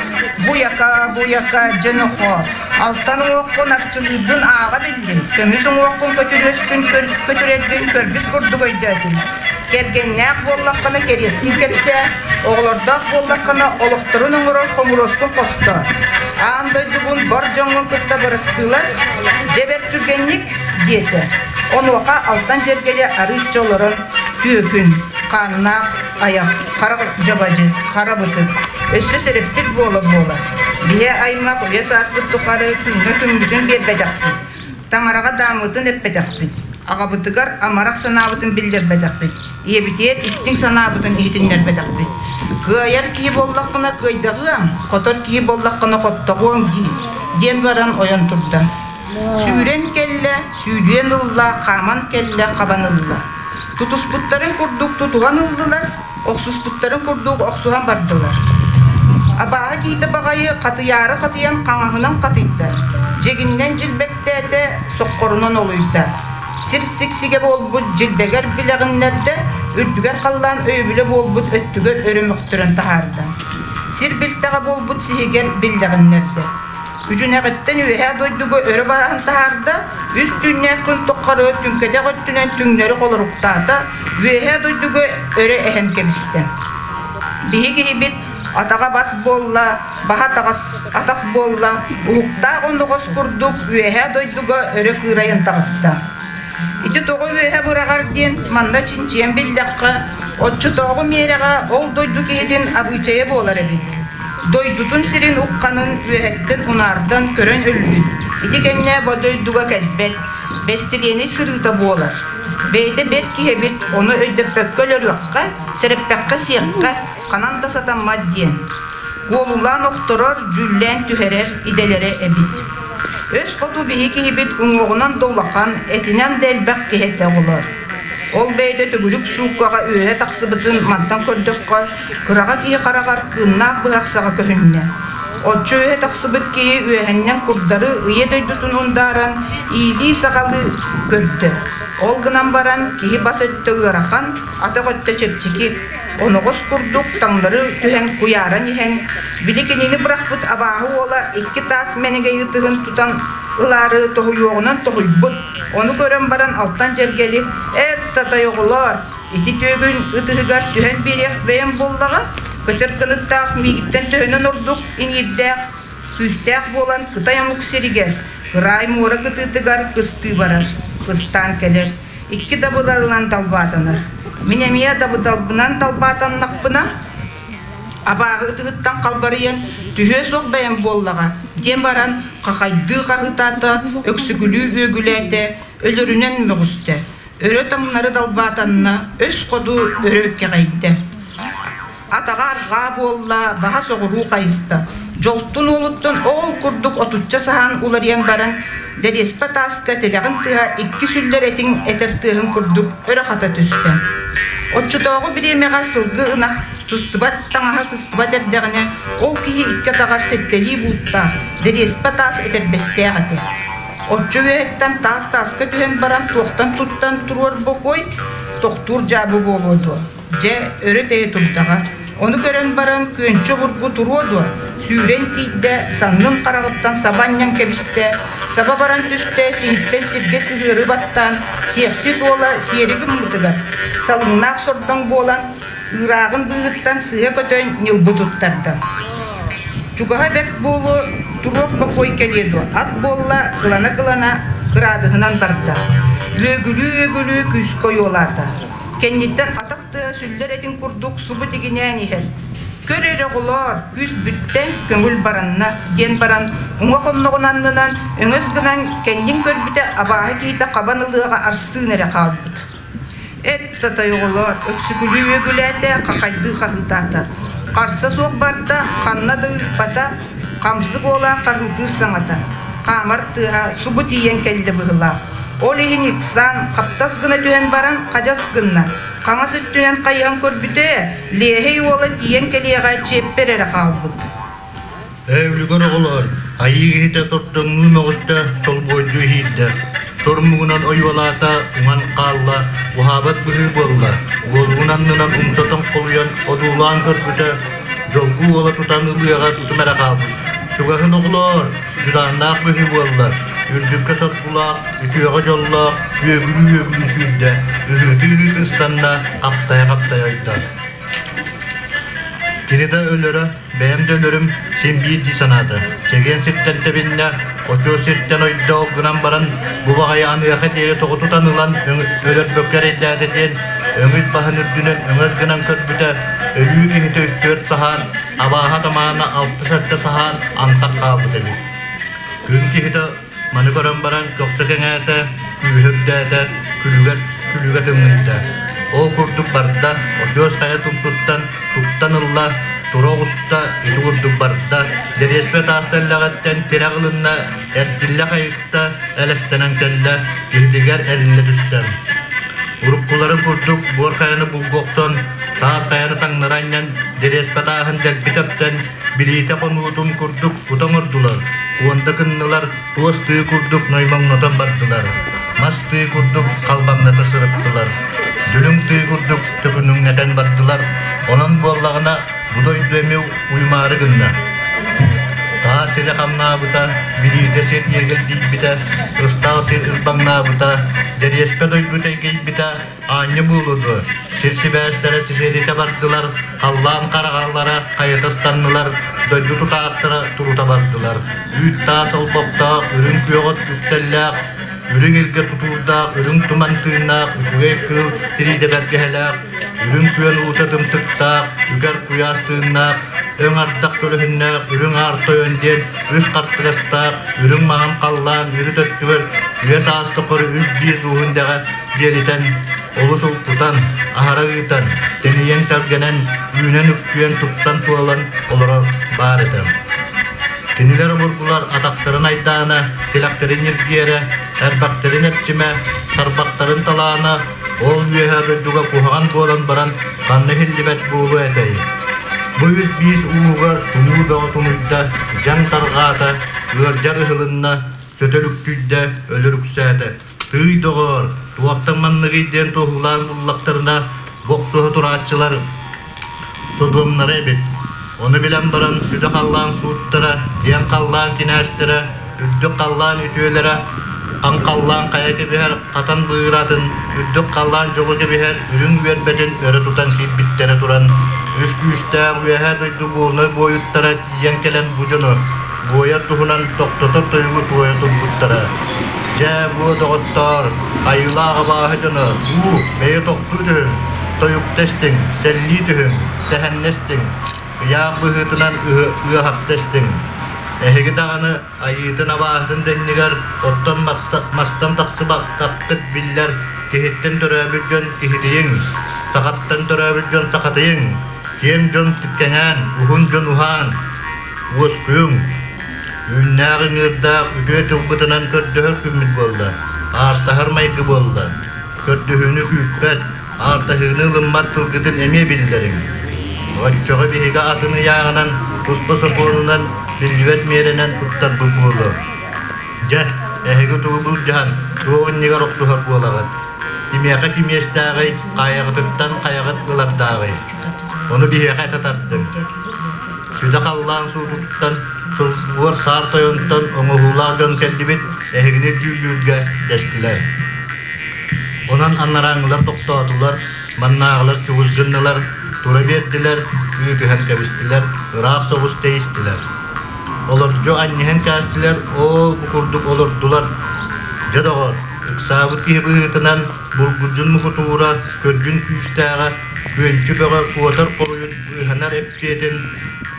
Буйака, буйака, дьэ нохоо, алтан уҥуоххун арчылыырбын ааҕа биллим, көмүс уҥуоххун көтүрүөскүн көтүрэрбин көрбүт курдук өйдөөтүм. Кэргэннээх буоллаххына кэриэскин кэпсээ, оҕолордоох буоллаххына олохторун оҥорор хомуруоскун хостоо. Аан дойдугун бар дьоҥҥун кытта бырастыылас, дьэ бэрт түргэнник, диэтэ. Онуоха Алтан Дьэргэли арыычча олорон түөкүн, хааннаах айах, хара дьабадьы, хара бытык, өссө сэрэппит буола-буола. Биһи аймах үйэ сааспыт тухары күҥҥэ күммүтүн биэрбэтэхпит, таҥараҕа дааммытын эппэтэхпит, аҕабытыгар амарах санаабытын биллэрбэтэхпит, ийэбитигэр истиҥ санаабытын иһитиннэрбэтэхпит. Кыайар киһи буоллаххына кыайдаҕыаҥ, хотор киһи буоллаххына хоттоҕуоҥ дии, диэн баран ойон турда. Сүүрэн кэллэ, сүүдүөн ылла, хааман кэллэ, хабан ылла. Тутуспуттарын курдук тутуһан ыллылар, охсуспуттарын курдук охсуһан бардылар. Абааһы киһитэ баҕайы хатыйаары хатыйан хаҥаһынан хатыйда, дьигиннэн дьилбэктээтэ, соххорунан олуйда. Сир сиксигэ буолбут дьилбэгэр билэҕиннэрдэ, үрдүгэр халлаан өйөбүлэ буолбут өттүгэр өрө мөхтөрөн таһаарда. Сир билтэҕэ буолбут сиһигэр биллэҕиннэрдэ. Күдьүнэҕиттэн үөһээ дойдуга өрө бараһан таһаарда, үс түүннээх күн тухары түҥкэтэх өттүнэн түҥнэри холоруктаата, үөһээ дойдуга өрө эһэн кэбистэ. Биһи киһибит атаҕа бас буолла, баһа таҕас атах буолла, уһуктаах оноҕос курдук үөһээ дойдуга өрө кыырайан таҕыста. Ити тоҕо үөһэ быраҕар диэн манна чинчийэн биллэххэ, оччотооҕу миэрэҕэ ол дойду киһитин абыычайа буолар эбит. Дойдутун сирин ухханын үөһэттэн унаардан көрөн өлбүт. Ити кэннэ бу дойдуга кэлбэт, бэстилиэнэй сырыыта буолар. Бэйэтэ бэрт киһи эбит, ону өйдөппөккө өлөрүөххэ, сэрэппэххэ сиэххэ, ханан да сатаммат диэн. Куолулаан охторор, дьүүллээн түһэрэр идэлэрэ эбит. Өс хоту биһи киһибит уҥуоҕунан да улахан, этинэн да элбэх киһи этэ оҕолор. Ол бэйэтэ төгүрүк сууккаҕа үөһэ тахсыбытын мантан көрдөххө, кыраҕа киһи хараҕар кыыннаах быһах саҕа көһүннэ. Оччо үөһэ тахсыбыт киһи үөһэннэн курдары ыйа дойдутун ундааран, иилии-саҕалыы көрдө. Ол гынан баран киһи бас өттө ыарахан, атах өттө чэпчэки, оноҕос курдук таҥнары түһэн куйааран иһэн, били кинини бырахпыт абааһы уола икки таас мэнэгэй ытыһын тутан ылаары тоһуйуоҕунан тоһуйбут. Ону көрөн баран Алтан Дьэргэли «Эр татай оҕолоор, ити түөгүн ытыһыгар түһэн биэриэх бэйэм буоллаҕа, көтөр кыныттаах миигиттэн төһөнөн ордук иҥиирдээх, күүстээх буолан Кытай омук сиригэр, кыраай муора кытыытыгар кыстыы барар, кыстаан кэлэр, икки дабыдалынан далбаатанар. Мин эмиэ дабыдалбынан далбаатаннахпына, абааһы ытыһыттан халбарыйан түһүө суох бэйэм буоллаҕа диэн баран хахайдыы хаһыытаата, өксүгүлүү үөгүлээтэ, өлөрүнэн мөҕүстэ, өрө таҥнары далбаатанна, өс ходу өрө кэҕэйдэ. Атаҕа арҕаа буолла, баһа соҕуруу хайыста. Дьолтун уолуттан ол курдук отучча саһаан уларыйан баран, дэриэспэ тааска тилэҕин тыаһа икки сүллэр этиҥ этэр тыаһын курдук өрө хата түстэ. Оччотооҕу бириэмэҕэ сылгы ынах сыстыбат таҥаһа сыстыбат эрдэҕинэ, ол киһи икки атаҕар сэттэлии бууттаах, дэриэспэ таас этэрбэстээх этэ. Оччо үөһэттэн таас тааска түһэн баран туохтан туттан туруор бокуой, тохтуур дьаабы буолуо дуо? Дьэ, өрө тэйэ турдаҕа. Ону көрөн баран күөнчэ обургу туруо дуо, сүүрэн тиийдэ, саннын хараҕыттан саба анньан кэбистэ, саба баран түстэ, сиһиттэн сиргэ сыһыары баттаан, сиэхсит уола сиэри гыммытыгар, салыҥнаах сордоҥ буолан, ыырааҕын быыһыттан сыыһа көтөн ньылбы туттарда. Чугаһа бэрт буолуо, туруох бокуой кэлиэ дуо, ат буолла, кылана-кылана кыраадыһынан барда. Үөгүлүү-үөгүлүү күүскэ ойуолаата. Кэнниттэн атах тыаһа сүллэр этин курдук субу тигинээн иһэр. Көр эрэ оҕолоор, күүс бүттэ, көҥүл баранна, диэн баран уҥа хонноҕун аннынан өҥөс гынан кэннин көрбүтэ абааһы киһитэ хабан ылыаҕа арсыын эрэ хаалбыт. Эт татай оҕолоор, өксүкүлүү үөгүлээтэ, хахайдыы хаһыытаата. Харса суох барда, ханна да ыыппата, хамсык уола хаһыытыыр саҥата, хаамар тыаһа субу тиийэн кэллэ быһыылаах. Ол иһин ыксаан, хаптас гына түһэн баран хадьас гынна. Хаҥас өттүнэн хайыһан көрбүтэ, Лиэһэй уола тиийэн кэлиэҕэ чиэппэр эрэ хаалбыт.
Ээ, үлүгэр оҕолоор, айыы киһитэ сордоҥнуу мөҕүстэ, солбуойдуу иһиирдэ. Сор муҥунан ойуолаата, уҥан хаалла, уһаабат быһыы буолла. Уолугун аннынан умсатан холуйан, одуулаан көрбүтэ, дьолгу уола тутан ылыаҕа тутум эрэ хаалбыт. Чугаһын оҕолоор, дьудааннаах быһыы буолла. Үрдүккэ соргулаах, үтүөҕэ дьоллоох, үөгүлүү-үөгүлүү сүүрдэ, ыһыытыы-ыһыытыы ыстанна, хаптайа-хаптайа ойдо. Кини да өлөрө, бэйэм да өлөрүм син биир дии санаата. Чэгиэн сиртэн тэбиннэ, очуо сиртэн ойдо ол гынан баран бу баҕайы аныаха диэри тоҕо тутан ылан өлөрбөккө эрэйдээтэ диэн өҥүс баһын үрдүнэн өҥөс гынан көрбүтэ, өлүү киһитэ үс-түөрт саһаан, абааһа тамаана алта-сэттэ саһаан антах хаалбыт эбит. Күн киһитэ Маны көрөн баран көхсө кэҥээтэ, күүһэ үрдээтэ, күлүгэр күлүгэ тымныйда. Ол курдук барда, Одьуос хайа тумсуттан туттан ылла, тура оҕуста, ити курдук барда, дэриэспэ таас тэллэҕиттэн тирэх ылынна, эргиллэ хайыста, элэстэнэн кэллэ, киһитигэр эриллэ түстэ. Уруккуларын курдук буор хайаны булгу охсон, таас хайаны таҥнары анньан, дэриэспэ тааһын дэлби тэпсэн, билиитэ хонуутун курдук тута оҥордулар, куонда кыннылар, туос тыы курдук ноймоҥнотон бардылар, мас тыы курдук халбаҥната сырыттылар, дүлүҥ тыы курдук төкүнүҥнэтэн бардылар, онон буоллаҕына бу дойду эмиэ уйумаары гынна. Таа сирэ хамнаабыта, билиитэ сир иэгэлдьийбитэ, ыстаал сир ырбаҥнаабыта, дэриэспэ дойду тэйгэйбитэ, Аанньа буолуо дуо, сир сибээстэрэ сисиэритэ бардылар, халлаан хараҕалара хайыта ыстаннылар, дойду тутаахтара турута бардылар. Үүт-таас олбохтоох, үрүҥ күөҕүт үктэллээх, үрүҥ илгэ тутуурдаах, үрүҥ туман тыыннаах, үчүгэй кыыл тириитэ бэргэһэлээх, үрүҥ күөн уута тымтыктаах, үгэр куйаас тыыннаах, өҥ ардах көлөһүннээх, үрүҥ аар тойон диэн үс хартыгастаах, үрүҥ маҥан халлаан үрүт өттүгэр үйэ саас тухары үс биир ууһун дэҕэ дьиэлитэн, олус улкутан, аһара ыытан, тэнийэн-тэлгэнэн, үүнэн-үктүйэн, тупсан-туолан олорор баар этэ. Кинилэр обургулар атахтарын айдаана, тилэхтэрин ньиргиэрэ, эрбэхтэрин эрчимэ, тарбахтарын талаана ол үөһээ дойдуга куһаҕан буолан баран ханна иһиллибэт буолуо этэй? Бу үс биис ууһугар тумуу бөҕө тунуйда, дьаҥ тарҕаата, ыалдьар ыһылынна, сөтөл үктүйдэ, өлөр үксээтэ. Тыый доҕоор, туохтан манныгый диэн туоһулаан буллахтарына, бохсуһа турааччылар содуомнара эбит. Ону билэн баран сүдү халлаан сууттара, киэҥ халлаан кинээстэрэ, үрдүк халлаан үтүөлэрэ, хаҥ халлаан хайа кэбиһэр хатан быыратын, үрдүк халлаан дьолу кэбиһэр үрүҥ үөрбэтин өрө тутан киирбиттэрэ туран, үс күүстээх үөһээ дойду буолунай буойуттара тиийэн кэлэн бу дьону буойар туһунан тохтотор тойугу туойа турбуттара. Дьэ, буо доҕоттоор, айыылаах абааһы дьоно, уу, бэйэ тохтуу түһүҥ, тойукта истиҥ, сэллии түһүҥ, сэһэннэ истиҥ, ыйаах быһыытынан ыаһахта истиҥ. Эһиги даҕаны айыытын-абааһытын дэннигэр оттон мастан тахсыбаттаххыт биллэр, киһиттэн төрөөбүт дьон киһитийиҥ, сахаттан төрөөбүт дьон сахатыйыҥ. Киэҥ дьон кэҥээн, уһун дьон уһаан, уоскуйуҥ, үүннээх ыҥыырдаах үтүө тылбытынан көрдөһөр күммүт буолла, аартаһар майгы буолла. Көрдөһүүнү күүппэт, аартаһыыны ылыммат тылгытын эмиэ биллэриҥ. Оччоҕо биһиги атын ыйааҕынан, туспа сокуонунан, биллибэт миэрэнэн туттарбыт буолуо. Дьэ, эһиги тугу былдьаһан, туох иннигэр охсуһар буолаҕыт? Кимиэхэ кимиэстээҕий, хайаҕытыттан хайаҕыт ылардааҕый? Ону биһиэхэ этэ тардыҥ. Сүдэ халлаан суутуттан, сулбуор саар тойонтон оҥоһуулаах дьон кэллибит, эһигини дьүүллүүргэ дэстилэр. Онон анарааҥҥылар тохтоотулар, маннааҕылар чугус гыннылар, тура биэрдилэр, ыытыһан кэбистилэр, ыраах соҕус тэйистилэр. Олордьу анньыһан кээстилэр, ол бу курдук олордулар. Дьэ доҕор, ыксаабыт киһи быһыытынан бургудьун мукутуура, көрдьүн күүстээҕэ, күөнчү бөҕө куотар хоруйун быыһанар эппиэтин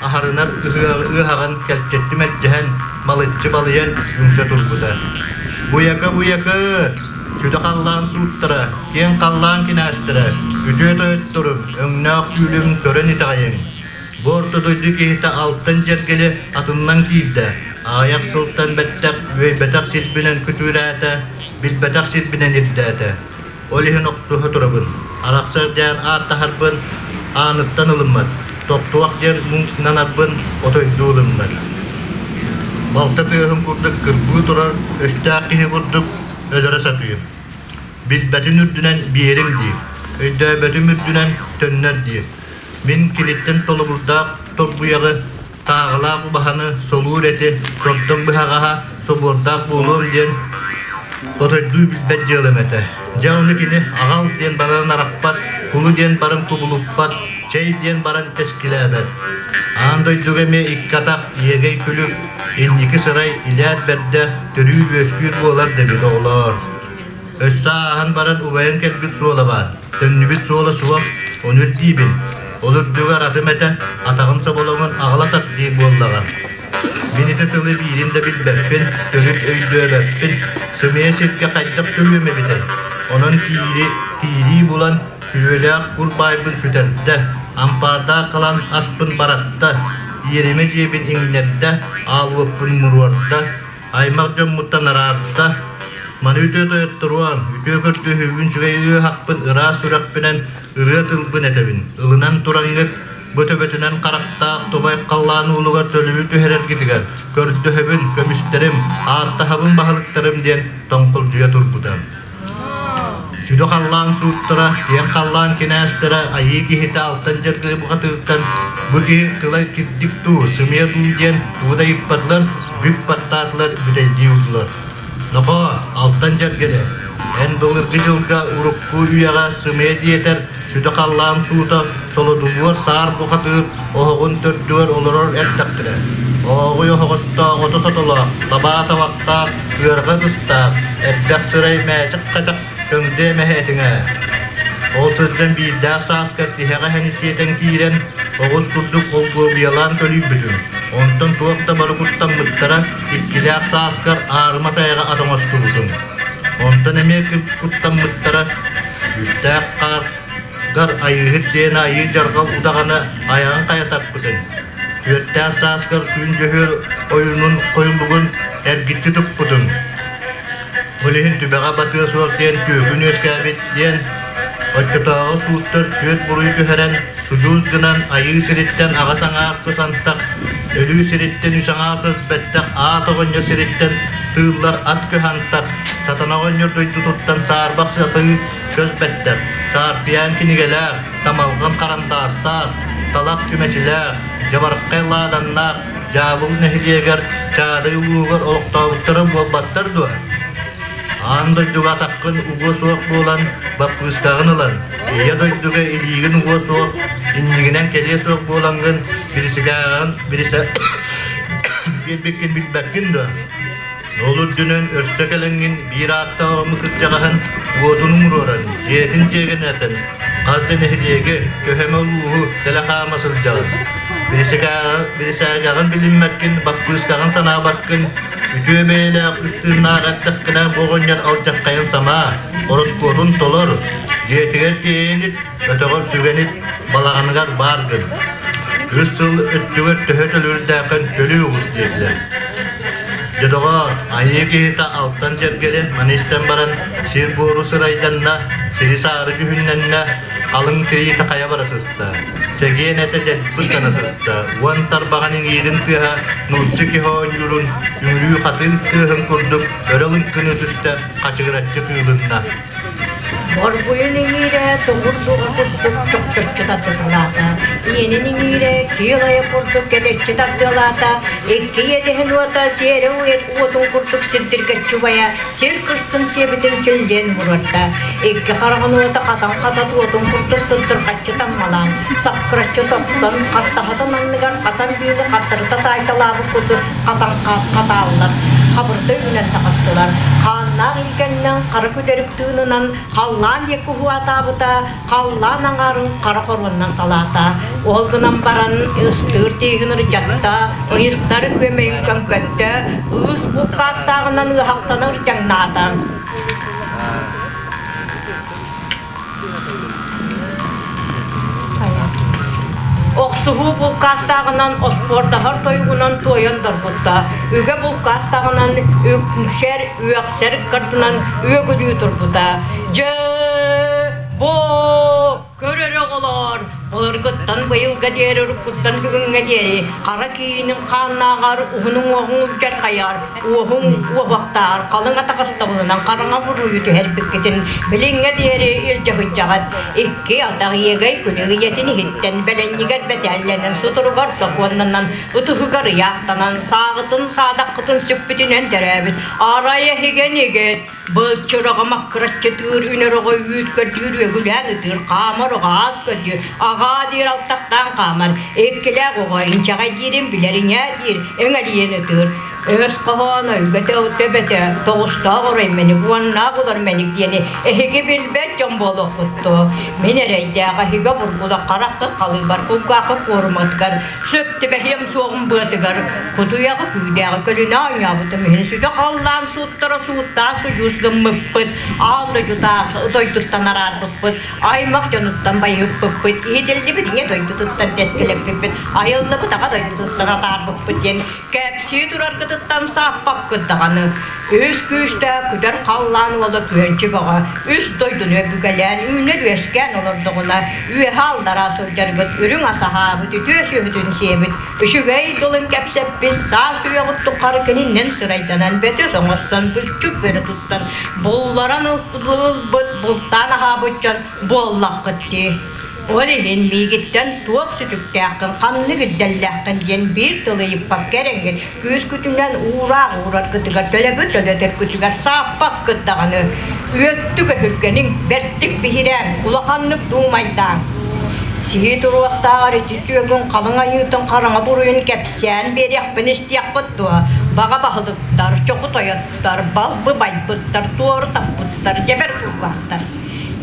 аһарынар ыаһаҕын кэлчэччи мэлдьэһэн, малыччы балыйан үҥсэ турбута. Буйака-буйака, сүдэ халлаан сууттара, киэҥ халлаан кинээстэрэ, үтүө тойотторум, өҥнөөх түүлүм көрөн итэҕэйиҥ. Бу орто дойду киһитэ алтан дьэргэли атыннан киирдэ, аҕыйах сылтан бэттэх үөйбэтэх сирбинэн күтүрээтэ, билбэтэх сирбинэн ирдээтэ. Ол иһин охсуһа турабын, арахсар диэн ааттаһарбын ааныттан ылыммат, тохтуох диэн муҥнанарбын отойдуу ылыммат. Балта тыаһын курдук кырбыы турар өстөөх киһи курдук өлөрө сатыыр. Билбэтин үрдүнэн биэриҥ диир, өйдөөбөтүм үрдүнэн төннөр диир. Мин киниттэн толобурдаах торбуйаҕы, тааҕылаах убаһаны солуур эти, сордоҥ быһаҕаһа собуордаах буолуом диэн отойдуу билбэт дьыалам этэ. Дьэ ону кини аҕал диэн баран арахпат, кулу диэн баран кубулуппат, чэй диэн баран тэскилээбэт. Аан дойдуга эмиэ икки атах, иэгэй күлүк, инники сырай, илээт бэрдэ, төрүүр-үөскүүр буолар дэбит оҕолоор. Өссө ааһан баран убайым кэлбит суола баар, төннүбүт суола суох, ону ирдиибин. Ол үрдүгэр атым этэ, атаҕым соболоҥун аҕала тат диир буоллаҕа. Мин ити тылы биирин да билбэппин, төрүт өйдөөбөппүн, сымыйа сиргэ хайдах төлүөм эбитэй? Онон киири, киирии булан, күрүөлээх кур баайбын сүтэрдэ, ампаардаах халан аспын баратта, иэримэ дьиэбин иҥнэрдэ, аал уоппун муруорда, аймах дьоммуттан араарда, маны үтүө тойотторуом, үтүө көрдөһүүбүн үчүгэй ыаһахпын ыраас сүрэхпинэн ырыа тылбын этэбин, ылынан тураҥҥыт бу төбөтүнэн харахтаах тубай халлаан уулугар төлүбү түһэрэргитигэр көрдөһөбүн, көмүстэрим, ааттаһабын баһылыктарым диэн тоҥхолдьуйа турбута. Сүдү халлаан сууттара, киэҥ халлаан кинээстэрэ айыы киһитэ алтан дьэргэли бухатыыртан бу киһи тыла кирдик дуу, сымыйа дуу диэн тугу да ыйыппатылар, бүк баттаатылар, бүтэйдии уурдулар. Нохоо, алтан дьэргэли, эн былыргы дьылга урукку үйэҕэ сымыйа диэтэр сүдү халлаан суута солодулуор саар бухатыыр оһоҕун төрдүгэр олорор эрдэхтэрэ. Ооҕуй оһоҕостоох ото сотолоох, табаа табахтаах, ыарҕа ытыстаах, элбэх сырай мээчик хатах көҥдөй эмэһэ этиҥэ. Ол сылдьан биирдээх сааскар тиһэҕэ эһэни сиэтэн киирэн, оҕус курдук олгуобуйалаан көлүйбүтүм. Онтон туох да бары куттаммыттара, иккилээх сааскар аарыма тайаҕа ат оҥостубутум. Онтон эмиэ куттаммыттара, үстээх хаар гар айыыһыт сиэнэ айыы дьарҕал удаҕана айаҕын хайа тарпытын, түөртээх сааскар күн дьөһүөл ойуунун хойуллугун эргиччи туппутун, ол иһин түбэҕэ батыа суох диэн түөкүн үөскээбит диэн оччотооҕу сууттар түөрт буруйу түһэрэн судьуус гынан айыы сириттэн аҕыс аҥаар кыс антах, өлүү сириттэн үс аҥаар кыс бэттэх аат оҕонньор сириттэн тыыллар ат көһ антах, сатана оҕонньор дойдутуттан саарбах сатыы көс бэттэх, саарпыйаан кинигэлээх, тамалҕан харандаастаах, талах чүмэчилээх, дьабарыкхай лааданнаах Дьаабыл нэһилиэгэр Чаадай улууһугар олохтообуттара буолбаттар дуо? Аан дойдуга атаххын угуо суох буолан, баппыыскаҕын ылан, ийэ дойдуга илиигин угуо суох, иннигинэн кэлиэ суох буолаҥҥын, бирисигээҕин бирисэ биэрбиккин билбэккин дуо? Ол үрдүнэн өрсө кэлэҥҥин биир ааттаах омук кырдьаҕаһын уотун умуруоран, дьиэтин дьиэгинэтэн, хас да нэһилиэги, көһөмө улууһу тэлэ хаама сылдьаҕын. Бирисээгэҕин билиммэккин, баппыыскаҕын санаабаккын, үтүө бэйэлээх үс тыыннаах эттэххинэ бу оҕонньор алдьархайын самаа, ороскуотун толор, дьиэтигэр тиэйэн ит. Көтөҕөр сүгэнит балаҕаныгар баар гын. Үс сыл өттүгэр төһө төлүүрдээххин төлүү оҕус диэтилэр. Дьэ доҕоор, айыы киһитэ алтан дьэргэли маны истэн баран сир буору сырайданна, сири саары дьүһүннэннэ, халыҥ тириитэ хайа бара сыста. Чэгиэн этэ дэлби гына сыста, уон тарбаҕын иҥиирин тыаһа нуучча киһи оонньуурун үҥрүү хатыҥ тыаһын курдук өрө лыҥкыныы түстэ, хачыгыраччы тыылынна.
Оргуйун иҥиирэ тоҥур дуоҕа курдук чохчоччу тардыталаата, ийэнин иҥиирэ киэл айа курдук кэдэччи тардыалаата, икки иэдэһин уота сиэрэ уотун курдук сирдиргэччи убайа сир кырсын сиэбитин силлиэн муруорда, икки хараҕын уота хатан-хатат уотун курдук сырдырҕаччы таммалаан, саккыраччы тохтон, хаттаһатын анныгар хатан бүүнү хаттарыта саайталаабыт курдук хатан хатааллар, хабырда үүнэн таҕыстылар. Хааннаах илгэннэн хара күдэрик тыынынан халлаан диэки уһуатаабыта, халлаан аҥаарын хара хоруоннан салаата. Ол гынан баран ыстыыр тииһин ырдьатта, ыйыстар күөмэйин көҥкөттө, ыыс булкаастааҕынан ыаһахтана ырдьаҥнаата. Охсуһуу булкаастааҕынан оспуордаһар тойугунан туойан доргутта, үгэ булкаастааҕынан үксэр, үөхсэр ыккардынан үөгүлүү турбута. Дьэ, бу көрөр оҕолоор, былыргыттан быйылга диэри, уруккуттан бүгүҥҥэ диэри хара киинин хааннааҕар уһун уҥуоҕуҥ үлдьэр хайаар, уоһуҥ уобахтааҕар халыҥ атаҕастабылынан хараҥа буруйу түһэрбиккитин билиҥҥэ диэри илдьэ сылдьаҕыт. Икки атах иэгэй күлүк ийэтин иһиттэн бэлэнньигэр бэтээллэнэн сутуругар сокуоннанан ытыһыгар ыйаахтанан сааҕытын саадаххытын сүкпүтүнэн төрөөбүт арай эһигэн игит Былчыраҕа маккыраччытыыр, үнэр оҕо үүт көрдүүр, үөгүлээн ытыыр, хаамар оҕо аас көрдүүр, аҕаа диир алтахтаан хаамар, иккилээх оҕо инчэҕэй диирин билэр иҥээ диир, эҥэлийэн ытыыр. Өс хоһооно үгэтэ төбөтө тоҕустоох орой мэник, уоннаах улар мэник диэни эһиги билбэт дьон буолуоххут дуо? Мин эрэйдээх эһиги обургула хараххыт халыыбар, кулгааххыт куоруматыгар, сөп түбэһиэм суоҕум быатыгар, кутуйаҕы күүдээҕи көлүнэ оонньообутум иһин сүтэ халлаан сууттара сууттаан судьуус гыммыппыт, аан дойдутаах дойдуттан араарбыппыт, аймах дьонуттан байыппыппыт, иһитиллибит ийэ дойдутуттан тэскилэппиппит, айыллыбыт аҕа дойдутуттан атаарбыппыт диэн кэпсии тураргытыттан сааппаккыт даҕаны. Үс күүстээх күтэр халлаан уола күөнчү бөҕө үс дойдуну өбүгэлээн үүнэр-үөскээн олордоҕуна үөһэ аллараа сылдьаргыт үрүҥ ас аһаабыт, үтүө сүөһүтүн сиэбит, Үчүгэй тылын кэпсэппит саас үйэҕит тухары кининэн сырайданан бөтөс оҥостон бүччүк бөрө туттан булларан ылбыт бултаан аһаабыт дьон буоллаххыт дии. Ол иһин миигиттэн туох сүтүктээххин, ханнык ирдэллээххин диэн биир тылы ыйыппакка эрэҥҥит күүскүтүнэн уураах уураргытыгар төлөбүр төлөтөргүтүгэр сааппаккыт даҕаны. Үөттүк өһүргэниҥ, бэртик биһирээҥ, улаханнык дуумайдааҥ. Сиһи туруохтааҕар ити түөгүн халыҥ айыытын хараҥа буруйун кэпсээн биэриэхпин истиэххит дуо? Баҕа баһылыктар, чоху тойоттор, балбы байбыттар, туору таппыттар, дьэбэр кулгаахтар.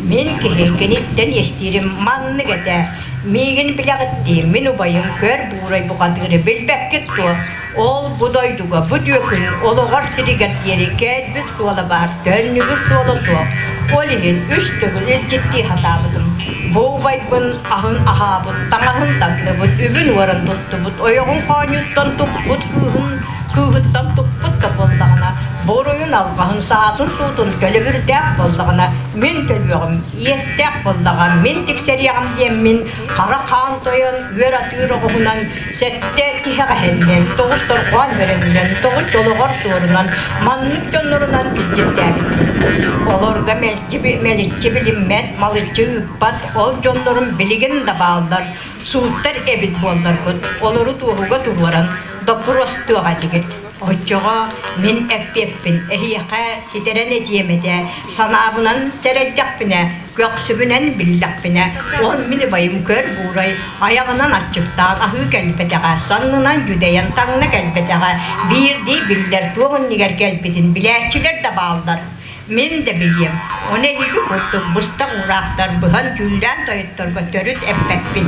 Мин киһи киниттэн иэстиирим маннык этэ. Миигин билэҕит дии, мин убайым көр буурай бухатыыры билбэккит дуо? Ол бу дойдуга бу түөкүн олоҕор сиригэр диэри кэлбит суола баар, төннүбүт суола суох. Ол иһин үс төгүл илдьиттии сатаабытым. Бу убайбын аһын аһаабыт, таҥаһын таҥныбыт, үбүн уоран туттубут, ойоҕун хоонньуттан туппут кыыһын кыыһыттан туппут да буоллаҕына, буруйун алҕаһын саатын-суутун төлөбүрдээх буоллаҕына, мин төлүөҕүм, иэстээх буоллаҕа, мин тиксэриэҕим диэммин хара хаан тойон үөр атыыр оҕуһунан сэттэ тиһэҕэһиннэн, тоҕус торҕоон бөрөннөн, тоҕус чолоҕор суорунан маннык дьоннорунан илдьиттээбитим. Олорго мэлдьи мэличчи билиммэт, малыччы ыыппат ол дьоннорум билигин да бааллар, сууттар эбит буолларбыт, олору туоһуга туруоран доппуруостуох этигит. Оччоҕо мин эппиэппин эһиэхэ ситэрэн этиэм этэ, санаабынан сэрэйдэхпинэ, көхсүбүнэн биллэхпинэ, ол мин убайым көр буурай айаҕынан аччыктаан аһыы кэлбэтэҕэ, саннынан дьүдэйэн таҥна кэлбэтэҕэ, биирдии биллэр туох иннигэр кэлбитин билээччилэр да бааллар. Мин да билиэм, ону эһиги курдук быстах уураахтар быһан дьүүллээн тойотторго төрүт эппэппин.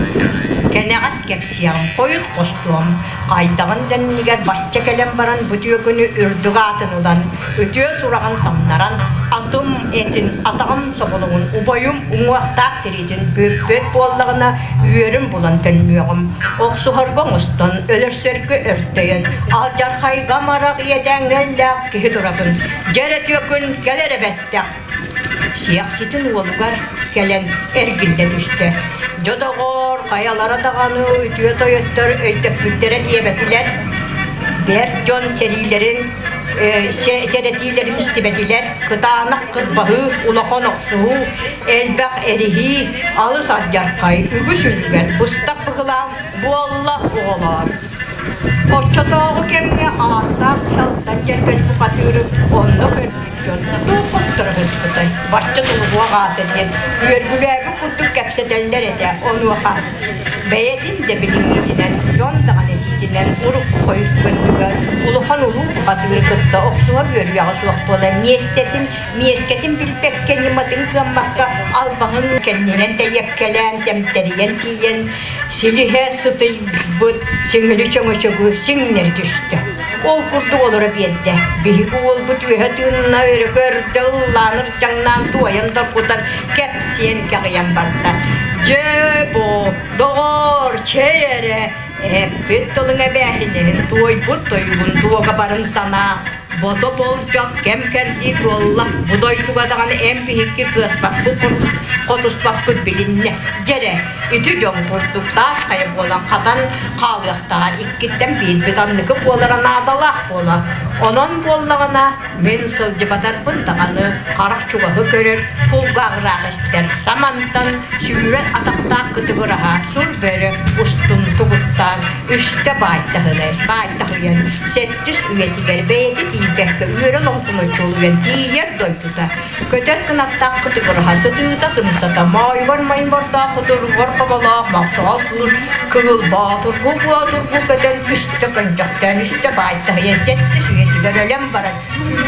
Кэнэҕэс кэпсиэҕим, хойут хостуом. Хайдаҕын да иннигэр бачча кэлэн баран бу түөкүнү үрдүк аатын ылан, үтүө сураҕын самнаран, Атым этин, атаҕым соболоҥун, убайым уҥуохтаах тириитин бүппүт буоллаҕына, үөрүм булан төннүөҕүм. Охсуһарга оҥостон, өлөрсөргө өртөйөн, алдьархайга амарах иэдээҥҥэ иллээх киһи турабын. Дьэ эрэ түөкүн, кэл эрэ бэттэх. Сиэхситин уолугар кэлэн эргиллэ түстэ. Дьэ доҕоор, хайалара даҕаны үтүө тойоттор өйдөппүттэрэ диэбэтилэр. Бэрт дьон сэриилэрин сэрэтиилэрин истибэтилэр, кытаанах кырбаһыы, улахан охсуһуу, элбэх эриһии, алыс алдьархай, үгүс үлүгэр быстах быһылаан буолла оҕолоор. Оччотооҕу кэмҥэ ааттаах кыһалтан дьэргэл бухатыыры онно көрбүт дьон туох хотторо сыспытай, бачча тулуһуох аата диэн үөргүлээбит курдук кэпсэтэллэр этэ. Онуоха бэйэтин да билиҥҥитинэн, дьон даҕаны этиитинэн урукку хойут көрдүгэр улахан улуу бухатыыры кытта охсуһар үөрүйэҕэ суох буолан миэстэтин, миэскэтин билбэккэ, ньыматын кыаммакка албаһын кэннинэн тэйиэккэлээн, тэмтэрийэн тиийэн силиһэ сытыйбыт сиҥили чөҥөчөгү сиҥнэри түстэ. Ол курдук олоро биэрдэ. Биһиги уолбут үөһэ тыынна өрө көрдө, ыллаан ырдьаҥнаан туойан доргутан кэпсиэн кэҕийэн барда. Дьэ бу, доҕоор, чэй эрэ, эппит тылыҥ эбээһинэһин туойбут тойугун дуогабарын санаа. Бото болдьох кэм кэрдии туолла, бу дойдуга даҕаны эн биһикки кыаспаппыт хотуспаппыт билиннэ. Дьэрэ, ити дьон курдук таас хайа буолан хатан хаалыахтааҕар иккиттэн биирбит анныкы буолара наадалаах буолар. Онон буоллаҕына, мин сылдьыбатарбын даҕаны харах чугаһы көрөр, кулгааҕыраах истэр, самантан сүүрэн атахтаах кытыгыраһа сур бөрө устун тугуттаан үстэ баайтаһынай, баайтаһыйан сэттис үйэтигэр бэйэтэ тиийбэккэ үөрэн оҥкуноччулуйан тиийэр дойдута Көтөр кынаттаах кытыгыраһа сытыыта сымсата, моойугар маймордоох кутуругар хоболоох мохсоҕол кыыл кыһыл боотургу боотургу көтөн үстэ көнчөхтөөн үстэ баайтаһыйан сэттис үйэтигэр өлөн баран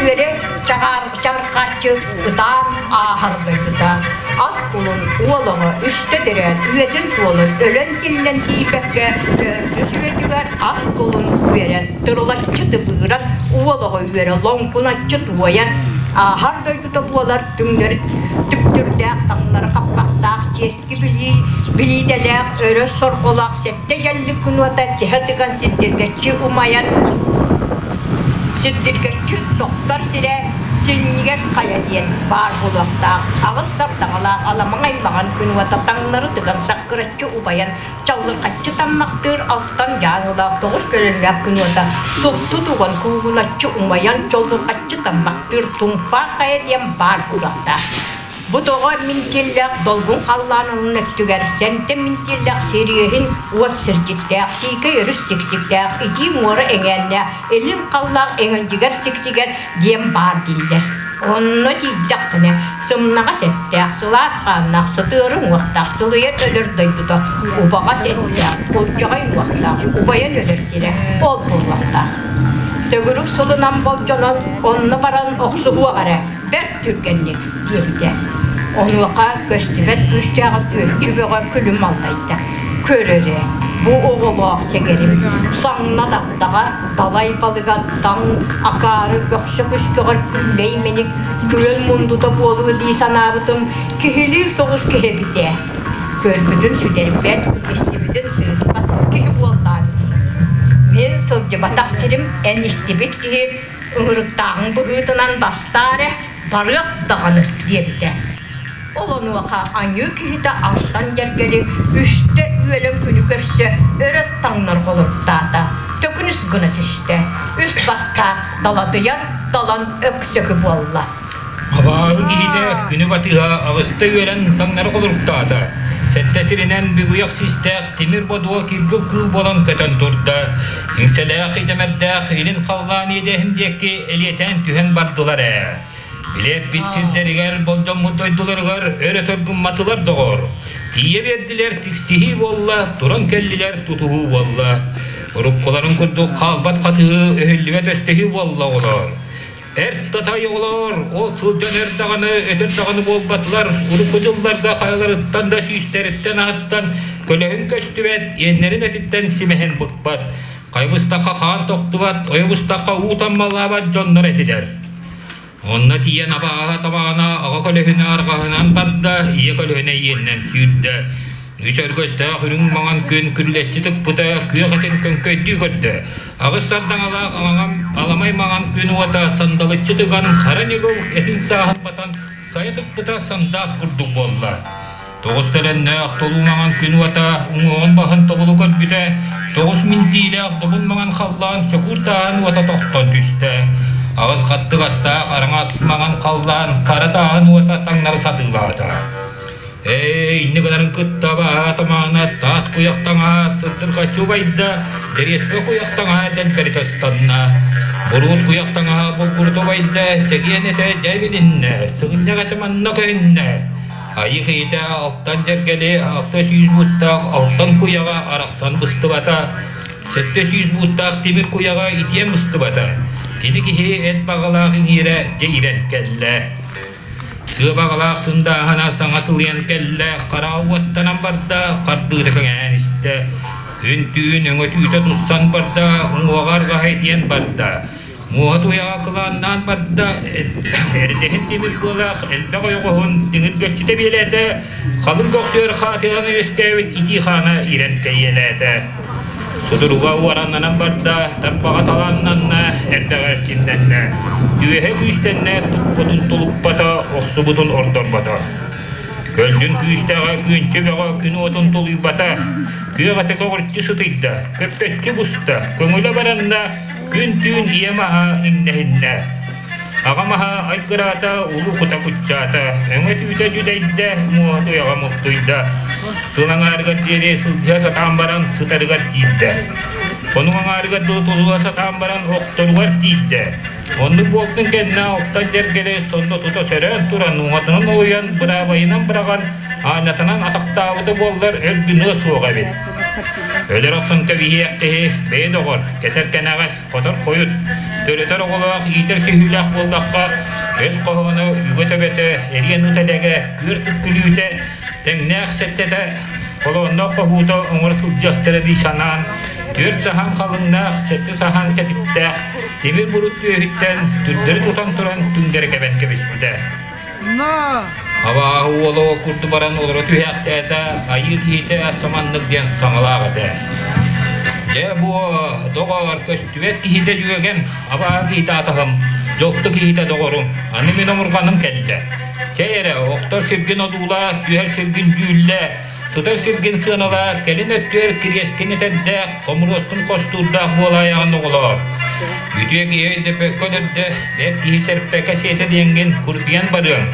үөрэ чаҕархааччы ытаан ааһар дойдута. Ат кулун уол оҕо үстэ төрөөн үйэтин туолан өлөн тиллэн тиийбэккэ төрдүс үйэтигэр ат кулун үөрэн тырылаччы тыбыыран уол оҕо үөрэ лоҥкуначчы туойан ааһар дойдута буолар түҥнэри түптүрдээх таҥнары хаппахтаах чиэски билии билиитэлээх өрө сорҕолоох сэттэ дьэллик күнуота тэһэ тыган сирдиргэччи умайан сирдиргэччи тохтор сирэ синньигэс хайа диэн баар буолуохтаах аҕыс сардаҥалаах аламаҥ аймаҕан күн уота таҥнары тыган саккыраччы убайан чаллырхаччы таммахтыыр алтан дьааҥылаах тоҕус көлөннөөх күн уота супту туган куугуначчы умайан чоллурхаччы таммахтыыр тумпаах хайа диэн баар буолуохтаах. Бу тоҕо минтиллээх долгун халлаанын өттүгэр сэнтэ минтиллээх сириэһин уот сирдьиттээх, сиикэй өрүс сиксиктээх, итии муора эҥээннээх, илин халлаах эҥэлдьигэр сиксигэр диэн баар дииллэр. Онно тиийдэххинэ, сымнаҕас эттээх, сылаас хааннаах, сытыары уҥуохтаах, сылыйар өлөр дойдута, убаҕас эттээх, улдьаҕай уҥуохтаах, убайан өлөр сирэ ол буолуохтаах. Төгүрүк сылынан болдьонон, онно баран охсуһуох эрэ, бэрт түргэнник, диэбитэ. Онуоха көстүбэт күүстээҕи күөччү бөҕө күлүм аллайда. Көр эрэ, бу оҕолоох сэгэрим, саҥна дагдаҕа, далай балыга таҥ акаары көхсө күскэҕэр күллэй мэник күөл мундута буолуо дии санаабытым киһилии соҕус киһи эбит ээ. Көрбүтүн сүтэрбэт, истибитин сыыспат киһи буоллаан дии. Мин сылдьыбатах сирим эн истибит киһи ыҥырыктааҕыҥ быһыытынан бастаа эрэ, барыах даҕаны диэбитэ. Ол онуоха аньыы киһитэ алтан дьэргэли үстэ үөлэн күнү көрсө өрө таҥнар холоруктаата, төкүнүс гына түстэ, үс бастаах далатыйар далан өксөкү буолла.
Абааһы киһитэ күнү батыһа аҕыста үөрэн таҥнары холоруктаата. Сэттэ сиринэн бүгүйэх систээх тимир бодуо киргил кыыл буолан көтөн турда. Иҥсэлээх идэмэрдээх илин халлаан иэдэһин диэки элиэтээн түһэн бардылар ээ. Билэппит сирдэригэр, болдьоммут дойдуларыгар өр өтөр гымматылар доҕор. Тиийэ биэрдилэр, тиксиһии буолла, туран кэллилэр, тутуһуу буолла. Уруккуларын курдук хаалбат хатыһыы, өһүллүбэт өстөһүү буолла оҕолор. Эр татай оҕолор, ол сылдьан эр даҕаны, өтөр даҕаны буолбатылар, урукку дьылларга хайаларыттан да сүүстэриттэн аһыттан көлөһүн көстүбэт, иэннэрин этиттэн симэһин быкпат. Хайбыстахха хаан тохтубат, ойобустахха уу таммалаабат дьоннор этилэр.
Онно тиийэн абааһы табаҕына аҕа көлөһүнэ арҕаһынан барда, ийэ көлөһүнэ иэнинэн сүүрдэ. Үс өргөстөөх үрүҥ маҥан күн күрүлэччи тыкпыта, күөх этин көҥкөйдүү көрдө. Аҕыс сардаҥалаах аҥаҥам аламай маҥан күн уота сандалыччы тыган, хара ньыгыл этин сааһын батан, сайа тыкпыта сандаас курдук буолла. Тоҕус төлөннөөх толуу маҥан күн уота уҥуоҕун баһын тобулу көрбүтэ, тоҕус минтиилээх добун маҥан халлаан чокуур тааһын уота тохтон түстэ. Аҕыс хаттыгастаах араҥас маҥан халлаан хара тааһын уота таҥнары сатыылаата. Эй, инник гынарын кытта баһаа-тамаана таас куйах таҥаһа сырдырҕаччы убайда, дэриэспэ куйах таҥаһа дэлбэритэ ыстанна. Буруут куйах таҥаһа булгурута убайда, чэгиэн этэ дьэ билиннэ, сыгынньах этэ манна көһүннэ. Айыы киһитэ алтан дьэргэли 600 бууттаах алтан куйаҕа арахсан быстыбата, 700 бууттаах тимир куйаҕа итиэн быстыбата. Кини киһи эт баҕалаах иҥиирэ дьэ ирэн кэллэ. Сыа баҕалаах сындааһына саҥа сылыйан кэллэ, хараҕа уоттанан барда, хардыыта кэҥээн истэ. Күн-түүн өҥөтүүтэ туссан барда, уҥуоҕа арҕаһа итийэн барда. Муоһа туйаҕа кылааннаан барда, эрдэһин тимир быалаах элбэх ойоҕоһун тиҥиргэччитэ биэлээтэ, халыҥ көхсүөр хаатыйан үөскээбит итии хаана ирэн кэйиэлээтэ. Судуруга уораннанан барда, тарбаҕа талааннанна, эрдэҕэ эрчимнэннэ. Үөһэ күүстэннэ, туппутун тулуппата, охсубутун ордорбото. Көлдьүн күүстээҕэ күөнчү бөҕө күн уотун тулуйбата, күөх этэ көҕүрчү сытыйда, көппөччү буста, көҥүлэ баранна, Күн-түүн ийэм аһа иҥнэһиннэ, аҕам аһа айгыраата, улуу кута куччаата, өҥө-түүтэ дьүдэйдэ, муоһа туйаҕа мултуйда. Сыл аҥаарыгар диэри сылдьыһа сатаан баран сытарыгар тиийдэ. Хонук аҥаарыгар дылы тулуһа сатаан баран охторугар тиийдэ. Оннук буолтун кэннэ алтан дьэргэли сонно тута сөрөөн туран уҥатынан олуйан, быраабайынан быраҕан, аанньатынан атахтаабыта буоллар өр гыныа суох эбит. Өлөр охсон кэбиһиэх киһи, бэйэ доҕор, кэтэр кэнэҕэс, хотор хойут, төрөтөр оҕолоох, иитэр сүһүүлээх буоллахха, өс хоһооно, үгэ төбөтө, эриэн ыт элэгэ, күөрт күлүүтэ, тэҥнээх сэттэтэ, холоонноох хоһуута оҥоро сылдьыахтара дии санаан, түөрт саһаан халыҥнаах, сэттэ саһаан кэтиттээх, тимир бурут түөһүттэн түрдэри тутан туран түҥнэри кэбэн кэбиспитэ. Абааһы уола ол курдук баран олоро түһээхтээтэ, айыы киһитэ саманнык диэн саҥалаах этэ. Дьэ бу доҕоор көстүбэт киһитэ дьүөгэм, абааһы киһитэ атаһым, дьолто киһитэ доҕорум, аны мин омурҕаным кэллэ. Чэй эрэ, охтор сиргин одуулаа, түһэр сиргин дьүүллээ, сытар сиргин сыаналаа, кэлин өттүгэр кириэскин этэрдээх, хомуруоскун хостуурдаах буолаайаҕын оҕолоор. Үтүө киһи өйдөпөккө өлөрдө, бэрт киһи сэрпэкэ сиэтэ диэҥҥин курдуйан барыаҥ.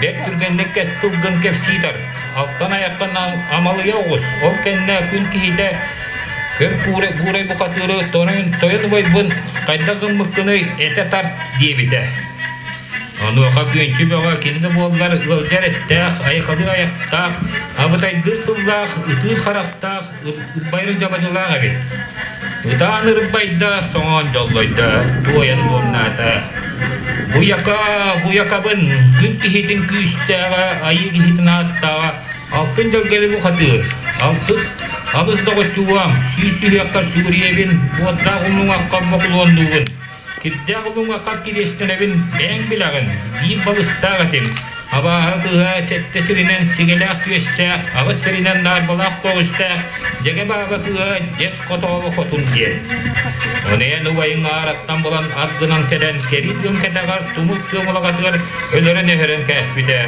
Бэрт түргэнник кэс тылгын кэпсии тарт. Алтан айаххын амалыйа оҕус, ол кэннэ күн киһитэ көр буурай бухатыыры тойон убайбын хайдах гыммыккыный этэ тарт диэбитэ. Онуоха күөнчү бөҕө кини буоллар ыалдьар эттээх, айхалыы айахтаах, абытайдыыр тыллаах, ытыыр харахтаах, ырбайыр дьабадьылаах эбит. Ытаан ырбайда, соҥоон дьоллойдо, туойан буомнаата. Буйака, буйакабын, күн киһитин күүстээҕэ, айыы киһитин ааттааҕа, алтын дьэлгэли бухатыыр, алтыс, алыс доҕоччугуам, сүүс сүһүөххэр сүгүрүйэбин, уоттаах умуҥахха бокулуоннуубун. Кирдээх улуҥахха кириэстэнэбин, бэйэҥ билэҕин, биир балыстаах этим. Абааһы кыыһа сэттэ сиринэн сигэлээх түөстээх, аҕыс сиринэн наарбалаах көҕүстээх, дьэгэ бааба кыыһа дьэс хотоолу хотун диэн. Онуйан убайыҥ аараттан булан ат гынан кэлэн, кэрии тыам кэтэҕэр тумул тыам улаҕатыгар өлөрөн-өһөрөн кээспитэ.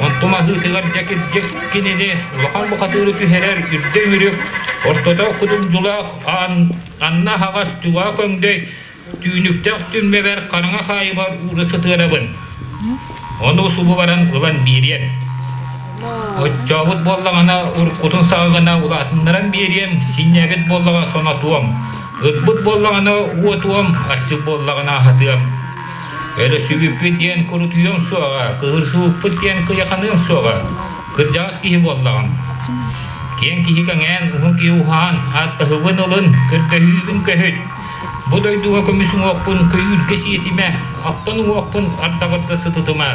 Онтум аһыытыгар дьэ кирдьик кинини улахан бухатыыры түһэрэр үрдэ үмүрүк, ортото кудумдьулаах аан Анна аһаҕас түгэҕэ көҥдөй түүнүктээх түрмэбэр хараҥа хаайыбар уура сытыарабын. Ону субу баран ылан биэриэм. Оччообут буоллаҕына уруккутун саҕаҕына улаатыннаран биэриэм, синньээбит буоллаҕа сонотуом, ырбыт буоллаҕына уотуом, аччык буоллаҕына аһатыам. Өлөсүбүппүт диэн курутуйуом суоҕа, кыһырсыбыппыт диэн кыйаханыам суоҕа. Кырдьаҕас киһи буоллаҕым. Киэҥ киһи кэҥээн, уһун киһи уһаан, ааттаһыбын ылын, көрдөһүүбүн көһүт. Бу дойдуга көмүс уҥуохпун көйүүргэ сиэтимэ, алтан уҥуохпун ардаҕырда сытытыма.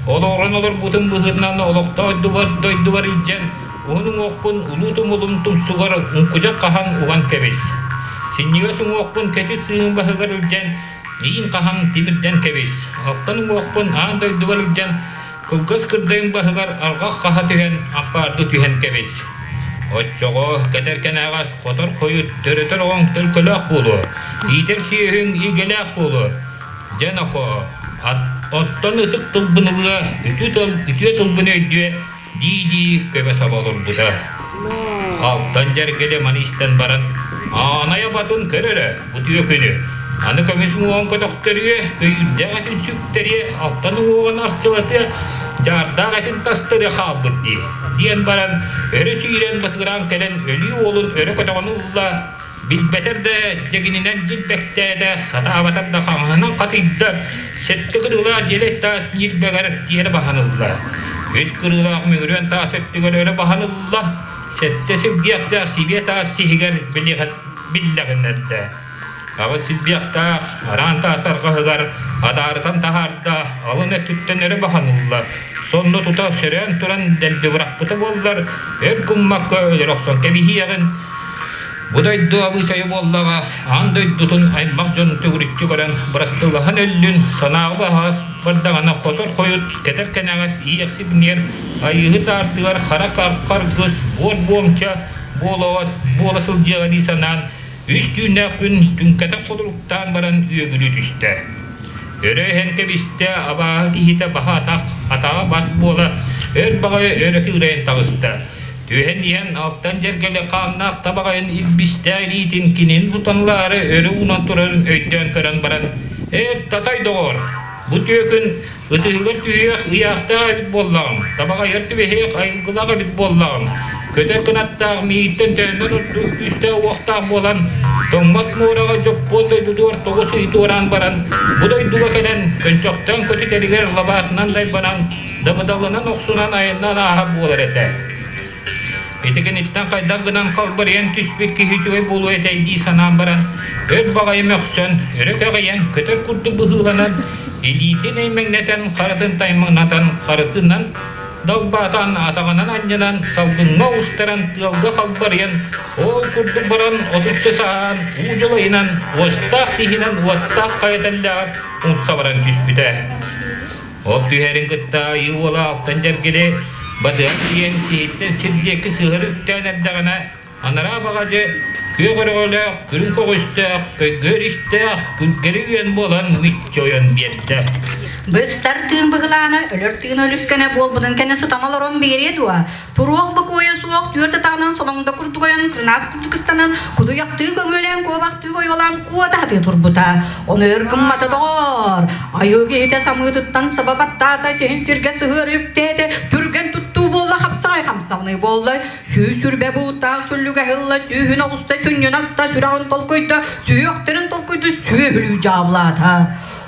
Олоҕуран олорбутум быһыытынан олохтоох дойдубар илдьэн, уһун уҥуохпун улуу тумулум тумсугар уҥкучах хаһан уган кэбис. Синньигэс уҥуохпун кэтит сыыһын баһыгар илдьэн, Иин хаһан тимирдэн кэбис, алтан уҥуохпун аан дойдубар илдьэн, кылгас кырдайым баһыгар арҕах хаһа түһэн, ампаарды түһэн кэбис. Оччоҕо кэтэр кэнэҕэс хотор хойут төрөтөр оҕоҥ төлкөлөөх буолуо, иитэр сүөһүҥ илгэлээх буолуо. Дьэ нохоо, оттон ытык тылбын ылыа, үтүө тыл, үтүө тылбын өйдүө дии-дии көбө саба олорбута. Алтан дьэргэлэ маны истэн баран, Аанай абатын көр эрэ, утуө күнү. Аны көмүс уҥуоҕун көтөхтөрүө, көйүүрдээх этин сүктэриэ, алтан уҥуоҕун арчылатыа, дьаардаах этин тастарыа хаалбыт дии, диэн баран, өрө сүүрэн батыгыраан кэлэн өлүү уолун өрө көтөҕөн ылла, Билбэтэр да дьэгининэн дьилбэктээтэ, сатаабатар да хаҥаһынан хатыйда, сэттэ кырыылаах дьиэлэй таас ньирбэгэр тиэрэ баһан ылла. Үс кырыылаах мүҥүрүөн таас өттүгэр өрө баһан ылла, сэттэ силбиэхтээх сибиэ таас сиһигэр биллэҕиннэрдэ. Аҕыс силбиэхтээх араан таас арҕаһыгар адаарытан таһаарда, алын өттүттэн өрө баһан ылла. Сонно тута сөрөөн туран дэлби бырахпыта буоллар, өр гыммакка өлөрө охсон кэбиһиэҕин, Бу дойду абыычайа буоллаҕа, аан дойдутун аймах дьон төгүрүччү көрөн бырастыылаһан өллүн, санааҕа аһаҕас бардаҕына хотор хойут, кэтэр кэнэҕэс иэхсит-ниэр, айыыһыт аартыгар хара харгыс, буор буомча буолаҕас буола сылдьыаҕа дии санаан, үс түүннээх күн түҥкэтэх холоруктаан баран үөгүлүү түстэ. Өрө иһэн кэбистэ, абааһы киһитэ баһа атах, атаҕа бас буола, өр баҕайы өрө кыырайан таҕыста. Түһэн иһэн алтан дьэргэлэ хааннаах табаҕайын илбистээх илиитин кинини тутанлаары өрө уунан турарын өйдөөн көрөн баран, «Эр, татай доҕоор, бу түөкүн ытыһыгар түһүөх ыйаахтаах эбит буоллаҕым, табаҕайыгар түбэһиэх айылгылаах эбит буоллаҕым, көтөр кынаттаах миигиттэн төһөннөн ордук күүстээх уохтаах буолан, тоҥмот муораҕа дьоппуон дойдутугар тоҕус ый туораан баран, бу дойдуга кэлэн, көнчөхтөөн көтүтэригэр лабаатынан дайбанан, дабыдалланан охсунан айаннаан ааһар буолар этэ. Ити кэнниттэн хайдах гынан халбарыйан түспүт киһи үчүгэй буолуо этэй дии санаан баран, өр баҕайы мөхсөн, өрө кэҕийэн, көтөр курдук быһыыланан, илиитин эймэҥнэтэн, харытын таймаҥнатан, харытынан далбаатаан, атаҕынан анньынан, салгыҥҥа оҕустаран, тыалга халбарыйан, ол курдук баран отучча саһаан, уу дьулайынан, уостаах тииһинэн уоттаах хайа тэллэҕэр умса баран түспүтэ. Ол түһэрин кытта айыы уола алтан дьэргили батыһан тиийэн сиһиттэн сир диэки сыһары үктээн эрдэҕинэ, анараа баҕадьы күөх өрөҕөлөөх, күрүҥ көҕүстээх, көйгөр истээх, күлгэри үөн буолан мүччү ойон биэрдэ.
Быстар тыын быһылаана өлөр тыын өлүскэнэ буолбутун кэннэ сытан олорон биэриэ дуо? Туруох бокуойа суох түөрт атаҕынан солоҥдо курдук ойон, кырынаас курдук ыстанан, кутуйахтыы көҥүөлээн, куобахтыы ойуолаан куота сатыы турбута. Ону өр гыммата доҕоор, айыы киһитэ самыытыттан саба баттаата, сиһин сиргэ сыһыары үктээтэ, түргэн туттуу буолла, хапсаҕай хамсаҕыныы буолла, сүүс үрбэ бууттаах сүллүгэ ыһылла, сүүһүн оҕуста, сүнньүн аста, сүрэҕин толкуйда, сүһүөхтэрин толкуйда, сүөһүлүү дьаабылаата.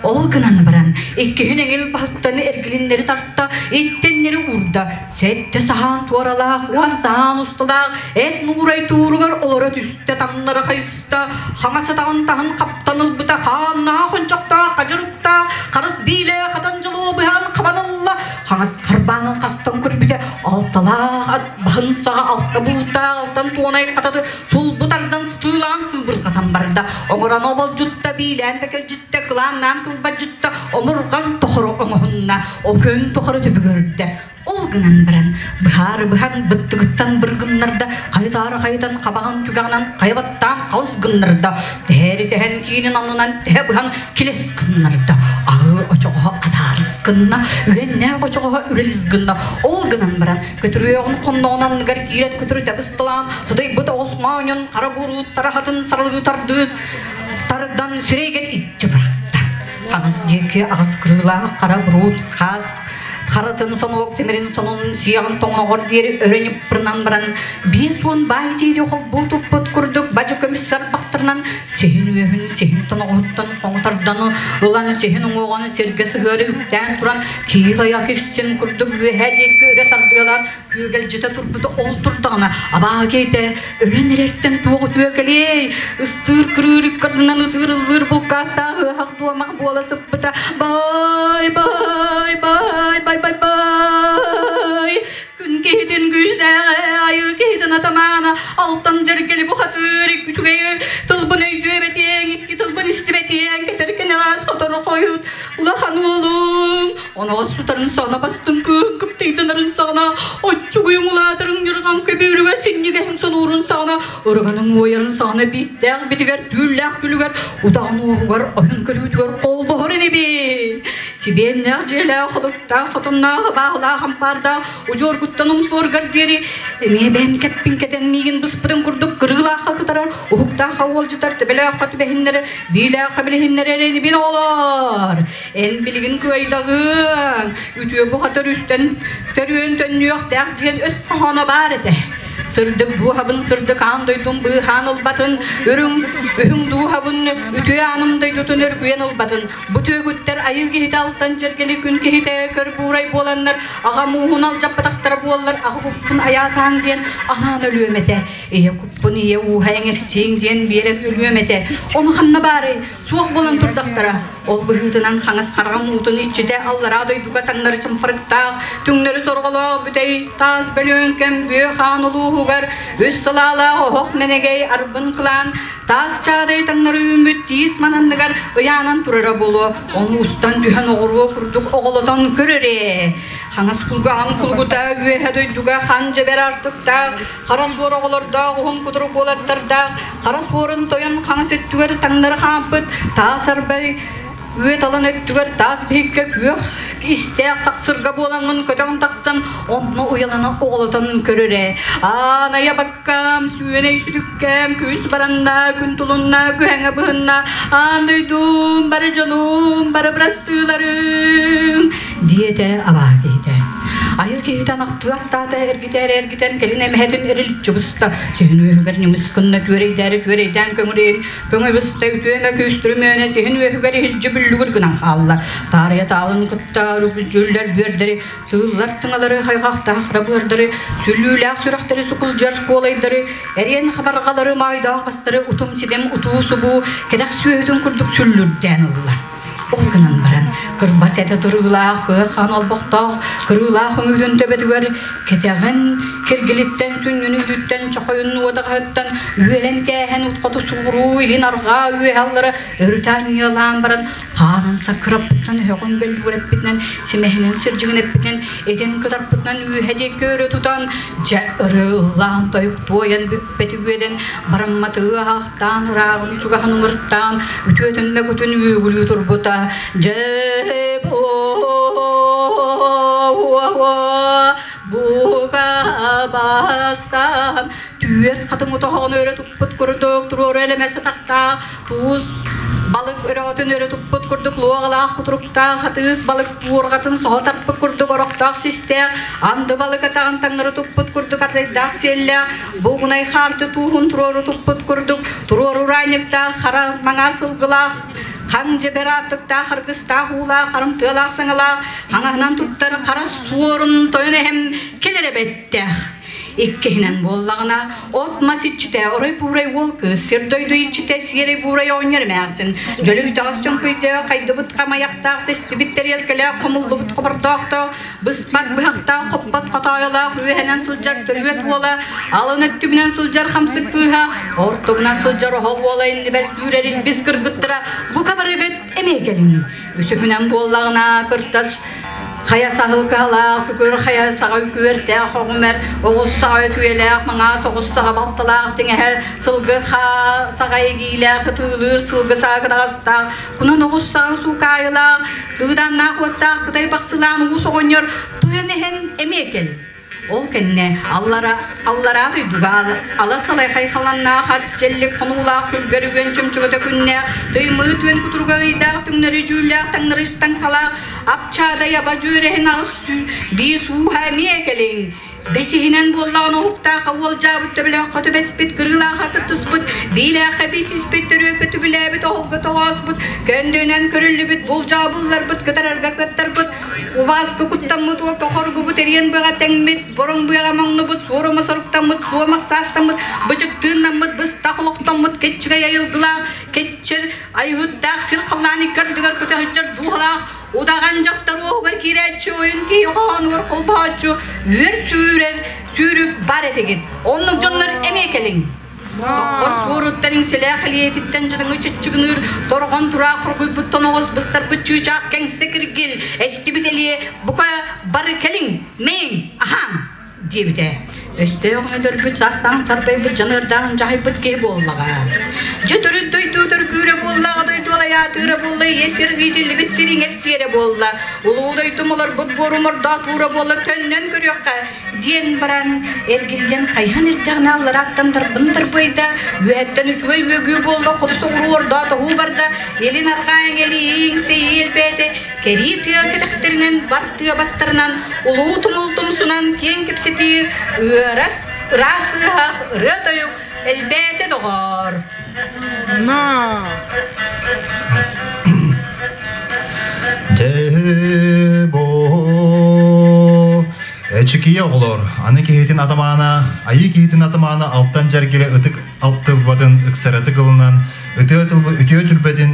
Ол гынан баран, иккиһин эҥил баһыттан эргилиннэри тарта, иттэннэри уурда, Сэттэ саһаан туоралаах, уон саһаан усталаах эт нуурай тууругар олоро түстэ, таҥнары хайыста, хаҥас атаҕын таһын хаптан ылбыта, хааннаах ончохтоох, хадьырыктаах, харыс биилэ хатан дьолуо быһан хабан ылла, хаҥас харбаанын хастан көрбүтэ, алталаах ат баһын саҕа алта бууттаах алтан туонай хататы сулбу тардан сытыылаан сыыбырҕатан барда, оҥорон оболдьутта, биилээн бэкэлдьиттэ, кылааннаан кылбадьытта, омурҕан тохоро оҥоһунна, окүөн тухары түбүгүрдэ. Ол гынан баран, быһаары быһан быттыгыттан быргыннарда, хайытаары хайытан хабаҕын түгэҕинэн хайа баттаан халыс гыннарда, тэһээри тэһэн киинин аннынан тэһэ быһан килэс гыннарда, аһыы очоҕоһо атаарыс гынна, үһэннээх очоҕоһо үрэлис гынна. Ол гынан баран, көтүрүөҕүн хонноҕун анныгар киирэн көтүрүтэ бысталаан, сытыйбыт оҕус моонньун хара буурууттара хатын сарылыы тардыы тардан сирэйгэр иччи бырахта. Хаҥас диэки аҕыс кырыылаах хара буруут хаас харатын сонуок тимирин сонун сиэҕин тоҥоҕор диэри өрө ньыппырынан баран 50 баай тиири холбуу туппут курдук бадьы көмүс сарбахтарынан сиһин үөһүн сиһин тоноҕоһуттан хоҥутардан ылан сиһин уҥуоҕун сиргэ сыһыары үктээн туран киил айах ирсин курдук үөһэ диэки өрө тардыалаан күөгэлдьитэ турбута ол турдаҕына абааһы киһитэ өлөн эрэртэн туох үтүө кэлиэй ыстыыр кырыыр ыккардынан ытыыр ыллыыр булкаастаах ыаһах дуомах буола сыппыта бай бай бай бай бай бай күн киһитин күүстээҕэ айыы киһитин атамаана алтан дьэргэли бухатыыр үчүгэй тылбын өйдүөбэтиэҥ икки тылбын истибэтиэҥ кэтэр кэнэҕэс кырдьаҕас хотору хойут улахан уолум оноҕос тутарын саҕана бастыҥ кыыһын кыптыйданарын саҕана оччугуйуҥ улаатарын ньырҕан көбүөрүгэ синньигэһин сонуурун саҕана ырыганын уойарын саҕана бииттээх битигэр түүллээх күлүгэр утаҕын уоһугар ойон көрүүтүгэр холбоһор инибин сибиэннээх дьиэлээх холуктаах хотонноох абааһылаах ампаардаах удьуоргуттан умсуоргар диэри эмиэ бэйэм кэппин кэтэн миигин быспытын курдук кырыылаахха кытарар уһуктаахха уолдьутар төбөлөөххө түбэһиннэрэ биилээххэ билиһиннэрэр инибин оҕолоор эн билигин кыайдаҕыаҥ үтүө бухатыр үстэн төрүөн төннүөхтээх диэн өс хоһооно баар этэ сырдык дууһабын сырдык аан дойдум быыһаан ылбатын үрүҥ үһүҥ дууһабын үтүө ааным дойдутун өргүйэн ылбатын Бу түөкүттэр айыы киһитэ алтан дьэргэли күн киһитэ көр буурай буоланнар аҕа мууһун алдьаппатахтара буоллар аҕа куппун айаатааҥ диэн анаан өлүөм этэ. Ийэ куппун ийэ ууһа эҥэрсииҥ диэн биэрэн өлүөм этэ. Ону ханна баарый? Суох буолан турдахтара. Ол быһыытынан хаҥас хараҕым уутун иччитэ аллараа дойдуга таҥнары чымпарыктаах, түҥнэри сорҕолоох бүтэй таас бөлүөҥкэм бүө хаан улууһугар үс салаалаах оһох мэнэгэй арбын кылаан Таас чаадай таҥнары үүммүт тиис мананныгар ыйаанан турара буолуо, ону устан түһэн оҕуруо курдук оҕолотон көрөр ээ. Хаҥас кулгаҕын кулгута үөһэ дойдуга хан дьэбэр артыктаах, хара суор оҕолордоох уһун кутурук уолаттардаах, хара суорун тойон хаҥас өттүгэр таҥнары хаампыт таас арбай Үөт алын өттүгэр таас биһиккэ күөх истээх хахсырга буолаҥҥын көтөҕөн тахсан онно уйалана оҕолотон көрөрө. Аанайа баккам, сүүнэй сүтүккэм, күүс баранна, күн тулунна, күһэҥэ быһынна, аан дойдум, бары дьонум, бары бырастыыларым, диэтэ абаа киһитэ. Айыл киһитэ анахтыы астаата эргитээри эргитэн кэлин эмэһэтин эриличчи буста. Сиһин үөһүгэр ньымыс гынна түөрэйдээри түөрэйдээн көҥүрэйин Көҥөбүстэ үтүөмэ күүстүрүмүөнэ сиһин үөһүгэр иһилдьи бүллүгүр гынан хаалла. Таарыйа таалын кытта дьүллэр бүөрдэри, тыыллар тыҥалары, хайҕахтаах рабыардары, сүллүүлээх сүрэхтэри сукулдьар куолайдары, эриэн хабарҕалары, маайдаах бастары утум-сидим утуу-субуу кэтэх сүөһүтүн курдук сүллүрдээн ылла. Ол гынан баран, кырбас этэ тырыылаах, кыа-хаан олбохтоох, кырыылаах үҥүүтүн төбөтүгэр кэтэҕин киргилиттэн, сүнньүн үүтүттэн, чохойун уодаҕаһыттан үөлэн кээһэн хоту сууруу илин арҕаа үөһэ аллара өрүтэ анньыалаан баран хаанын саккыраппытынан, өһөҕүн бөллүгүрэппитинэн, симэһинин сирдьигинэппитинэн, этин кытарпытынан үөһэ диэки өрө тутан, дьэ ырыылаан тойук туойан бүппэти үөдэн барамматыы аһахтаан ырааҕын чугаһын ыҥыртаан үтүөтүн мөкүтүн үөгүлүү турбута дьэ бука бастаан түөрт хатыҥ утоһоҕун өрө туппут курдук туруору элэмэс атахтаах туус балык өрөҕөтүн өрө туппут курдук луоҕалаах кутуруктаах хатыыс балык буурҕатын соһо тарпыт курдук орохтоох систээх анды балык атаҕын таҥнары туппут курдук ардайдаах сиэллээх Бугунай хаарты тууһун туруору туппут курдук туруору ураанньыктаах хара маҥаас сылгылаах хаҥ дьэбэр аартыктаах аргыстаах уулаах харымтыалаах саҥалаах хаҥаһынан туттар хара суорун тойон эһэм кэлэрэ бэттээх иккиһинэн буоллаҕына от-мас иччитэ орой-буурай уол кыыс сир-дойду иччитэ сиэрэй-буурай оҕонньор эмээхсин дьөлүҥтэҕэс чөҥкүйдээх хайдыбыт хамайахтаах тэстибит тэриэлкэлээх хомуллубут хобордоохтоох быспат быһахтаах хоппот хотоойолоох үөһэнэн сылдьар төрүөт уола алын өттүбүнэн сылдьар хамсык кыыһа ортобунан сылдьар оһол уола иннибэр сүүрэр илбис кыргыттара бука барыгыт эмиэ кэлин үсүһүнэн буоллаҕына кыртас хайа саһыл кыһалаах күкүр хайа саҕа үкүөртээх оҕумэр оҕус саҕа өтүйэлээх маҥаас оҕус саҕа балталаах тиҥэһэ сылгы хаа саҕа эгиилээх ытыылыыр сылгы саҕа кытаҕастаах кунан оҕус саҕа суукаайылаах Кыыдааннаах уоттаах кытай бахсылаан уус оҕонньор тойон иһэн эмиэ кэл. Ол кэннэ аллара аллараа дойдуга ала салай хайхаланнаах ат дьэллик хонуулаах күлгэр үгэн чөмчөгөтө күннээх тыймыы түөн кутуруга ыйдаах түҥнэри дьүүллээх таҥнары таҥхалаах апчаадай аба дьүөрэһин аҕыс биис ууһа эмиэ кэлиҥ Бэсиһинэн буоллаҕына уһуктаахха уолдьаабыт төбөлөөххө түбэспит, кырыылаахха кыттыспыт, биилээххэ биисиспит, төрүөккэ түбүлээбит, оһолго тоҕооспут, көндүнэн көрүллүбүт, булдьаа булларбыт, кытарарга кыттарбыт, убааска куттаммыт, уокка хоргубут, эриэн быаҕа тэҥмит, бороҥ быаҕа моҥнубут, суорума соруктаммыт, суомах саастаммыт, бычыктыыннаммыт, быстах олохтоммут, кэччигэй айылгылаах, кэччир айыһыттаах сир халлаан икки ардыгар көтөһүллэр дууһалаах Удаҕан дьахтар уоһугар киирээччи ойун киһи хоһоонугар холбооччу үөр сүүрэр сүүрүк бар этигит. Оннук дьоннор эмиэ кэлиҥ. Соххор суоруттан иҥсэлээх илиэтиттэн дьадаҥы чыччыгыныыр, торҕон тураах хоргуйбут тоноҕос быстарбыт чыычаах кэҥсэ киргил, эстибит элиэ, бука бары кэлиҥ, мэйиҥ, аһааҥ! диэбитэ. Өстөөх өлөрбүт, саастаан сарбайбыт, дьаныардааҕын дьаһайбыт киһи буоллаҕа. Дьэ төрүт дойду төргүүрэ буоллаҕа, дойду алайаатыыра буолла, ийэ сир иитиллибит сир иҥэр сиэрэ буолла. Улуу дойдум олорбут буорум ордоотуура буолла, төннөн көрүөххэ, диэн баран эргиллэн хайыһан эрдэҕинэ алларааттан дарбын дарбайда, үөһэттэн үчүгэй үөгүү буолла, хоту соҕуруу ордоотоһуу барда, илин арҕаа эҥэлииҥ сэйии элбээтэ, кэрии тыа кэтэхтэринэн бар тыа бастарынан улуу тумул тумсунан киэҥ кэпсэтии ыарас ыраас ыаһах ырыа-тойук элбээтэ доҕоор.
Дьэ-бо Эчикийэ оҕолор, аны киһитин атамаана, айыы киһитин атамаана алтан дьэргилэ ытык алтылбатын ыксаратык ылынан, ытыа үтүө түрбэтин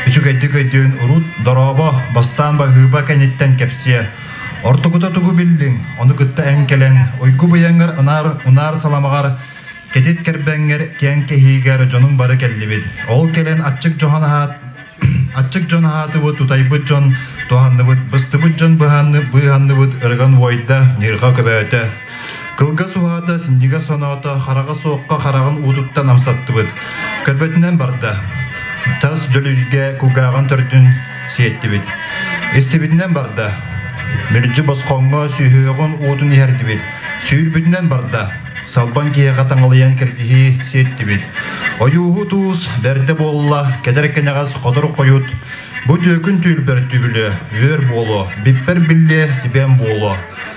үчүгэйдик өйдүүн урут дорообо, бастаан баһыыба кэнниттэн кэпсиэ. Ортокута тугу биллиҥ, ону кытта эн кэлэн, уйгу быйаҥҥар ынаар, унаар саламаҕар, кэтит кэрбэҥҥэр, киэҥ кэһиигэр дьонуҥ бары кэллибит. Ол кэлэн аччык дьоһун аһаат, аччык дьон аһаатыбыт, тутайбыт дьон туһанныбыт, быстыбыт дьон быыһанныбыт, ырыган уойда, ньырҕа көбөөтө. Кылгас уһаата, синньигэс соноото, хараҕа суохха хараҕын уутуттан амсаттыбыт. Көрбөтүнэн барда. Тас дьөлүлгэ кулгааҕын төрдүн сиэттибит. Истибитинэн барда. Мүлдьү босхоҥҥо сүһүөҕүн уутун иһэрдибит. Сүүрбүтүнэн барда. Салбан киһиэхэ таҥалыйан киргиһии сиэттибит. Ойууһу туус бэрдэ буолла, кэдэр кэнэҕэс хотор хойут. Бу түөкүн түүрбэр түбүлүө, үөр буолуо, биппэр биллиэ, сибэм буолуо.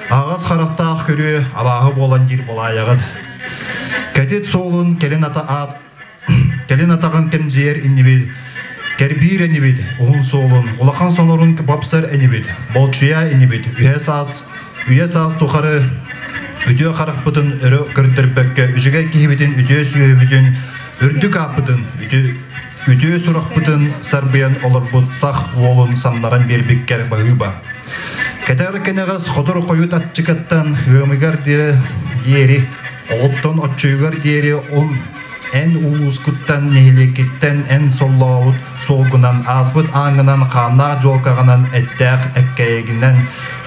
Аһаҕас харахтаах көрүө, абааһы буолан диир булаайаҕыт. Кэтит суолун кэлин ата аат кэлин атаҕын кэмдьийэр иннибит, кэрбиир инибит, уһун суолун, улахан сонорун бапсар инибит, болчуйа инибит, үһэ саас, үйэ саас тухары үтүө харахпытын өрө көрдөрбөккө, үчүгэй киһибитин, үтүө сүөһүбүтүн, үрдүк ааппытын, үтүө сурахпытын сарбыйан олорбут сах уолун самнаран биэрбиккэр баһыыба. Кэтэр кэнэҕэс хотор хойут аччыкаттан ыамыгар диэри, оҕоттон оччуйугар диэри он эн улуускуттан, нэһилиэккиттэн эн соллообут суолгунан, ааспыт ааҥҥынан, хааннаах дьуолкаҕынан, эттээх эккэйэгинэн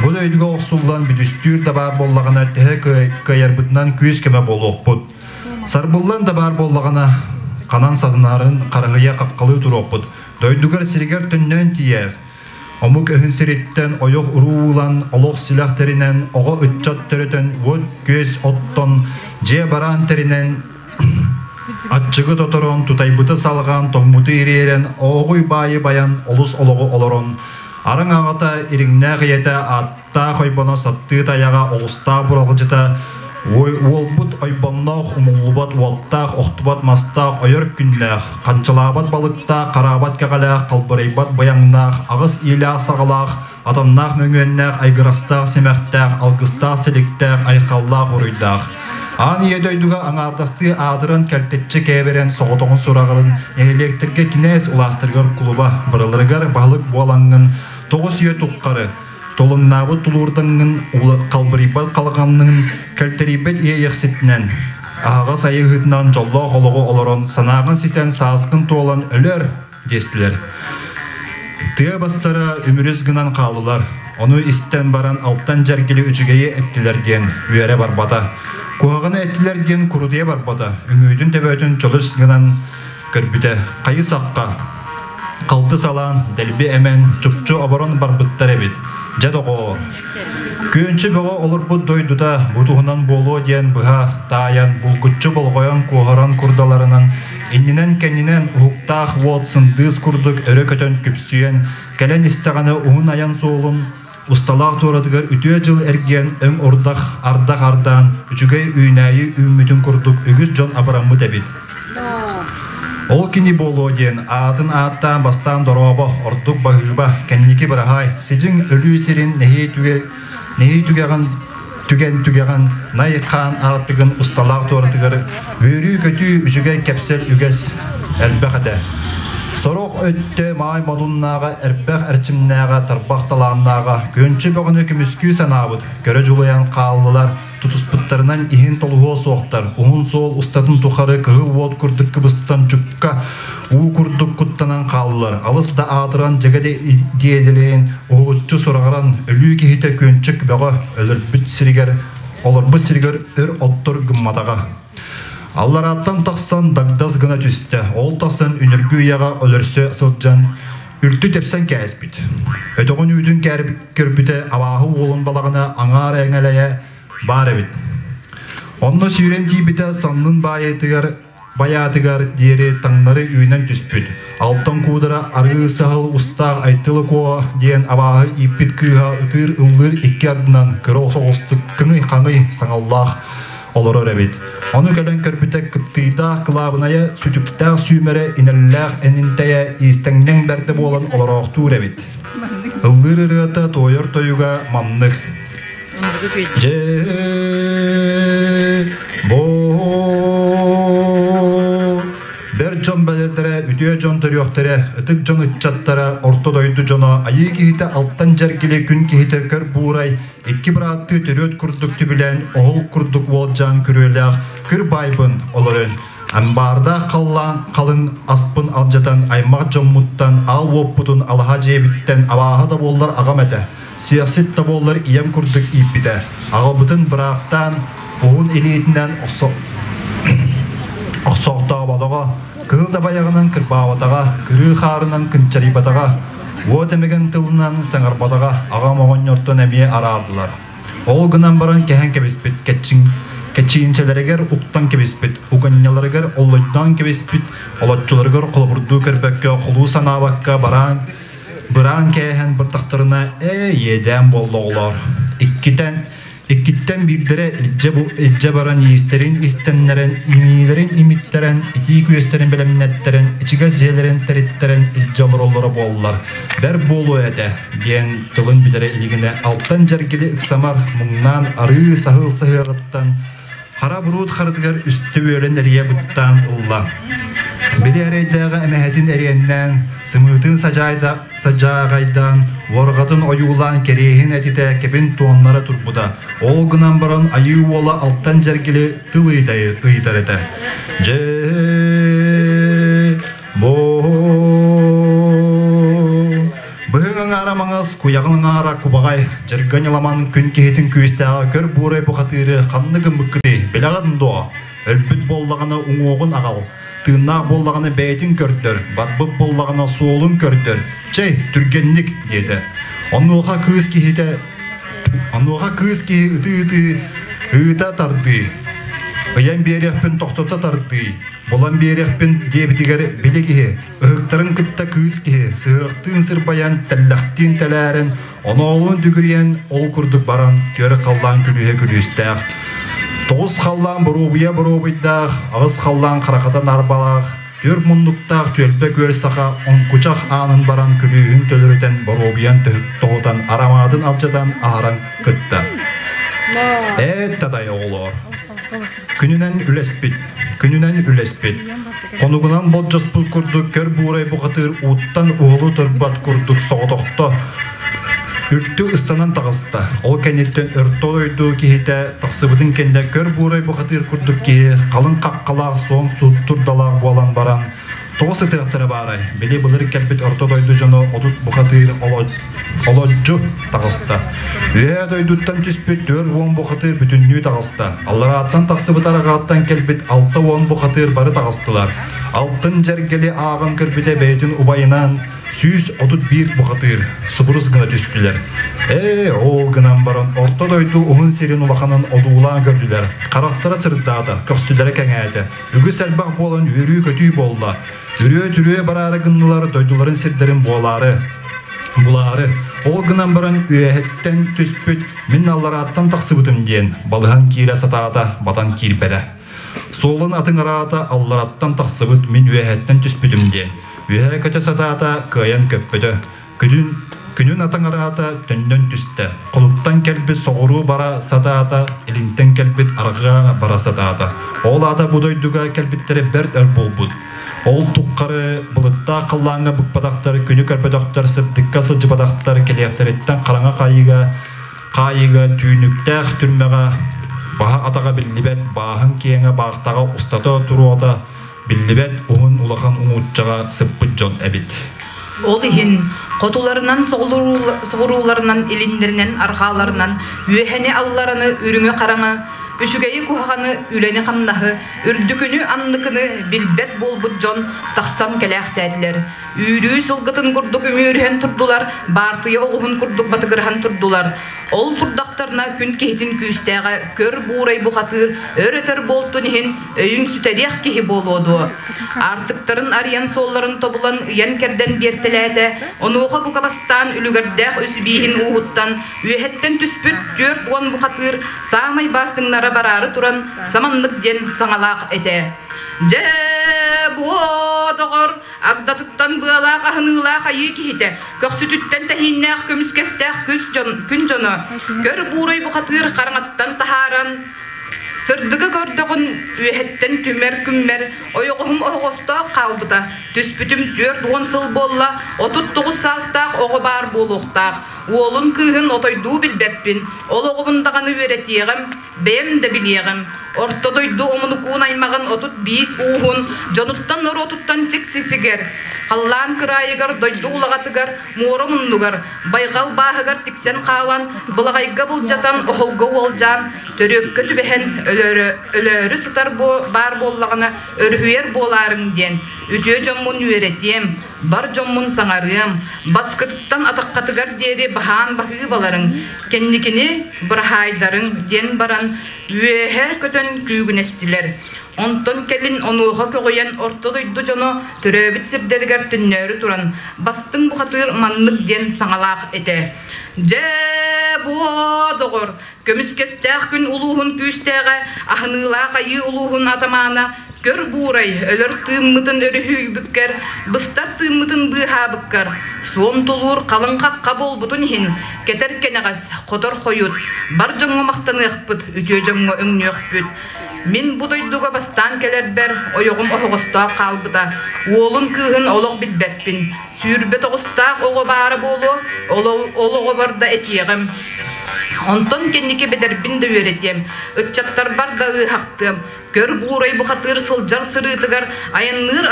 бу дойдуга охсуллан бүдүстүүр да баар буоллаҕына төһө кыайарбытынан күүс-көмө буолуохпут. Сарбыллан да баар буоллаҕына, ханан сатанарын харыһыйа хапкалыы туруохпут. Дойдугар сиригэр төннөн тиийэр. Омук өһүн сириттэн ойох уруулан, олох силэх тэринэн, оҕо ыччат төрөтөн, уот-күөс оттон, дьиэ бараан тэринэн, аччыгы тоторон, тутайбыты салҕаан, тоҥмуту ириэрэн, ооҕуй баайы байан, олус олоҕу олорон, араҥ аҕата, ириҥнээх ийэтэ ааттаах ойбоно саттыы тайаҕа, оҕустаах буралдьыта, уолбут ойбонноох, умуллубат уоттаах, охтубат мастаах, ойор күннээх, ханчалаабат балыктаах, хараабат кэҕэлээх, халбарыйбат быйаҥнаах, аҕыс иилээх-саҕалаах, атаннаах мөҥүөннээх, айгырастаах симэхтээх, алгыстаах силиктээх, айхаллаах уруйдаах. Аан ийэ дойдуга аҥаардастыы аатыран кэлтэччи кээбэрэн соҕотоҕун сураҕырын нэһилиэктэргэ кинээс улаастарыгар кулуба барыларыгар баһылык буолаҥҥын тоҕус үйэ туххары Толуннаабыт тулуурдаҥҥын, халбарыйбат халҕанныҥ, кэлтэрийбэт иэйэхситинэн, аһаҕас айыыһытынан дьоллоох олоҕу олорон, санааҕын ситэн, сааскын туолан өлөр, диэстилэр. Тыа бастара үмүрүс гынан хааллылар. Ону истэн баран алтан дьэргили үчүгэйи эттилэр диэн үөрэ барбата. Куһаҕаны эттилэр диэн курутуйа барбата. Үҥүүтүн төбөтүн чолус гынан көрбүтэ. Хайы-сахха халты салаан, дэлби эмэн, чупчу оборон барбыттар эбит. Дьэ доҕоор, күөнчү бөҕө олорбут дойдута бу туһунан буолуо диэн быһа таайан, булгуччу болҕойон куоһаран курдаларынан, иннинэн-кэннинэн уһуктаах уот сындыыс курдук өрө көтөн күпсүйэн, кэлэн истэҕинэ уһун айан суолун усталаах туоратыгар үтүө дьыл эргийэн өҥ урдах ардах ардаан үчүгэй үүнээйи үүммүтүн курдук үгүс дьон абыраммыт эбит. Ол кини буолуо диэн аатын ааттаан бастаан дорообо, ордук баһыыба, кэнники быраһаай, сидьиҥ өлүү сирин нэһии түгэҕин түгэн түгэҕин най хаан аартыгын усталаах туоратыгар үөрүү-көтүү үчүгэй кэпсэл үгэс элбэх этэ. Сорох өттө маай модуннааҕа, эрбэх эрчимнээҕэ, тарбах талааннааҕа, күөнчү бөҕөнү көмүскүү санаабыт, көрө дьулуйан хааллылар, тутуспуттарынан иһин толуһуо суохтар, уһун суол устатын тухары кыһыл уот курдук кыбыстан чукка уу курдук куттанан хааллылар, алыс да аатыран дьэгэ диэдэлээн, уһулуччу сураҕыран, өлүү киһитэ күөнчүк бөҕө өлөрбүт сиригэр, олорбут сиригэр өр оттор гымматаҕа. Алларааттан тахсан дагдас гына түстэ, ол тахсан үнүргү үйэҕэ өлөрсө сылдьан үлтү тэпсэн кээспит. Өтөҕүн үүтүн көрбүтэ абааһы уолун балаҕана аҥаар эҥэлэйэ баар эбит. Онно сүүрэн тиийбитэ саннын баайытыгар байаатыгар диэри таҥнары үүнэн түспүт. Алтан куудара арыы саһыл устаах Айтылы Куо диэн абааһы ииппит кыыһа ытыыр ыллыыр икки ардынан кыра соҕустук кыҥый-хаҥый саҥаллаах олорор эбит. Ону кэлэн көрбүтэ кыптыйдаах кылаабынайа сүтүктээх сүүмэрэ инэллээх энинтэйэ иистэҥнэҥ бэрдэ буолан олороохтуур эбит. Ыллыыр ырыата туойар тойуга маннык. Дьэ бу Бэр дьон бэлэрдэрэ, үтүө дьон төрүөхтэрэ, ытык дьон ыччаттара, орто дойду дьоно, айыы киһитэ алтан дьэргили, күн киһитэ көр буурай, икки бырааттыы төрүөт курдук түбүлээн, оһол курдук уолдьаан күрүөлээх күр баайбын олорон, амбаардаах халлаан халыҥ аспын алдьатан, аймах дьоммуттан, аал уоппутун алаһа дьиэбиттэн абааһы да буоллар аҕам этэ, сиэхсит да буоллар ийэм курдук ииппитэ, аҕабытын быраактаан, уһун илиитинэн охсоохтооботоҕо, кыһыл да байаҕынан кырбаабатаҕа, кырыы хаарынан кынчарыйбатаҕа, Уот эмигэн тылынан саҥарбатаҕа, аҕам оҕонньортон эмиэ араардылар. Ол гынан баран кэһэн кэбиспит, кэчиинчэлэригэр уктан кэбиспит, уганньаларыгар оллойдоон кэбиспит, олоччуларыгар холобурдуу көрбөккө, холуу санаабакка бараан, быраан кээһэн быртахтарына ээ иэдээн буолла оҕолоор. Иккитэн Иккиттэн биирдэрэ илдьэ баран иистэрин истэннэрэн, имиилэрин имиттэрэн, итии күөстэрин бэлэмнэттэрэн, ичигэс дьиэлэрин тэриттэрэн илдьэ олороллоро буоллар, бэр буолуо этэ, диэн тылын бүтэрэ илигинэ алтан дьэргили ыксамар муҥнаан арыы саһыл саһыаҕыттан Хара буруут харытыгар үстэ үөлэн эрийэ быттаан ылла. Били эрэйдээҕи эмэһэтин эриэннээн, сымыытын садьаайда, садьааҕайдаан, уорҕатын ойуулаан кэриэһин этитэ кэбин туоннара турбута. Ол гынан баран айыы уола алтан дьэргили тыл ыйытар этэ. Дьэ, бу Быһыҥ аҥаара маҥас, куйаҕын аҥаара кубаҕай, дьырга ньыламан күн киһитин күүстээҕэ көр буурай бухатыыры ханна гыммыккытый, билэҕин дуо? Өлбүт буоллаҕына уҥуоҕун аҕал, тыыннаах буоллаҕына бэйэтин көрдөр, барбыт буоллаҕына суолун көрдөр, чэй, түргэнник, диэтэ. Онуоха кыыс киһитэ Онуоха кыыс киһи ытыы-ытыы ыыта тардыы, ыйан биэриэхпин тохтото тардыы, булан биэриэхпин диэбитигэр били киһи ыһыктарын кытта кыыс киһи сыһыахтыын сырбайан, тэллэхтиин тэлээрэн, оноолуун дүгүрүйэн ол курдук баран түөрэ халлаан күлүүһэ күлүүстээх, тоҕус халлаан боруобуйа боруобуйдаах, аҕыс халлаан харахата нарбалаах, түөрт муннуктаах түөлбэ күөл саха оҥкучах аанын баран күлүүһүн төлөрүтэн боруобуйан тоһутан арамаатын алдьатан аһаран кытта. Ээ тадай оҕолоор, Күнүнэн үлэспит, күнүнэн үлэспит. Хонугунан болдьоспут курдук көр буурай бухатыыр ууттан уһулу турбат курдук соҕотохто үлтү ыстанан таҕыста. Ол кэнниттэн өртө дойду киһитэ тахсыбытын кэннэ көр буурай бухатыыр курдук киһи халыҥ хаххалаах суон суттурдалаах буолан баран Тоҕо сытыахтара баарай, били былыр кэлбит орто дойду дьоно 30 бухатыыр олодьу таҕыста. Үөһээ дойдуттан түспүт 40 бухатыыр бүтүннүү таҕыста. Алларааттан тахсыбыт арҕааттан кэлбит 60 бухатыыр бары таҕыстылар. Алтын дьэргэли ааҕан көрбүтэ бэйэтин убайынаан 131 бухатыыр субурус гына түстүлэр. Ээ, ол гынан баран орто дойду уһун сирин улаханын одуулаан көрдүлэр. Харахтара сырдаата, көхсүлэрэ кэҥээтэ. Үгүс элбэх буолан үөрүү-көтүү буолла. Үрүө-түрүө бараары гыннылар дойдуларын сирдэрин буолаары. Булаары. Ол гынан баран үөһэттэн түспүт мин алларааттан тахсыбытым диэн балыһан киирэ сатаата, батан киирбэтэ. Суолун атыҥыраата аллараттан тахсыбыт мин үөһэттэн түспүтүм диэн. Үөһэ көтө сатаата, кыайан көппөтө. Күнүн, күнүн атаҥараата төннөн түстэ. Холуттан кэлбит соҕуруу бара сатаата, илинтэн кэлбит арҕаа бара сатаата. Ол аата бу дойдуга кэлбиттэрэ бэрт өр буолбут. Ол туххары былыттаах халлааҥҥа быкпатахтар, күнү көрбөтөхтөр, сырдыкка сылдьыбатахтар кэлиэхтэриттэн хараҥа хаайыыга, хаайыыга түүнүктээх түрмэҕэ баһа-атаҕа биллибэт бааһын киэҥэ баахтаҕа устата туруота биллибэт уһун улахан уҥууччаҕа сыппыт дьон эбит.
Ол иһин хотуларынан соҕурууларынан, илиннэринэн, арҕааларынан үөһэни-аллараны, үрүҥү-хараҥы, үчүгэйи-куһаҕаны, үлэни-хамнаһы, үрдүкүнү-анныкыны билбэт буолбут дьон тахсан кэлээхтээтилэр. Үүрүү сылгытын курдук үмүөрүһэн турдулар, баартыйа оҕуһун курдук батыгыраһан турдулар. Ол турдахтарына күн киһитин күүстээҕэ көр буурай бухатыыр өр-өтөр буолтун иһин өйүн сүтэриэх киһи буолуо дуо? Аартыктарын арыйан суолларын тобулан ыйан-кэрдэн биэртэлээтэ, онуоха бука бастаан үлүгэрдээх үс бииһин ууһуттан үөһэттэн түспүт 40 бухатыыр саамай бастыҥнара бараары туран саманнык диэн саҥалаах этэ. Дьэ, буо, доҕор, агдатыттан быалаах аһыныылаах айыы киһитэ, көхсүтүттэн тэһииннээх көмүскэстээх күс дьон, күн дьоно, көр буурай бухатыыр хараҥаттан таһааран, сырдыгы көрдөҕүн үөһэттэн түмэр күммэр ойоҕоһум оһоҕостоох хаалбыта, түспүтүм 40 сыл буолла, 39 саастаах оҕо баар буолуохтаах, уолун кыыһын отойдуу билбэппин, ол оҕобун даҕаны үөрэтиэҕим, бэйэм да билиэҕим, орто дойду омунукуун аймаҕын 35 ууһун дьонуттан норуотуттан сиксисигэр, халлаан кыраайыгар, дойду улаҕатыгар, муора муннугар, байҕал бааһыгар тиксэн хаалан, былаҕайга былдьатан, оһолго уолдьаан, төрүөккэ түбэһэн, өлөөрү, өлөөрү сытар баар буоллаҕына, өрүһүйэр буолаарыҥ диэн, үтүө дьоммун үөрэтиэм, бар дьоммун саҥарыам, баскытыттан атаххатыгар диэри баһаан баһыыбаларыҥ, кэнникини быраһаайдарыҥ диэн баран үөһэ көтөн күүгүнэстилэр. Онтон кэлин онуоха көҕүйэн орто дойду дьоно төрөөбүт сирдэригэр төннөөрү туран, бастыҥ бухатыыр маннык диэн саҥалаах этэ. Дьэ, буо, доҕор, Көмүскэстээх күн улууһун күүстээҕэ, аһыныылаах айыы улууһун атамаана көр буурай, өлөр тыыммытын өрүһүйбүккэр, быстар тыыммытын быыһаабыккар, суон тулуур халыҥ хахха буолбутун иһин, кэтэр кэнэҕэс, хотор хойут, бар дьоҥҥо махтаныахпыт, үтүө дьоҥҥо өҥнүөхпүт. Мин бу дойдуга бастаан кэлэрбэр ойоҕум оһоҕостоох хаалбыта, уолун кыыһын олох билбэппин. 29-таах оҕо баара буолуо, ол оҕобор да этиэҕим. Онтон кэнники бэдэрбин да үөрэтиэм, ыччаттарбар да ыыһахтыам. Көр буурай бухатыыр сылдьар сырыытыгар, айанныыр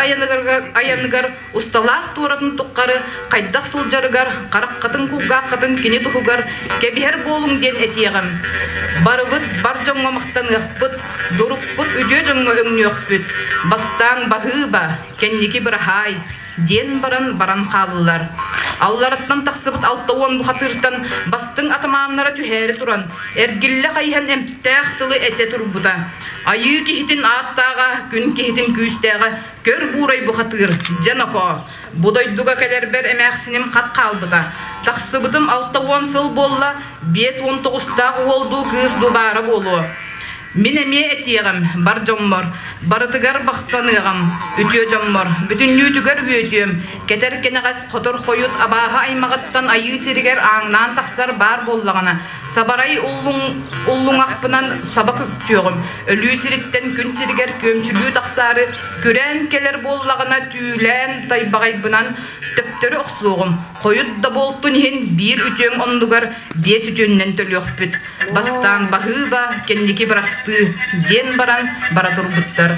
айаныгар усталаах туоратын туххары хайдах сылдьарыгар, хараххатын кулгааххатын кини туһугар кэбиһэр буолуҥ диэн этиэҕим. Барыбыт бар дьоҥҥо махтаныахпыт, дурукпут үтүө дьоҥҥо өҥнүөхпүт. Бастаан баһыыба, кэнники быраһаай. диэн баран баран хааллылар. Аллараттан тахсыбыт 60 бухатыыртан бастыҥ атамааннара түһээри туран, эргиллэ хайыһан эмтээх тылы этэ турбута. Айыы киһитин ааттааҕа, күн киһитин күүстээҕэ көр буурай бухатыыр, дьэ нокоо. Бу дойдуга кэлэрбэр эмээхсиним хат хаалбыта. Тахсыбытым 60 сыл буолла, 59-таах уол дуу кыыс дуу баара буолуо. Мин эмиэ этиэҕим, бар дьоммор, барытыгар бахтаныаҕым, үтүө дьоммор, бүтүннүүтүгэр үөтүөм, кэтэр кэнэҕэс хотор хойут абааһы аймаҕыттан айыы сиригэр ааҥнаан тахсар баар буоллаҕына, сабарай уллуҥ, уллуҥахпынан саба күктүөҕүм, өлүү сириттэн күн сиригэр күөмчүлүү тахсаары күрээн кэлэр буоллаҕына түүлээн тайбаҕайбынан төптөрү охсуоҕум, хойут да буолтун иһин биир үтүөҥ оннугар биэс үтүөннэн төлүөхпүт. Бастаан баһыыба, кэнники бырастыы, диэн баран бара турбуттар.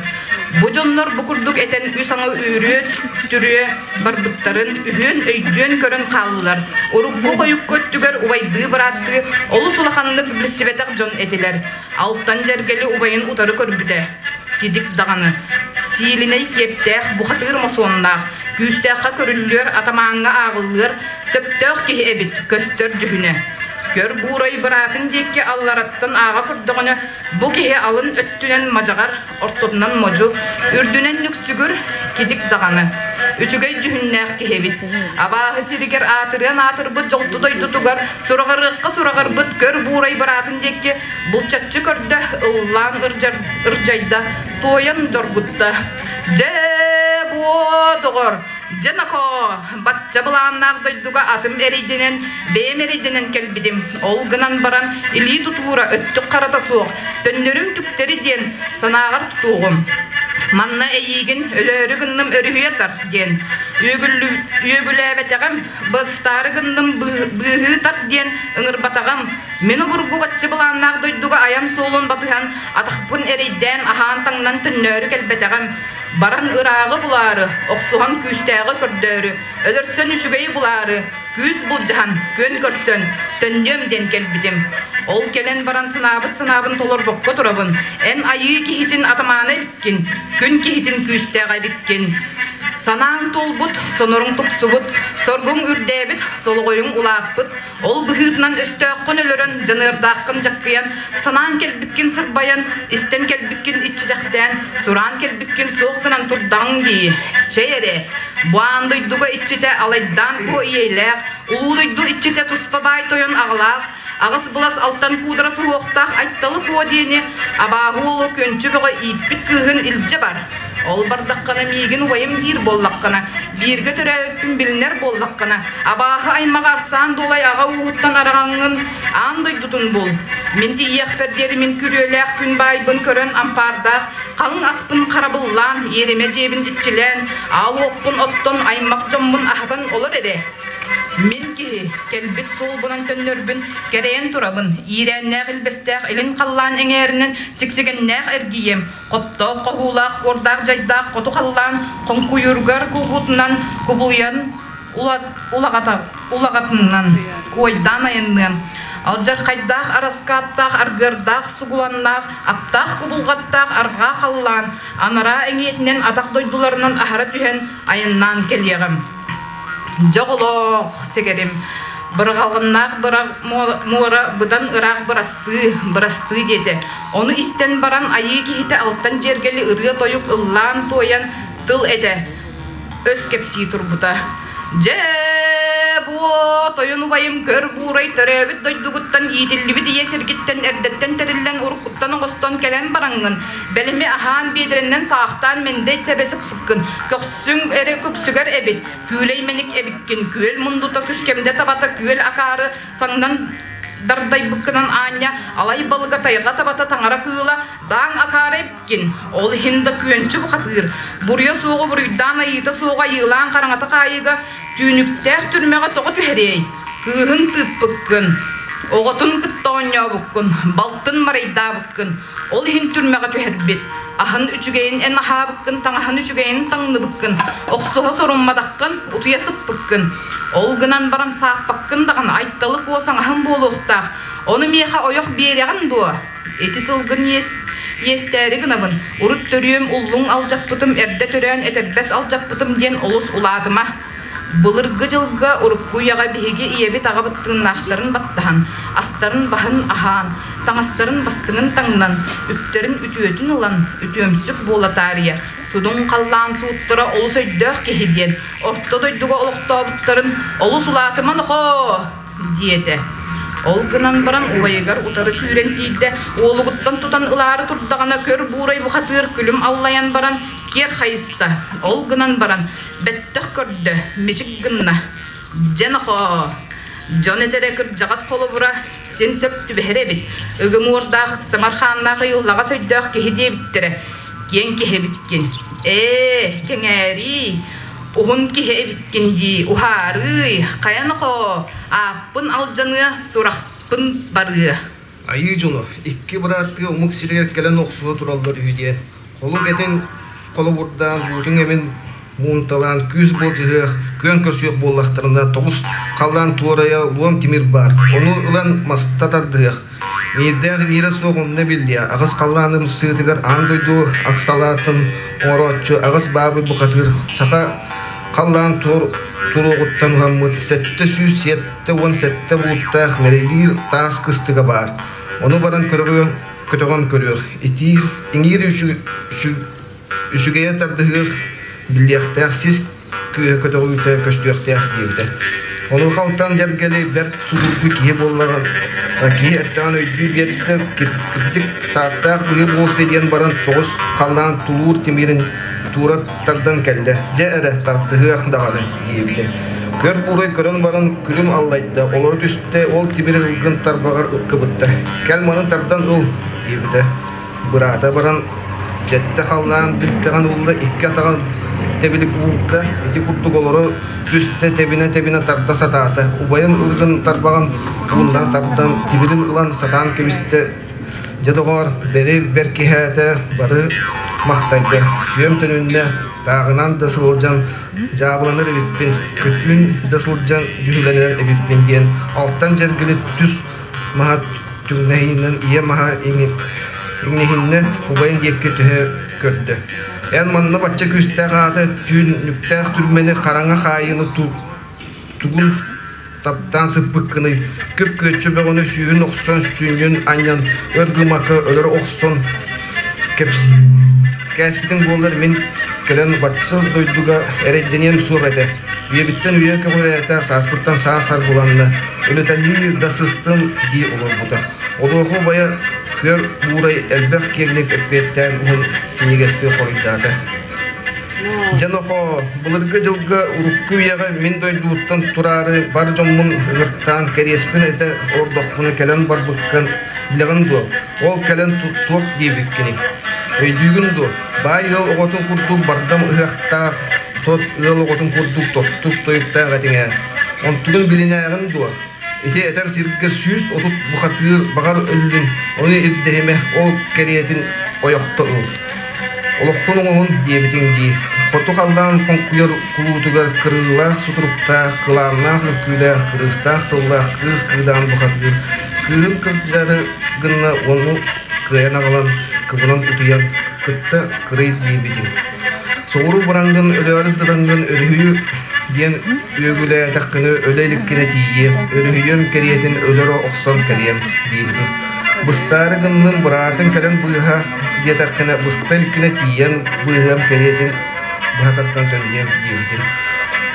Бу дьоннор бу курдук этэн үс аҥы үүрүө-түрүө барбыттарын үһүөн өйдүөн көрөн хааллылар. Урукку хойукку өттүгэр убайдыы-бырааттыы олус улаханнык билсибэтэх дьон этилэр. Алтан Дьэргэли убайын утары көрбүтэ. Кидик даҕаны. Сиилинэй киэптээх, бухатыыр мосуоннаах, күүстээххэ көрүллүөр, атамааҥҥа ааҕыллыар сөптөөх киһи эбит, көстөр дьүһүнэ. Көр буурай быраатын диэки аллараттан ааҕа көрдөҕүнэ, бу киһи алын өттүнэн мадьаҕар, ортотунан модьу, үрдүнэн нүксүгүр, кидик даҕаны. Үчүгэй дьүһүннээх киһи эбит. Абааһы сиригэр аатырыан аатырбыт дьолту дойдутугар сураҕырыахха сураҕырбыт көр буурай быраатын диэки булчаччы көрдө, ыллаан ырдьайда, туойан доргутта. Дьэ, буо, доҕор, Дьэ, нокоо, бачча былааннаах дойдуга атым эрэйдэнэн, бэйэм эрэйдэнэн кэлбитим. Ол гынан баран илии тутуура, өттүк харата суох, төннөрүм түктэри диэн санааҕар тутуоҕум.
Манна эйиигин өлөөрү гынным өрүһүйэ тарт диэн, үөгүлээбэтэҕим, быстаары гынным быыһыы тарт диэн ыҥырбатаҕым. Мин обургу бачча былааннаах дойдуга айан суолун батыһан, атахпын эрэйдээн аһаан-таҥнан төннөөрү кэлбэтэҕим. Баран ырааҕы булаары, охсуһан күүстээҕи көрдөөрү, өлөрсөн үчүгэйи булаары, күүс былдьаһан, күөн көрсөн, төннүөм диэн кэлбитим. Ол кэлэн баран санаабыт санаабын толорбокко турабын. Эн айыы киһитин атамаана эбиккин, күн киһитин күүстээҕэ эбиккин. Санааҥ туолбут, соноруҥ тупсубут, соргуҥ үрдээбит, солоҕойуҥ улааппыт, Ол быһыытынан өстөөххүн өлөрөн, дьаныардааххын дьаккыйан, санаан кэлбиккин сырбайан, истэн кэлбиккин иччитэхтээн, сураан кэлбиккин суох гынан турдаҕыҥ дии. Чэй эрэ, бу аан дойдуга иччитэ алайдаан куо иэйлээх, улуу дойду иччитэ туспа баай тойон аҕалаах, аҕыс былас алтан куудара суһуохтаах Айталы Куо диэни абааһы уолу Күнчү Бөҕө ииппит кыыһын илдьэ бар. Ол бардаххына миигин убайым диир буоллаххына, бииргэ төрөөбүппүн билинэр буоллаххына, абааһы аймаҕа Арсаан Дуолай аҕа ууһуттан араҕаҥҥын аан дойдутун бул. Мин тиийиэхпэр диэри мин күрүөлээх күн баайбын көрөн ампаардаах халыҥ аспын харабыллаан, иэримэ дьиэбин иччилээн, аал уоппун оттон аймах дьоммун аһатан олор эрэ. Мин киһи, кэлбит суолбунан төннөрбүн кэрэйэн турабын, иирээннээх илбэстээх илин халлаан эҥээринэн сиксигэннээх эргийиэм, Хоптоох хоһуулаах куордаах дьайдаах хоту халлаан хоҥкуйуругар кулгутунан кубулуйан улаҕатынан куойдаан айанныам. Алдьархайдаах араскааттаах аргыардаах сугуланнаах аптаах кубулҕаттаах арҕаа халлаан анараа эҥиэтинэн атах дойдуларынан аһара түһэн айаннаан кэлиэҕим. Дьоҕолоох сэгэрим, бырҕалҕыннаах муора быдан ыраах бырастыы, бырастыы диэтэ. Ону истэн баран айыы киһитэ алтан дьиэргэли ырыа-тойук ыллаан-туойан тыл этэ, өс кэпсии турбута. Дьэ, буо, тойон убайым көр буурай төрөөбүт дойдугуттан иитиллибит ийэ сиргиттэн эрдэттэн тэриллэн уруккуттан оҥостон кэлэн бараҥҥын, бэлэми аһаан биэдэрэннэн саахтаан мэндэй сэбэ сыпсыккын, көхсүҥ эрэ көксүгэр эбит, күүлэй мэник эбиккин, күөл мундута күскэмдэ табата күөл акаары саҥнан дардайбыккынан аанньа алай балыга тайҕа табата таҥара кыыла даан акаары эбиккин, ол иһин да күөнчү бухатыыр, буруйа суоҕу буруйдаан айыыта суоҕу айыылаан хараҥата хаайыыга түүнүктээх түрмэҕэ тоҕо түһэриэй, кыыһын тыыппыккын, оҕотун кытта оонньообуккун, балтын марайдаабыккын, Ол иһин түрмэҕэ түһэрбит. Аһын үчүгэйин эн аһаабыккын, таҥаһын үчүгэйин таҥныбыккын, охсуһа сорумматаххын, утуйа сыппыккын. Ол гынан баран сааппаккын даҕаны Айталы Куо саҥаһым буолуохтаах. Ону миэхэ ойох биэрэҕин дуо? Ити тылгын иэстээри гынабын. Урут төрүөм уллуҥ алдьаппытым, эрдэ төрөөн этэрбэс алдьаппытым диэн олус улаатыма. Былыргы дьылга урукку үйэҕэ биһиги ийэбит-аҕабыт тыыннаахтарын баттаһан, астарын баһын аһаан, таҥастарын бастыҥын таҥнан, үптэрин үтүөтүн ылан, үтүөмсүк буола таарыйа, судуҥ халлаан сууттара олус өйдөөх киһи диэн орто дойдуга олохтообуттарын олус улаатыма нохоо диэтэ. Ол гынан баран убайыгар утары сүүрэн тиийдэ, уолугуттан тутан ылаары турдаҕына көр буурай бухатыыр күлүм аллайан баран киэр хайыста. Ол гынан баран бэттэх көрдө, мичик гынна. Дьэ нохоо, дьон этэрэ кырдьаҕас холобура син сөп түбэһэр эбит. Ыгым уордаах, ыксамар хааннаах ыйыллаҕас өйдөөх киһи диэбиттэрэ. Киэҥ киһи эбиккин. Ээ, кэҥээрии, уһун киһи эбиккин дии, уһаарыый, хайа нохоо, ааппын алдьаныа, сурахпын барыа.
Айыы дьоно икки бырааттыы омук сиригэр кэлэн охсуһа тураллар үһү диэн, холук этин холобурдаан, буутун эмин муунталаан күүс былдьаһыах, күөн көрсүөх буоллахтарына, тоҕус халлаан туорайа луом тимир баар, ону ылан маста тардыһыах. Миирдээх миирэ суох онно биллиэ, аҕыс халлааным сыытыгар аан дойду аксалаатын оҥорооччу аҕыс баабый бухатыыр саха халлаан туруоҕуттан уһаммыт 777 бууттаах мэрилиир таас кыстыга баар. Ону баран көтөҕөн көрүөх, итиир, иҥиир үчүгэйэ тардыһыах, биллиэхтээх сис күүһэ көтөҕүүтэ көстүөхтээх диэбитэ. Онуоха Алтан Дьэргэли бэрт судургу киһи буоллаҕа киһи эттэҕин өйдүү биэрдэ, кырдьык сааттаах быһыы буолсу диэн баран тоҕус халлаан тулуур тимирин туура тардан кэллэ. Дьэ эрэ, тардыһыах даҕаны диэбитэ. Көр буурай көрөн баран күлүм аллайда, олоро түстэ, ол тимири ылгын тарбаҕар кыбытта. Кэл маны тардан ыл диэбитэ. Быраата баран. Сэттэ халлаан бүттэҕин ылла, икки атаҕын тэбилик уурда, ити курдук олоро түстэ, тэбинэ-тэбинэ тарда сатаата. Убайын ылыгын тарбаҕын ууннара тардан, тимирин ылан сатаан кэбистэ. Дьэ доҕоор, бэри бэркиһээтэ, бары махтайда. Сүөм төнүннэ, тааҕынан да сылдьан дьаабыланар эбиппин, көтүүн да сылдьан дьүһүлэнэр эбиппин диэн алтан дьэргили түс маһа түҥнэһиинэн ийэ маһа иҥиһиннэ убайын диэки түһэ көрдө. Эн манна бачча күүстээх аата түүн нүктээх түрмэни хараҥа хаайыыны тугун таптаан сыппыккыный, күп-күөччү бөҕөнү сүүһүн охсон сүнньүн анньан өр гыммакка өлөрө охсон кээспитиҥ буоллар мин кэлэн бачча дойдуга эрэйдэниэм суох этэ. Үйэбиттэн үйэ көҕүрээтэ, сааспыттан саас саргыланна, үлэтэлии да сыстым дии олорбута. Олуоху убайа Күөр Буурай элбэх киэҥник эппиэттээн уһун синньигэстик хоруйдаата. Дьэ нохоо, былыргы дьылга урукку үйэҕэ мин дойдубуттан тураары бар дьоммун ыҥыртаан кэриэспин этэ олордохпуна кэлэн барбыккын билэҕин дуо? Ол кэлэн туох диэбиккиний? Өйдүүгүн дуо? Баай ыал оҕотун курдук бардам ыһыахтаах, тот ыал оҕотун курдук тоттук тойуктаах этиҥ ээ. Онтугун билинээҕин дуо? Ити этэр сиргэ 130 бухатыыр баҕар өллүн, ону ирдэһимэ, ол кэриэтин ойохто ыл. Олоххун оҥоһун диэбитиҥ дии. Хоту халлаан хоҥкуйар кулуутугар кырыылаах сутуруктаах, кылааннаах үҥкүүлээх, кырыыстаах тыллаах кыыс кыыдаан бухатыыр кыыһын кырдьары гынна уону кыайан аҕалан кыбынан утуйан кытта кырый диэбитим. Соҕуруу бараҥҥын өлөөрү сытаҥҥын өрүһүйү диэн үөгүлээтэххинэ өлө иликкинэ тиийиэм, өрүһүйүөм кэриэтин өлөрө охсон кэлиэм диэбитим. Быстаары гынным быраатыҥ кэлэн быыһа диэтэххинэ быста иликкинэ тиийэн быыһыам кэриэтин быһа тардан төннүөм диэбитим.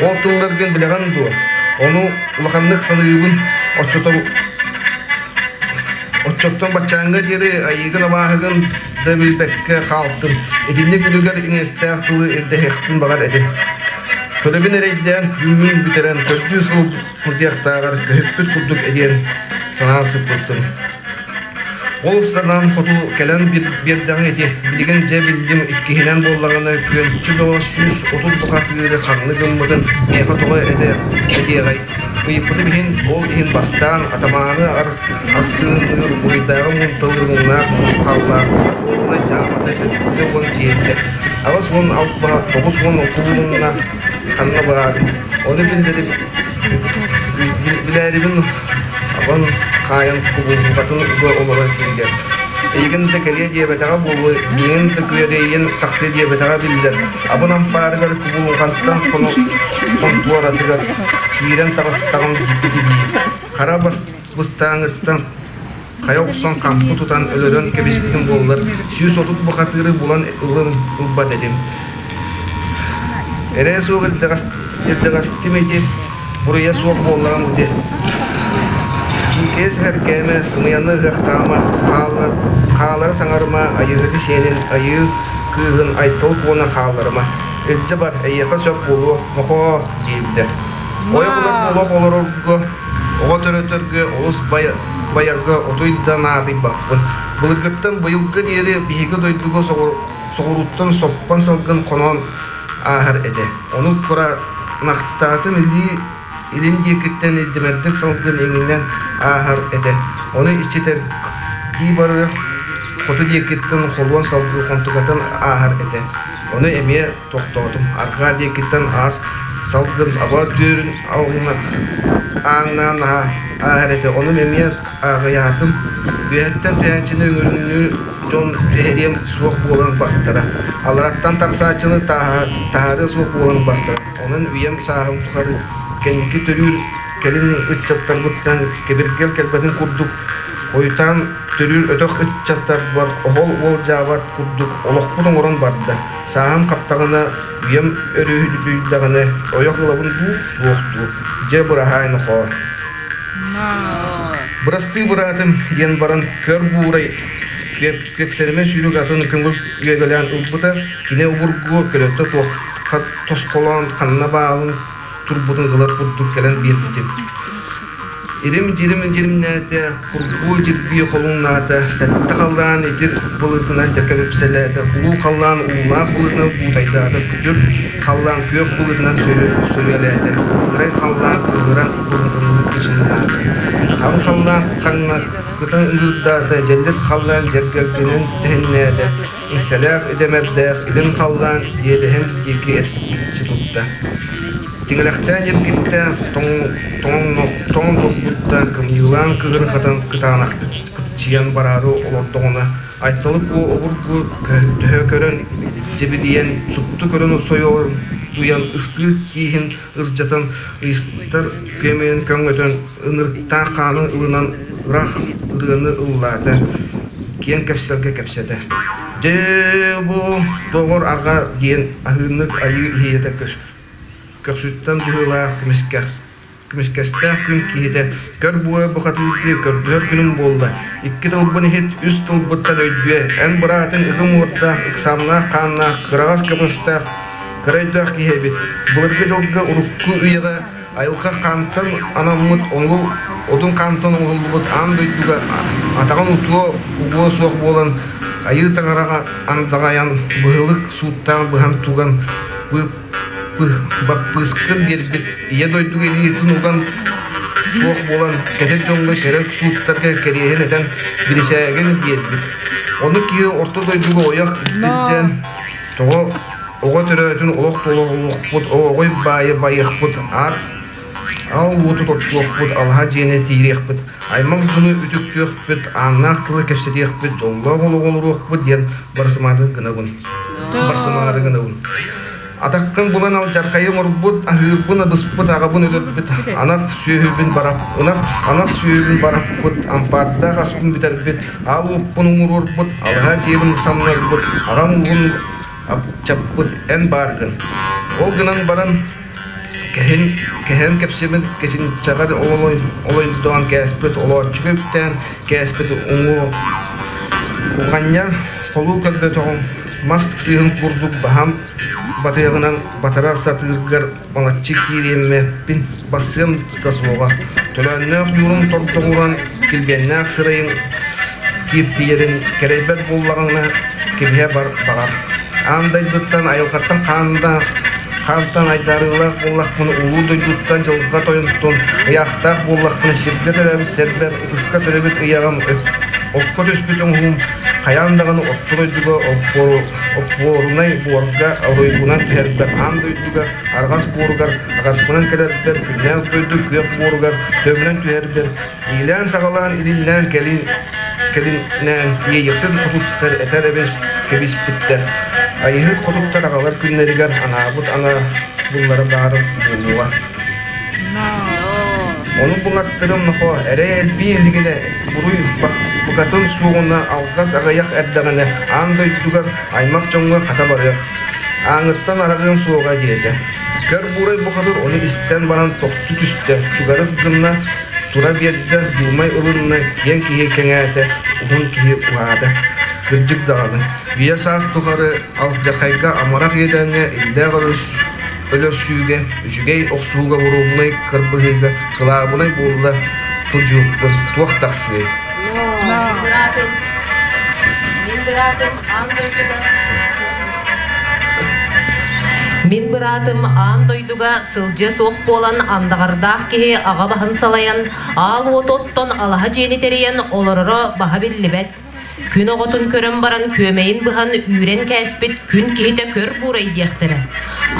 Ол тылларгын билэҕин дуо? Ону улаханнык саныыбын, оччото Оччоттон баччааҥҥа диэри айыыгын-абааһыгын да билбэккэ хаалтым. Итинник үлүгэр иҥиэстээх тылы ирдэһиэхпин баҕар этим. Көлөбүн эрэйдээн, күммүн бүтэрэн, көрдүү сыл курдуктааҕар көһүппүт курдук эдиэн санаан сыппыттым. Ол санаам хоту кэлэн биэрдэҕиҥ ити. Билигин дьэ биллим иккиһинэн буоллаҕына күөнчү бөҕө 130 бухатыыры ханна гыммытын миэхэ тоҕо этэ этиэҕэй. Ыйыппытым иһин, ол иһин бастаан атамааны арсыынныыр буруйдааҕы муунталыырыҥнаах мусхаллаах уонна дьаамата 70 дьиэтэ 86 90 окуулунна ханна баар ону биллэрим билээрибин абан хаайан кубулҕатын уга олорор сиригэр эйигин да кэлиэ диэбэтэҕэ буолуо миигин да күөрэйин тахсыа диэбэтэҕэ биллэр Абын ампаарыгар кубулҕантан хонтуоратыгар киирэн таҕыстаҕым дии Хара быстааҥыттан хайа охсон хампы тутан өлөрөн кэбиспитим буоллар, 130 бухатыыры булан ылым ылбат этим. Эрээ суох ирдэҕэстим ити, буруйа суох буоллаҕым ити. Сиикэйэ сэһэргээмэ, сымыйаны ыһыахтаама, хааллара саҥарыма, айыыһыты сиэнин, айыы кыыһын айтал куона хаалларыма. Илдьэ бар, эйиэхэ сөп буолуо, нохоо, диэбитэ. Ойох ылар буолуох олорорго, оҕо төрөтөргө олус байарга отуй да наадыйбаппын. Былыргыттан быйылгы диэри биһиги дойдуга соҕурууттан соппон салгын хоноон ааһар этэ. Ону кураанахтаатын илии илин диэкиттэн илдимэрдик салгын иҥинэн ааһар этэ. Ону иччитэр дии барыах хоту диэкиттэн холуон салгыы хонтукатын ааһар этэ. Ону эмиэ тохтоотум. Арҕаа диэкиттэн аас салгын аба түөрүн ааҥнаан ааһар этэ. Ону эмиэ ааҕыйаатым. Үөһэттэн түһээччини өҥүрүнүү дьон түһэриэм суох буолан бартара. Алараттан тахсааччыны таһаарыа суох буолан бартара. Онон үйэм сааһым тухары кэнники төрүүр кэлин ыччаттарбыттан кэбиргэл кэлбэтин курдук хойутаан төрүүр өтөх ыччаттарбар оһол уолдьаабат курдук олохпут оҥорон барда. Сааһым хаптаҕына, үйэм өрүһүйдэҕинэ ойох ылабын дуу, суох дуу? Дьэ быраһаай нохоо. Бырастыы быраатым диэн баран көр буурай кэксэримэ сүүрүк атын көҥүл үөгэлээн ылбыта, кини обургу көлөттө туохха тосхолоон ханна баалын турбутун ылар курдук кэлэн биэрбитим. Ирим-дьирим дьиримнээтэ, курбуу дьирбии холуҥнаата, сэттэ халлаан итир былытынан дэкэбипсэлээтэ, улуу халлаан уулаах былытынан буутайдаата, күтүр халлаан күөх былытынан сөрүөлээтэ, ырай халлаан кыыһыран былытыныы кычымнаата. Хаҥ халлаан хаҥна кытан ыҥырдаата, дьэллик халлаан дьэргэлгэнэн тэһиннээтэ, иҥсэлээх идэмэрдээх илин халлаан иэдэһин диэки эргиччи тутта. Тиҥилэхтээн эргиттэ, тоҥон турбутта, кымньыылаан кыһын хатан кытаанахтык кыпчыйан бараары олордоҕуна, Айталы Куо обургу төһө көрөн дьэбидийэн, супту көрөн сойуолуйан ыстыыр тииһин ырдьатан, ыйыстар күөмэйин көҥөтөн, ынырыктаах хаанын ылынан ыраах ырыаны ыллаата, киэҥ кэпсэлгэ кэпсэтэ. Дьэ бу доҕор арҕа диэн аһыыннык айыы иһийэтэ көхсүттэн быһыылаах көмүскэстээх күн киһитэ көр буойа бухатыырдыы көрдөһөр күнүм буолла икки тылбын иһит үс тылбыттан өйдүө эн быраатыҥ ыгым уордаах ыксаамнаах хааннаах кыраҕас көмүстээх кыра өйдөөх киһи эбит былыргы дьылга урукку үйэҕэ айылҕа хаантан анаммыт оҥул отун хаантан оҥоһуллубут аан дойдуга атаҕын утуо угуо суох буолан айыы таҥараҕа андаҕайан быһылык сууттаан быһан туган баппыыскын биэрбит ийэ дойдуга илиитин уган суох буолан кэтит дьоҥҥо кэрэ сууттарга кэриэһин этэн бирисээгин биэрбит. Ону киһи орто дойдуга ойох илдьэн тоҕо оҕо төрөөтүн олох толоруохпут, оҕой баайы байыахпыт, аар аал уоту тоттуохпут, алаһа дьиэни тиириэхпит, аймах дьону үтүктүөхпүт, ааннаах тылы кэпсэтиэхпит, дьоллоох олоҕу олоруохпут диэн барсымаары гынабын. Барсымаары гынабын. Атаххын булан алдьархайы оҥорбут, аһыырбын абыспыт, аҕабын өлөрбүт, анах сүөһүбүн барап, ынах анах сүөһүбүн бараппыт, ампаардаах аспын бүтэрбит, аал уоппун уҥуруорбут, алаһа дьиэбин самнарбыт, аҕам уугун апчаппыт эн бааргын. Ол гынан баран кэһин кэһэн кэпсибит кэчинчэҕэр олойдоон кээспит олооччуга үктээн кээспит уҥуо уҕанньар холуу көрбөтөҕүм мас сыыһын курдук баһам батыйаҕынан батара сатыыргар балаччы киириэммэппин бассыам да суоҕа төлөөннөөх ньуурун тордоҕуран килбиэннээх сырайын кииртийэрин кэрэйбэт буоллаҕына кэбиһэ бар баҕар аан дойдуттан айылҕаттан хааннаах хаантан айдарыылаах буоллахпына улуу дойдуттан дьылҕа тойонтон ыйаахтаах буоллахпына сиргэ төрөөбүт сэрбэр ытыска төрөөбүт ыйаҕым окко түспүт оҥоһуум хайаан даҕаны орто дойдуга оппуорунай буорга оройбунан түһэрбэр аан дойдуга арҕас буоругар аҕаспынан кэлэрбэр күннээх дойду күөх буоругар төбөнөн түһэрбэр иилээн-саҕалаан илиннээн кэлин кэлиннээн иэйэхсит хотуттар этэр эбис кэбиспиттэр айыһыт хотуттар аҕалар күннэригэр анаабыт ана буллара баара буолуоҕа Ону булаттарым нохо эрэй элбии илигинэ буруй букатын суоҕуна алҕас аҕыйах эрдэҕинэ аан дойдугар аймах дьоҥҥо хата барыах ааҥыттан араҕыам суоҕа диэтэ. Көр Буурай бухатыр ону истэн баран тохтуу түстэ, чугарыс гынна, тура биэрдэ, дуумай ылынна, киэҥ киһи кэҥээтэ, уһун киһи уһаата. Кырдьык даҕаны, үйэ саас тухары алдьархайга амарах иэдээҥҥэ иллээх өлөрсүүгэ, үчүгэй охсууга боруобунай кырбыһыыга кылаабынай буолла сылдьыбыппын туох тахсыай?
Мин быраатым аан дойдуга Мин быраатым аан дойдуга сылдьыа суох буолан андаҕардаах киһи аҕа баһын салайан, аал уоту оттон алаһа дьиэни тэрийэн олороро баһа биллибэт. Күн оҕотун көрөн баран күөмэйин быһан үүрэн кээспит күн киһитэ көр буурай диэхтэрэ.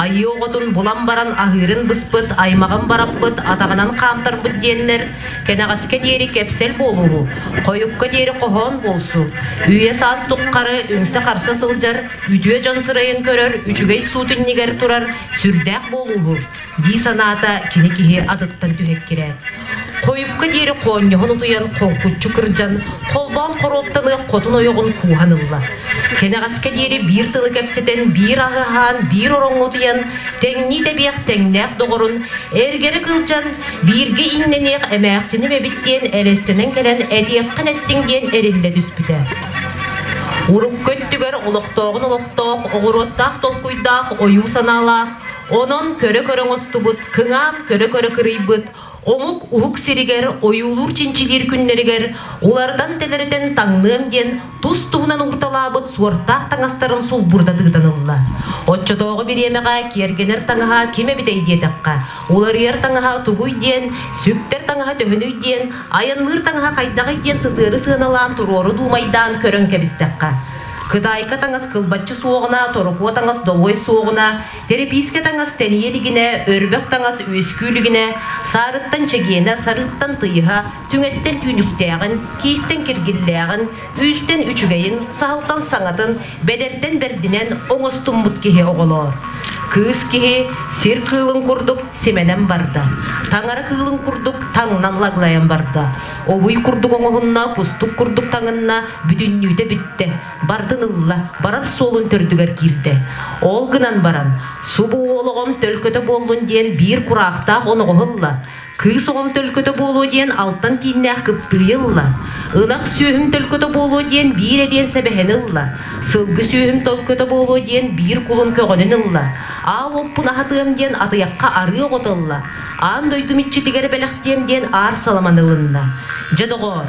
Айыы оҕотун булан баран аһыырын быспыт, аймаҕын бараппыт, атаҕынан хаамтарбыт диэннэр кэнэҕэскэ диэри кэпсэл буолууһу, хойукка диэри хоһоон буолсу, үйэ-саас туххары үҥсэ-харса сылдьар, үтүө дьон сырайын көрөр, үчүгэй суут иннигэр турар сүрдээх буолууһу, дии санаата кини киһи атыттан түһэккирээт. Хойукка диэри хоонньоһон утуйан хоҥкуччу кырдьан, холбоон хоруоптаныах хотун ойоҕун кууһан ылла. Кэнэҕэскэ диэри биир тылы кэпсэтэн, биир аһы аһаан, биир ороҥҥо утуйан, тэҥнии тэбиэх тэҥнээх доҕорун, эргэри кылдьан, бииргэ иҥнэниэх эмээхсиним эбит диэн элэстэнэн кэлэн этиэххин эттиҥ диэн эриллэ түспүтэ. Урукку өттүгэр олохтооҕун олохтоох, оҕуруоттаах толкуйдаах, ойуу санаалаах, онон көрө-көрө оҥостубут, кыҥаан көрө-көрө кырыйбыт,
Омук уһук сиригэр ойуулуур-чинчилиир күннэригэр уларытан-тэлэритэн таҥныам диэн тус-туһунан уурталаабыт суортаах таҥастарын сулбурда тыытан ылла. Оччотооҕу бириэмэҕэ киэргэнэр таҥаһа ким эбитэй диэтэххэ, уларыйар таҥаһа тугуй диэн, сүктэр таҥаһа төһөнүй диэн, айанныыр таҥаһа хайдаҕый диэн сытыары сыаналаан туруору дуумайдаан көрөн кэбистэххэ. Кытайка таҥас кылбаччы суоҕуна, торокуо таҥас долуой суоҕуна, Тэрэпиискэ таҥас тэнийэ илигинэ, өрбөх таҥас үөскүү илигинэ, саарыттан чэгиэнэ, сарыыттан тыйыһа, түҥэттэн түүнүктээҕин, киистэн киргиллээҕин, үүстэн үчүгэйин, саһылтан саҥатын, бэдэртэн бэрдинэн оҥостуммут киһи оҕолоор. Кыыс киһи сир кыылын курдук симэнэн барда, таҥара кыылын курдук таҥнан лаглайан барда, обуй курдук оҥоһунна, кустук курдук таҥынна, бүтүннүүтэ бүттэ. бардын ылла, барар суолун төрдүгэр киирдэ. Ол гынан баран, субу уол оҕом төлкөтө буоллун диэн биир кураахтаах оноҕоһу ылла, кыыс оҕом төлкөтө буолуо диэн алтан кииннээх кыптыыйы ылла, ынах сүөһүм төлкөтө буолуо диэн биир эриэн сэбэһэни ылла, сылгы сүөһүм төлкөтө буолуо диэн биир кулун көҕөнүн ылла, аал уоппун аһатыам диэн атыйахха арыы оҕото ылла, аан дойдум иччитигэр бэлэхтиэм диэн аар саламаны ылынна. Дьэ доҕоор,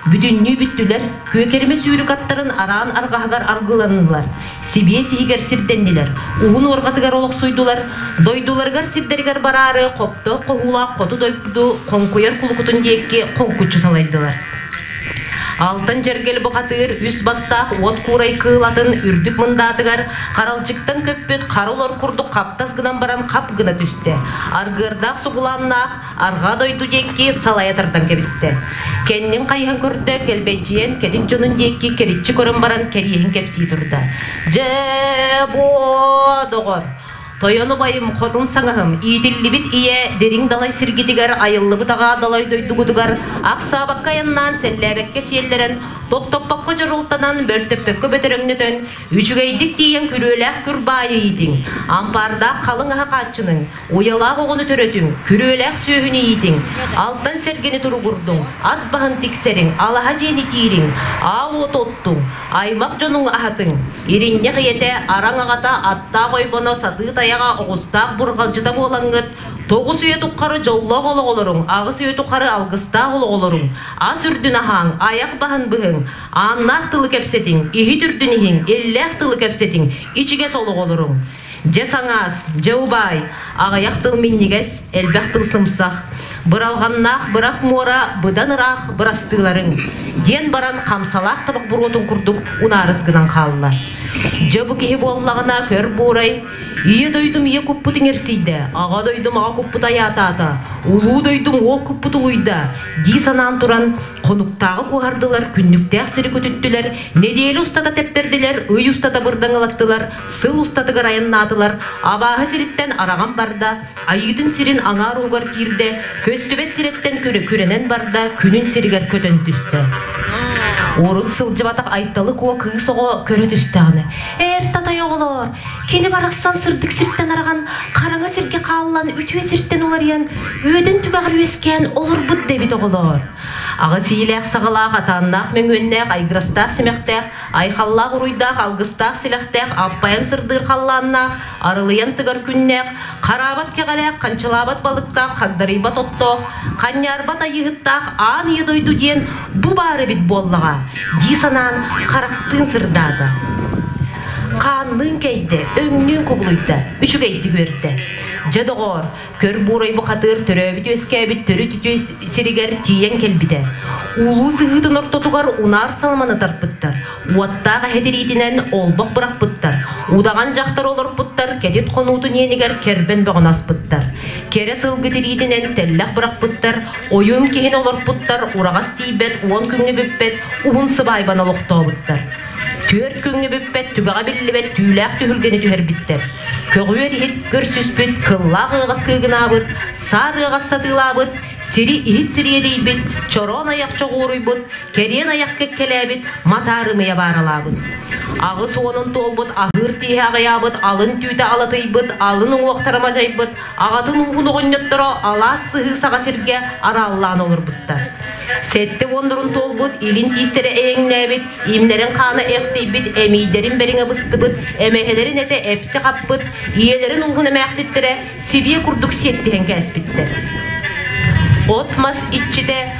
Бүтүннүү бүттүлэр, күөкэримэ сүүрүк аттарын араан арҕаһыгар аргыланнылар, сибиэс иһигэр сирдэннилэр, уһун уорҕатыгар олохсуйдулар, дойдуларыгар сирдэригэр бараары хоптоох хоһуулаах хоту дойду хоҥкуйар кулукутун диэки хоҥкуччу салайдылар. Алтан дьэргэл бухатыыр үс бастаах уот куурай кыыл атын үрдүк мындаатыгар харалдьыктан көппүт хара улар курдук хаптас гынан баран хап гына түстэ. Аргыардаах сугулааннаах арҕаа дойду диэки салайа тардан кэбистэ. Кэннин хайыһан көрдө, кэлбэйдьийэн кэтит дьонун диэки кэриччи көрөн баран кэриэһин кэпсии турда. Дьэ, буо, доҕор! Тойон убайым, хотун саҥаһым, иитиллибит ийэ дириҥ далай сиргитигэр айыллыбыт аҕаа далай дойдугутугар ахсаабакка айаннаан, сэллээбэккэ сиэллэрэн, тохтоппокко дьорултанан, бөлтөппөккө бөтөрөҥнөтөн, үчүгэйдик тиийэн күрүөлээх күр баайы иитиҥ, ампаардаах халыҥ аһы хааччыныҥ, Уйалаах оҕону төрөтүҥ, күрүөлээх сүөһүнү иитиҥ, алтан сэргэни туругурдуҥ, ат баһын тиксэриҥ, алаһа дьиэни тиириҥ, аал уоту оттуҥ, аймах дьонуҥ аһатыҥ. Иринньэх ийэтэ, араҥ аҕата, аттаах ойбоно, сатыы тайаҕа, оҕустаах бурҕалдьыта буолаҥҥыт, тоҕус үйэ тухары дьоллоох олох олоруҥ, аҕыс үйэ тухары алгыстаах олох олоруҥ, ас үрдүн аһааҥ, айах баһын быһыҥ, ааннаах тылы кэпсэтиҥ, иһит үрдүн иһиҥ, иллээх тылы кэпсэтиҥ, ичигэс олох олоруҥ. Дьэ саҥаас, дьэ убаай, аҕыйах тыл минньигэс, элбэх тыл сымсах, быралҕаннаах бырах муора быдан ыраах бырастыыларыҥ, диэн баран хамсалаах табах буруотун курдук унаарыс гынан хаалла. Дьэ бу киһи буоллаҕына көр буурай, ийэ дойдум ийэ куппут иҥэрсийдэ, аҕа дойдум аҕа куппут айаатаата, улуу дойдум уол куппут улуйда, дии санаан туран Хонуктааҕы куоһардылар, күннүктээх сири көтүттүлэр, нэдиэлэ устата тэптэрдилэр, ый устата бырдаҥалаттылар, сыл устатыгар айаннаатылар, абааһы сириттэн араҕан барда, айыытын сирин аҥаар уһугар киирдэ, көстүбэт сирэттэн күрэнэн барда, күнүн сиригэр көтөн түстэ. Урут сылдьыбатах Айталы Куо кыыс оҕо көрө түстэҕинэ, «Эр татай оҕолоор, кини барахсан сырдык сиртэн араҕан, хараҥа сиргэ хааллан, үтүө сиртэн уларыйан, үөдэн түгэҕэр үөскээн олорбут да эбит оҕолоор. Аҕыс иилээх-саҕалаах, атааннаах мөҥүөннээх, айгырастаах симэхтээх, айхаллаах уруйдаах, алгыстаах силэхтээх, аппайан сырдыыр халлааннаах, арылыйан тыгар күннээх, хараабат кэҕэлээх, ханчылаабат балыктаах, хагдарыйбат оттоох, ханньаарбат айыыһыттаах аан ийэ дойду диэн бу баар эбит буоллаҕа дии санаан харахтыын сырдаата. Хаанныын кэйдэ, өҥнүүн кубулуйда, үчүгэйдик үөрдэ. Дьэ доҕоор, Көр буурай бухатыыр төрөөбүт-үөскээбит төрүт үтүө сиригэр тиийэн кэлбитэ. Улуу сыһыытын ортотугар унаар саламаны тарпыттар, уоттаах эһэ тириитинэн олбох бырахпыттар, удаҕан дьахтар олорпуттар, кэтит хонуутун иэнигэр кэрбэн бөҕөнү аспыттар. Кэрэ сылгы тириитинэн тэллэх бырахпыттар, ойуун киһини олорпуттар, ураҕас тиийбэт, уон күҥҥэ бүппэт уһун сыбаайбаны олохтообуттар. Түөрт күҥҥэ бүппэт, түгэҕэ биллибэт түүлээх түһүлгэни түһэрбиттэр. Көҕүөр иһит көрсүспүт, кыллаах ыаҕас кыыгынаабыт, саар ыаҕас сатыылаабыт, сири иһит сириэдийбит, чороон айах чоҕууруйбут, кэриэн айах кэккэлээбит, матаарымыйа бааралаабыт. Аҕыс уонун туолбут, аһыыр тииһэ аҕыйаабыт, алын түүтэ алатыйбыт, алын уҥуохтара мадьайбыт, аҕатын ууһун оҕонньотторо алаас сыһыы саҕа сиргэ арааллаан олорбуттар. Сэттэ уоннарын туолбут, илин тиистэрэ эйэҥнээбит, имнэрин хаана эхтийбит, эмиийдэрин бэриҥэ быстыбыт, эмэһэлэрин этэ эпси хаппыт, ийэлэрин ууһун эмээхситтэрэ сибиэ курдук сиэттиһэн кээспиттэр. От-мас иччитэ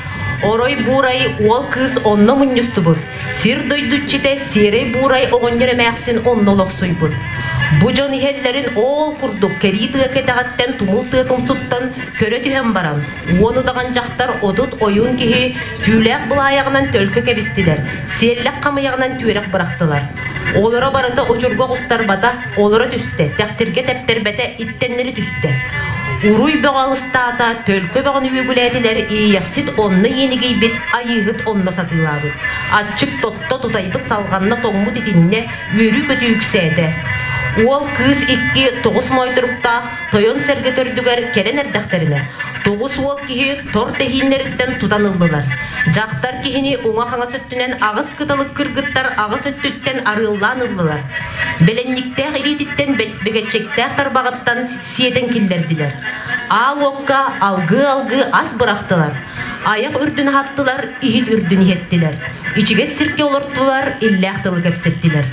Орой Буурай уол кыыс онно мунньустубут. Сир дойду иччитэ Сиэрэй Буурай оҕонньор эмээхсин онно олохсуйбут. Бу дьон иһэллэрин оол курдук кэрии тыа кэтэҕиттэн тумул тыа тумсуттан көрө түһэн баран, уон удаҕан дьахтар 30 ойуун киһи түүлээх былаайаҕынан төлкө кэбистилэр, сиэллэх хамыйаҕынан түөрэх бырахтылар. Олоро барыта очурга оҕустарбата, олоро түстэ, тэхтиргэ тэптэрбэтэ, иттэннэри түстэ. Уруй бөҕө алыстаата, төлкө бөҕөнү үөгүлээтилэр, иэйэхсит онно иэнигийбит, айыыһыт онно сатыылаабыт. Аччык тотто, тутайбыт салҕанна, тоҥмут итиннэ, үөрүү-көтүү үксээтэ. Уол кыыс икки тоҕус моойторуктаах тойон сэргэ төрдүгэр кэлэн эрдэхтэринэ, тоҕус уол киһи тор тэһииннэриттэн тутан ыллылар. Дьахтар киһини уҥа-хаҥас өттүнэн аҕыс кыталык кыргыттар аҕыс өттүттэн арыаллаан ыллылар. Бэлэнньиктээх илиититтэн бэгэччэктээх тарбаҕыттан сиэтэн киллэрдилэр. Аал уокка алгыы-алгыы ас бырахтылар. Айах үрдүн аһаттылар, иһит үрдүн иһэттилэр. Ичигэс сиргэ олортулар, иллээх тылы кэпсэттилэр.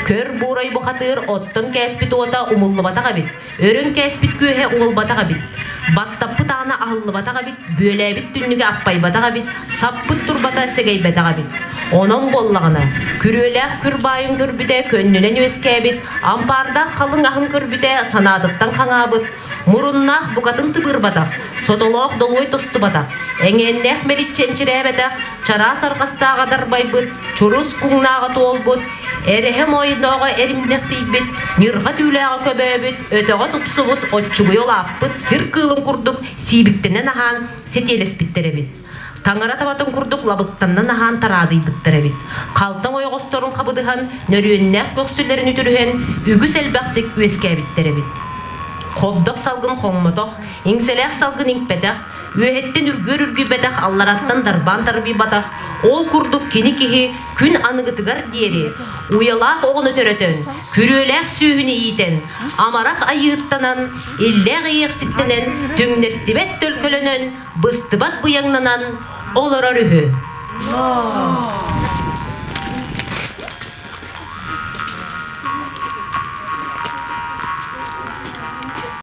Көр буурай бухатыыр оттон кээспит уота умуллубатах эбит. Өрөн кээспит күөһэ уолбатах эбит. Баттаппыт аана аһыллыбатах эбит, бүөлээбит түннүгэ аппайбатах эбит, саппыт турбата сэгэйбэтэх эбит. Онон буоллаҕына, күрүөлээх күр баайын көрбүтэ көннүнэн үөскээбит, ампаардаах халыҥ аһын көрбүтэ санаатыттан хаҥаабыт, муруннаах букатын тыбыырбатах, сотолоох долуой тостубатах, эҥээннээх мэличчи энчирээбэтэх, чараас арҕастааҕа дарбайбыт, чурус куҥнааҕа туолбут, эрэһэ моойдооҕо эримнэхтийбит, ньырҕа түүлээҕэ көбөөбүт, өтөҕө тупсубут, оччугуйа улааппыт сир кыылын курдук сиибиктэнэн аһаан сэтиэлэспиттэр эбит. Таҥара табатын курдук лабыктаннан аһаан тараадыйбыттар эбит. Халтаҥ ойоҕосторун хабыдыһан, нөрүөннээх көхсүлэрин үтүрүһэн, үгүс элбэхтик үөскээбиттэр эбит. Хобдох салгын хоҥмотох, иҥсэлээх салгын иҥпэтэх, үөһэттэн үргүөр үргүйбэтэх, аллараттан дарбаан тарбыйбатах, ол курдук кини киһи күн аныгытыгар диэри уйалаах оҕону төрөтөн, күрүөлээх сүөһүнү иитэн, амарах айыыттанан, иллээх иэхситтэнэн, түҥнэстибэт төлкөлөнөн, быстыбат быйаҥнанан олорор үһү.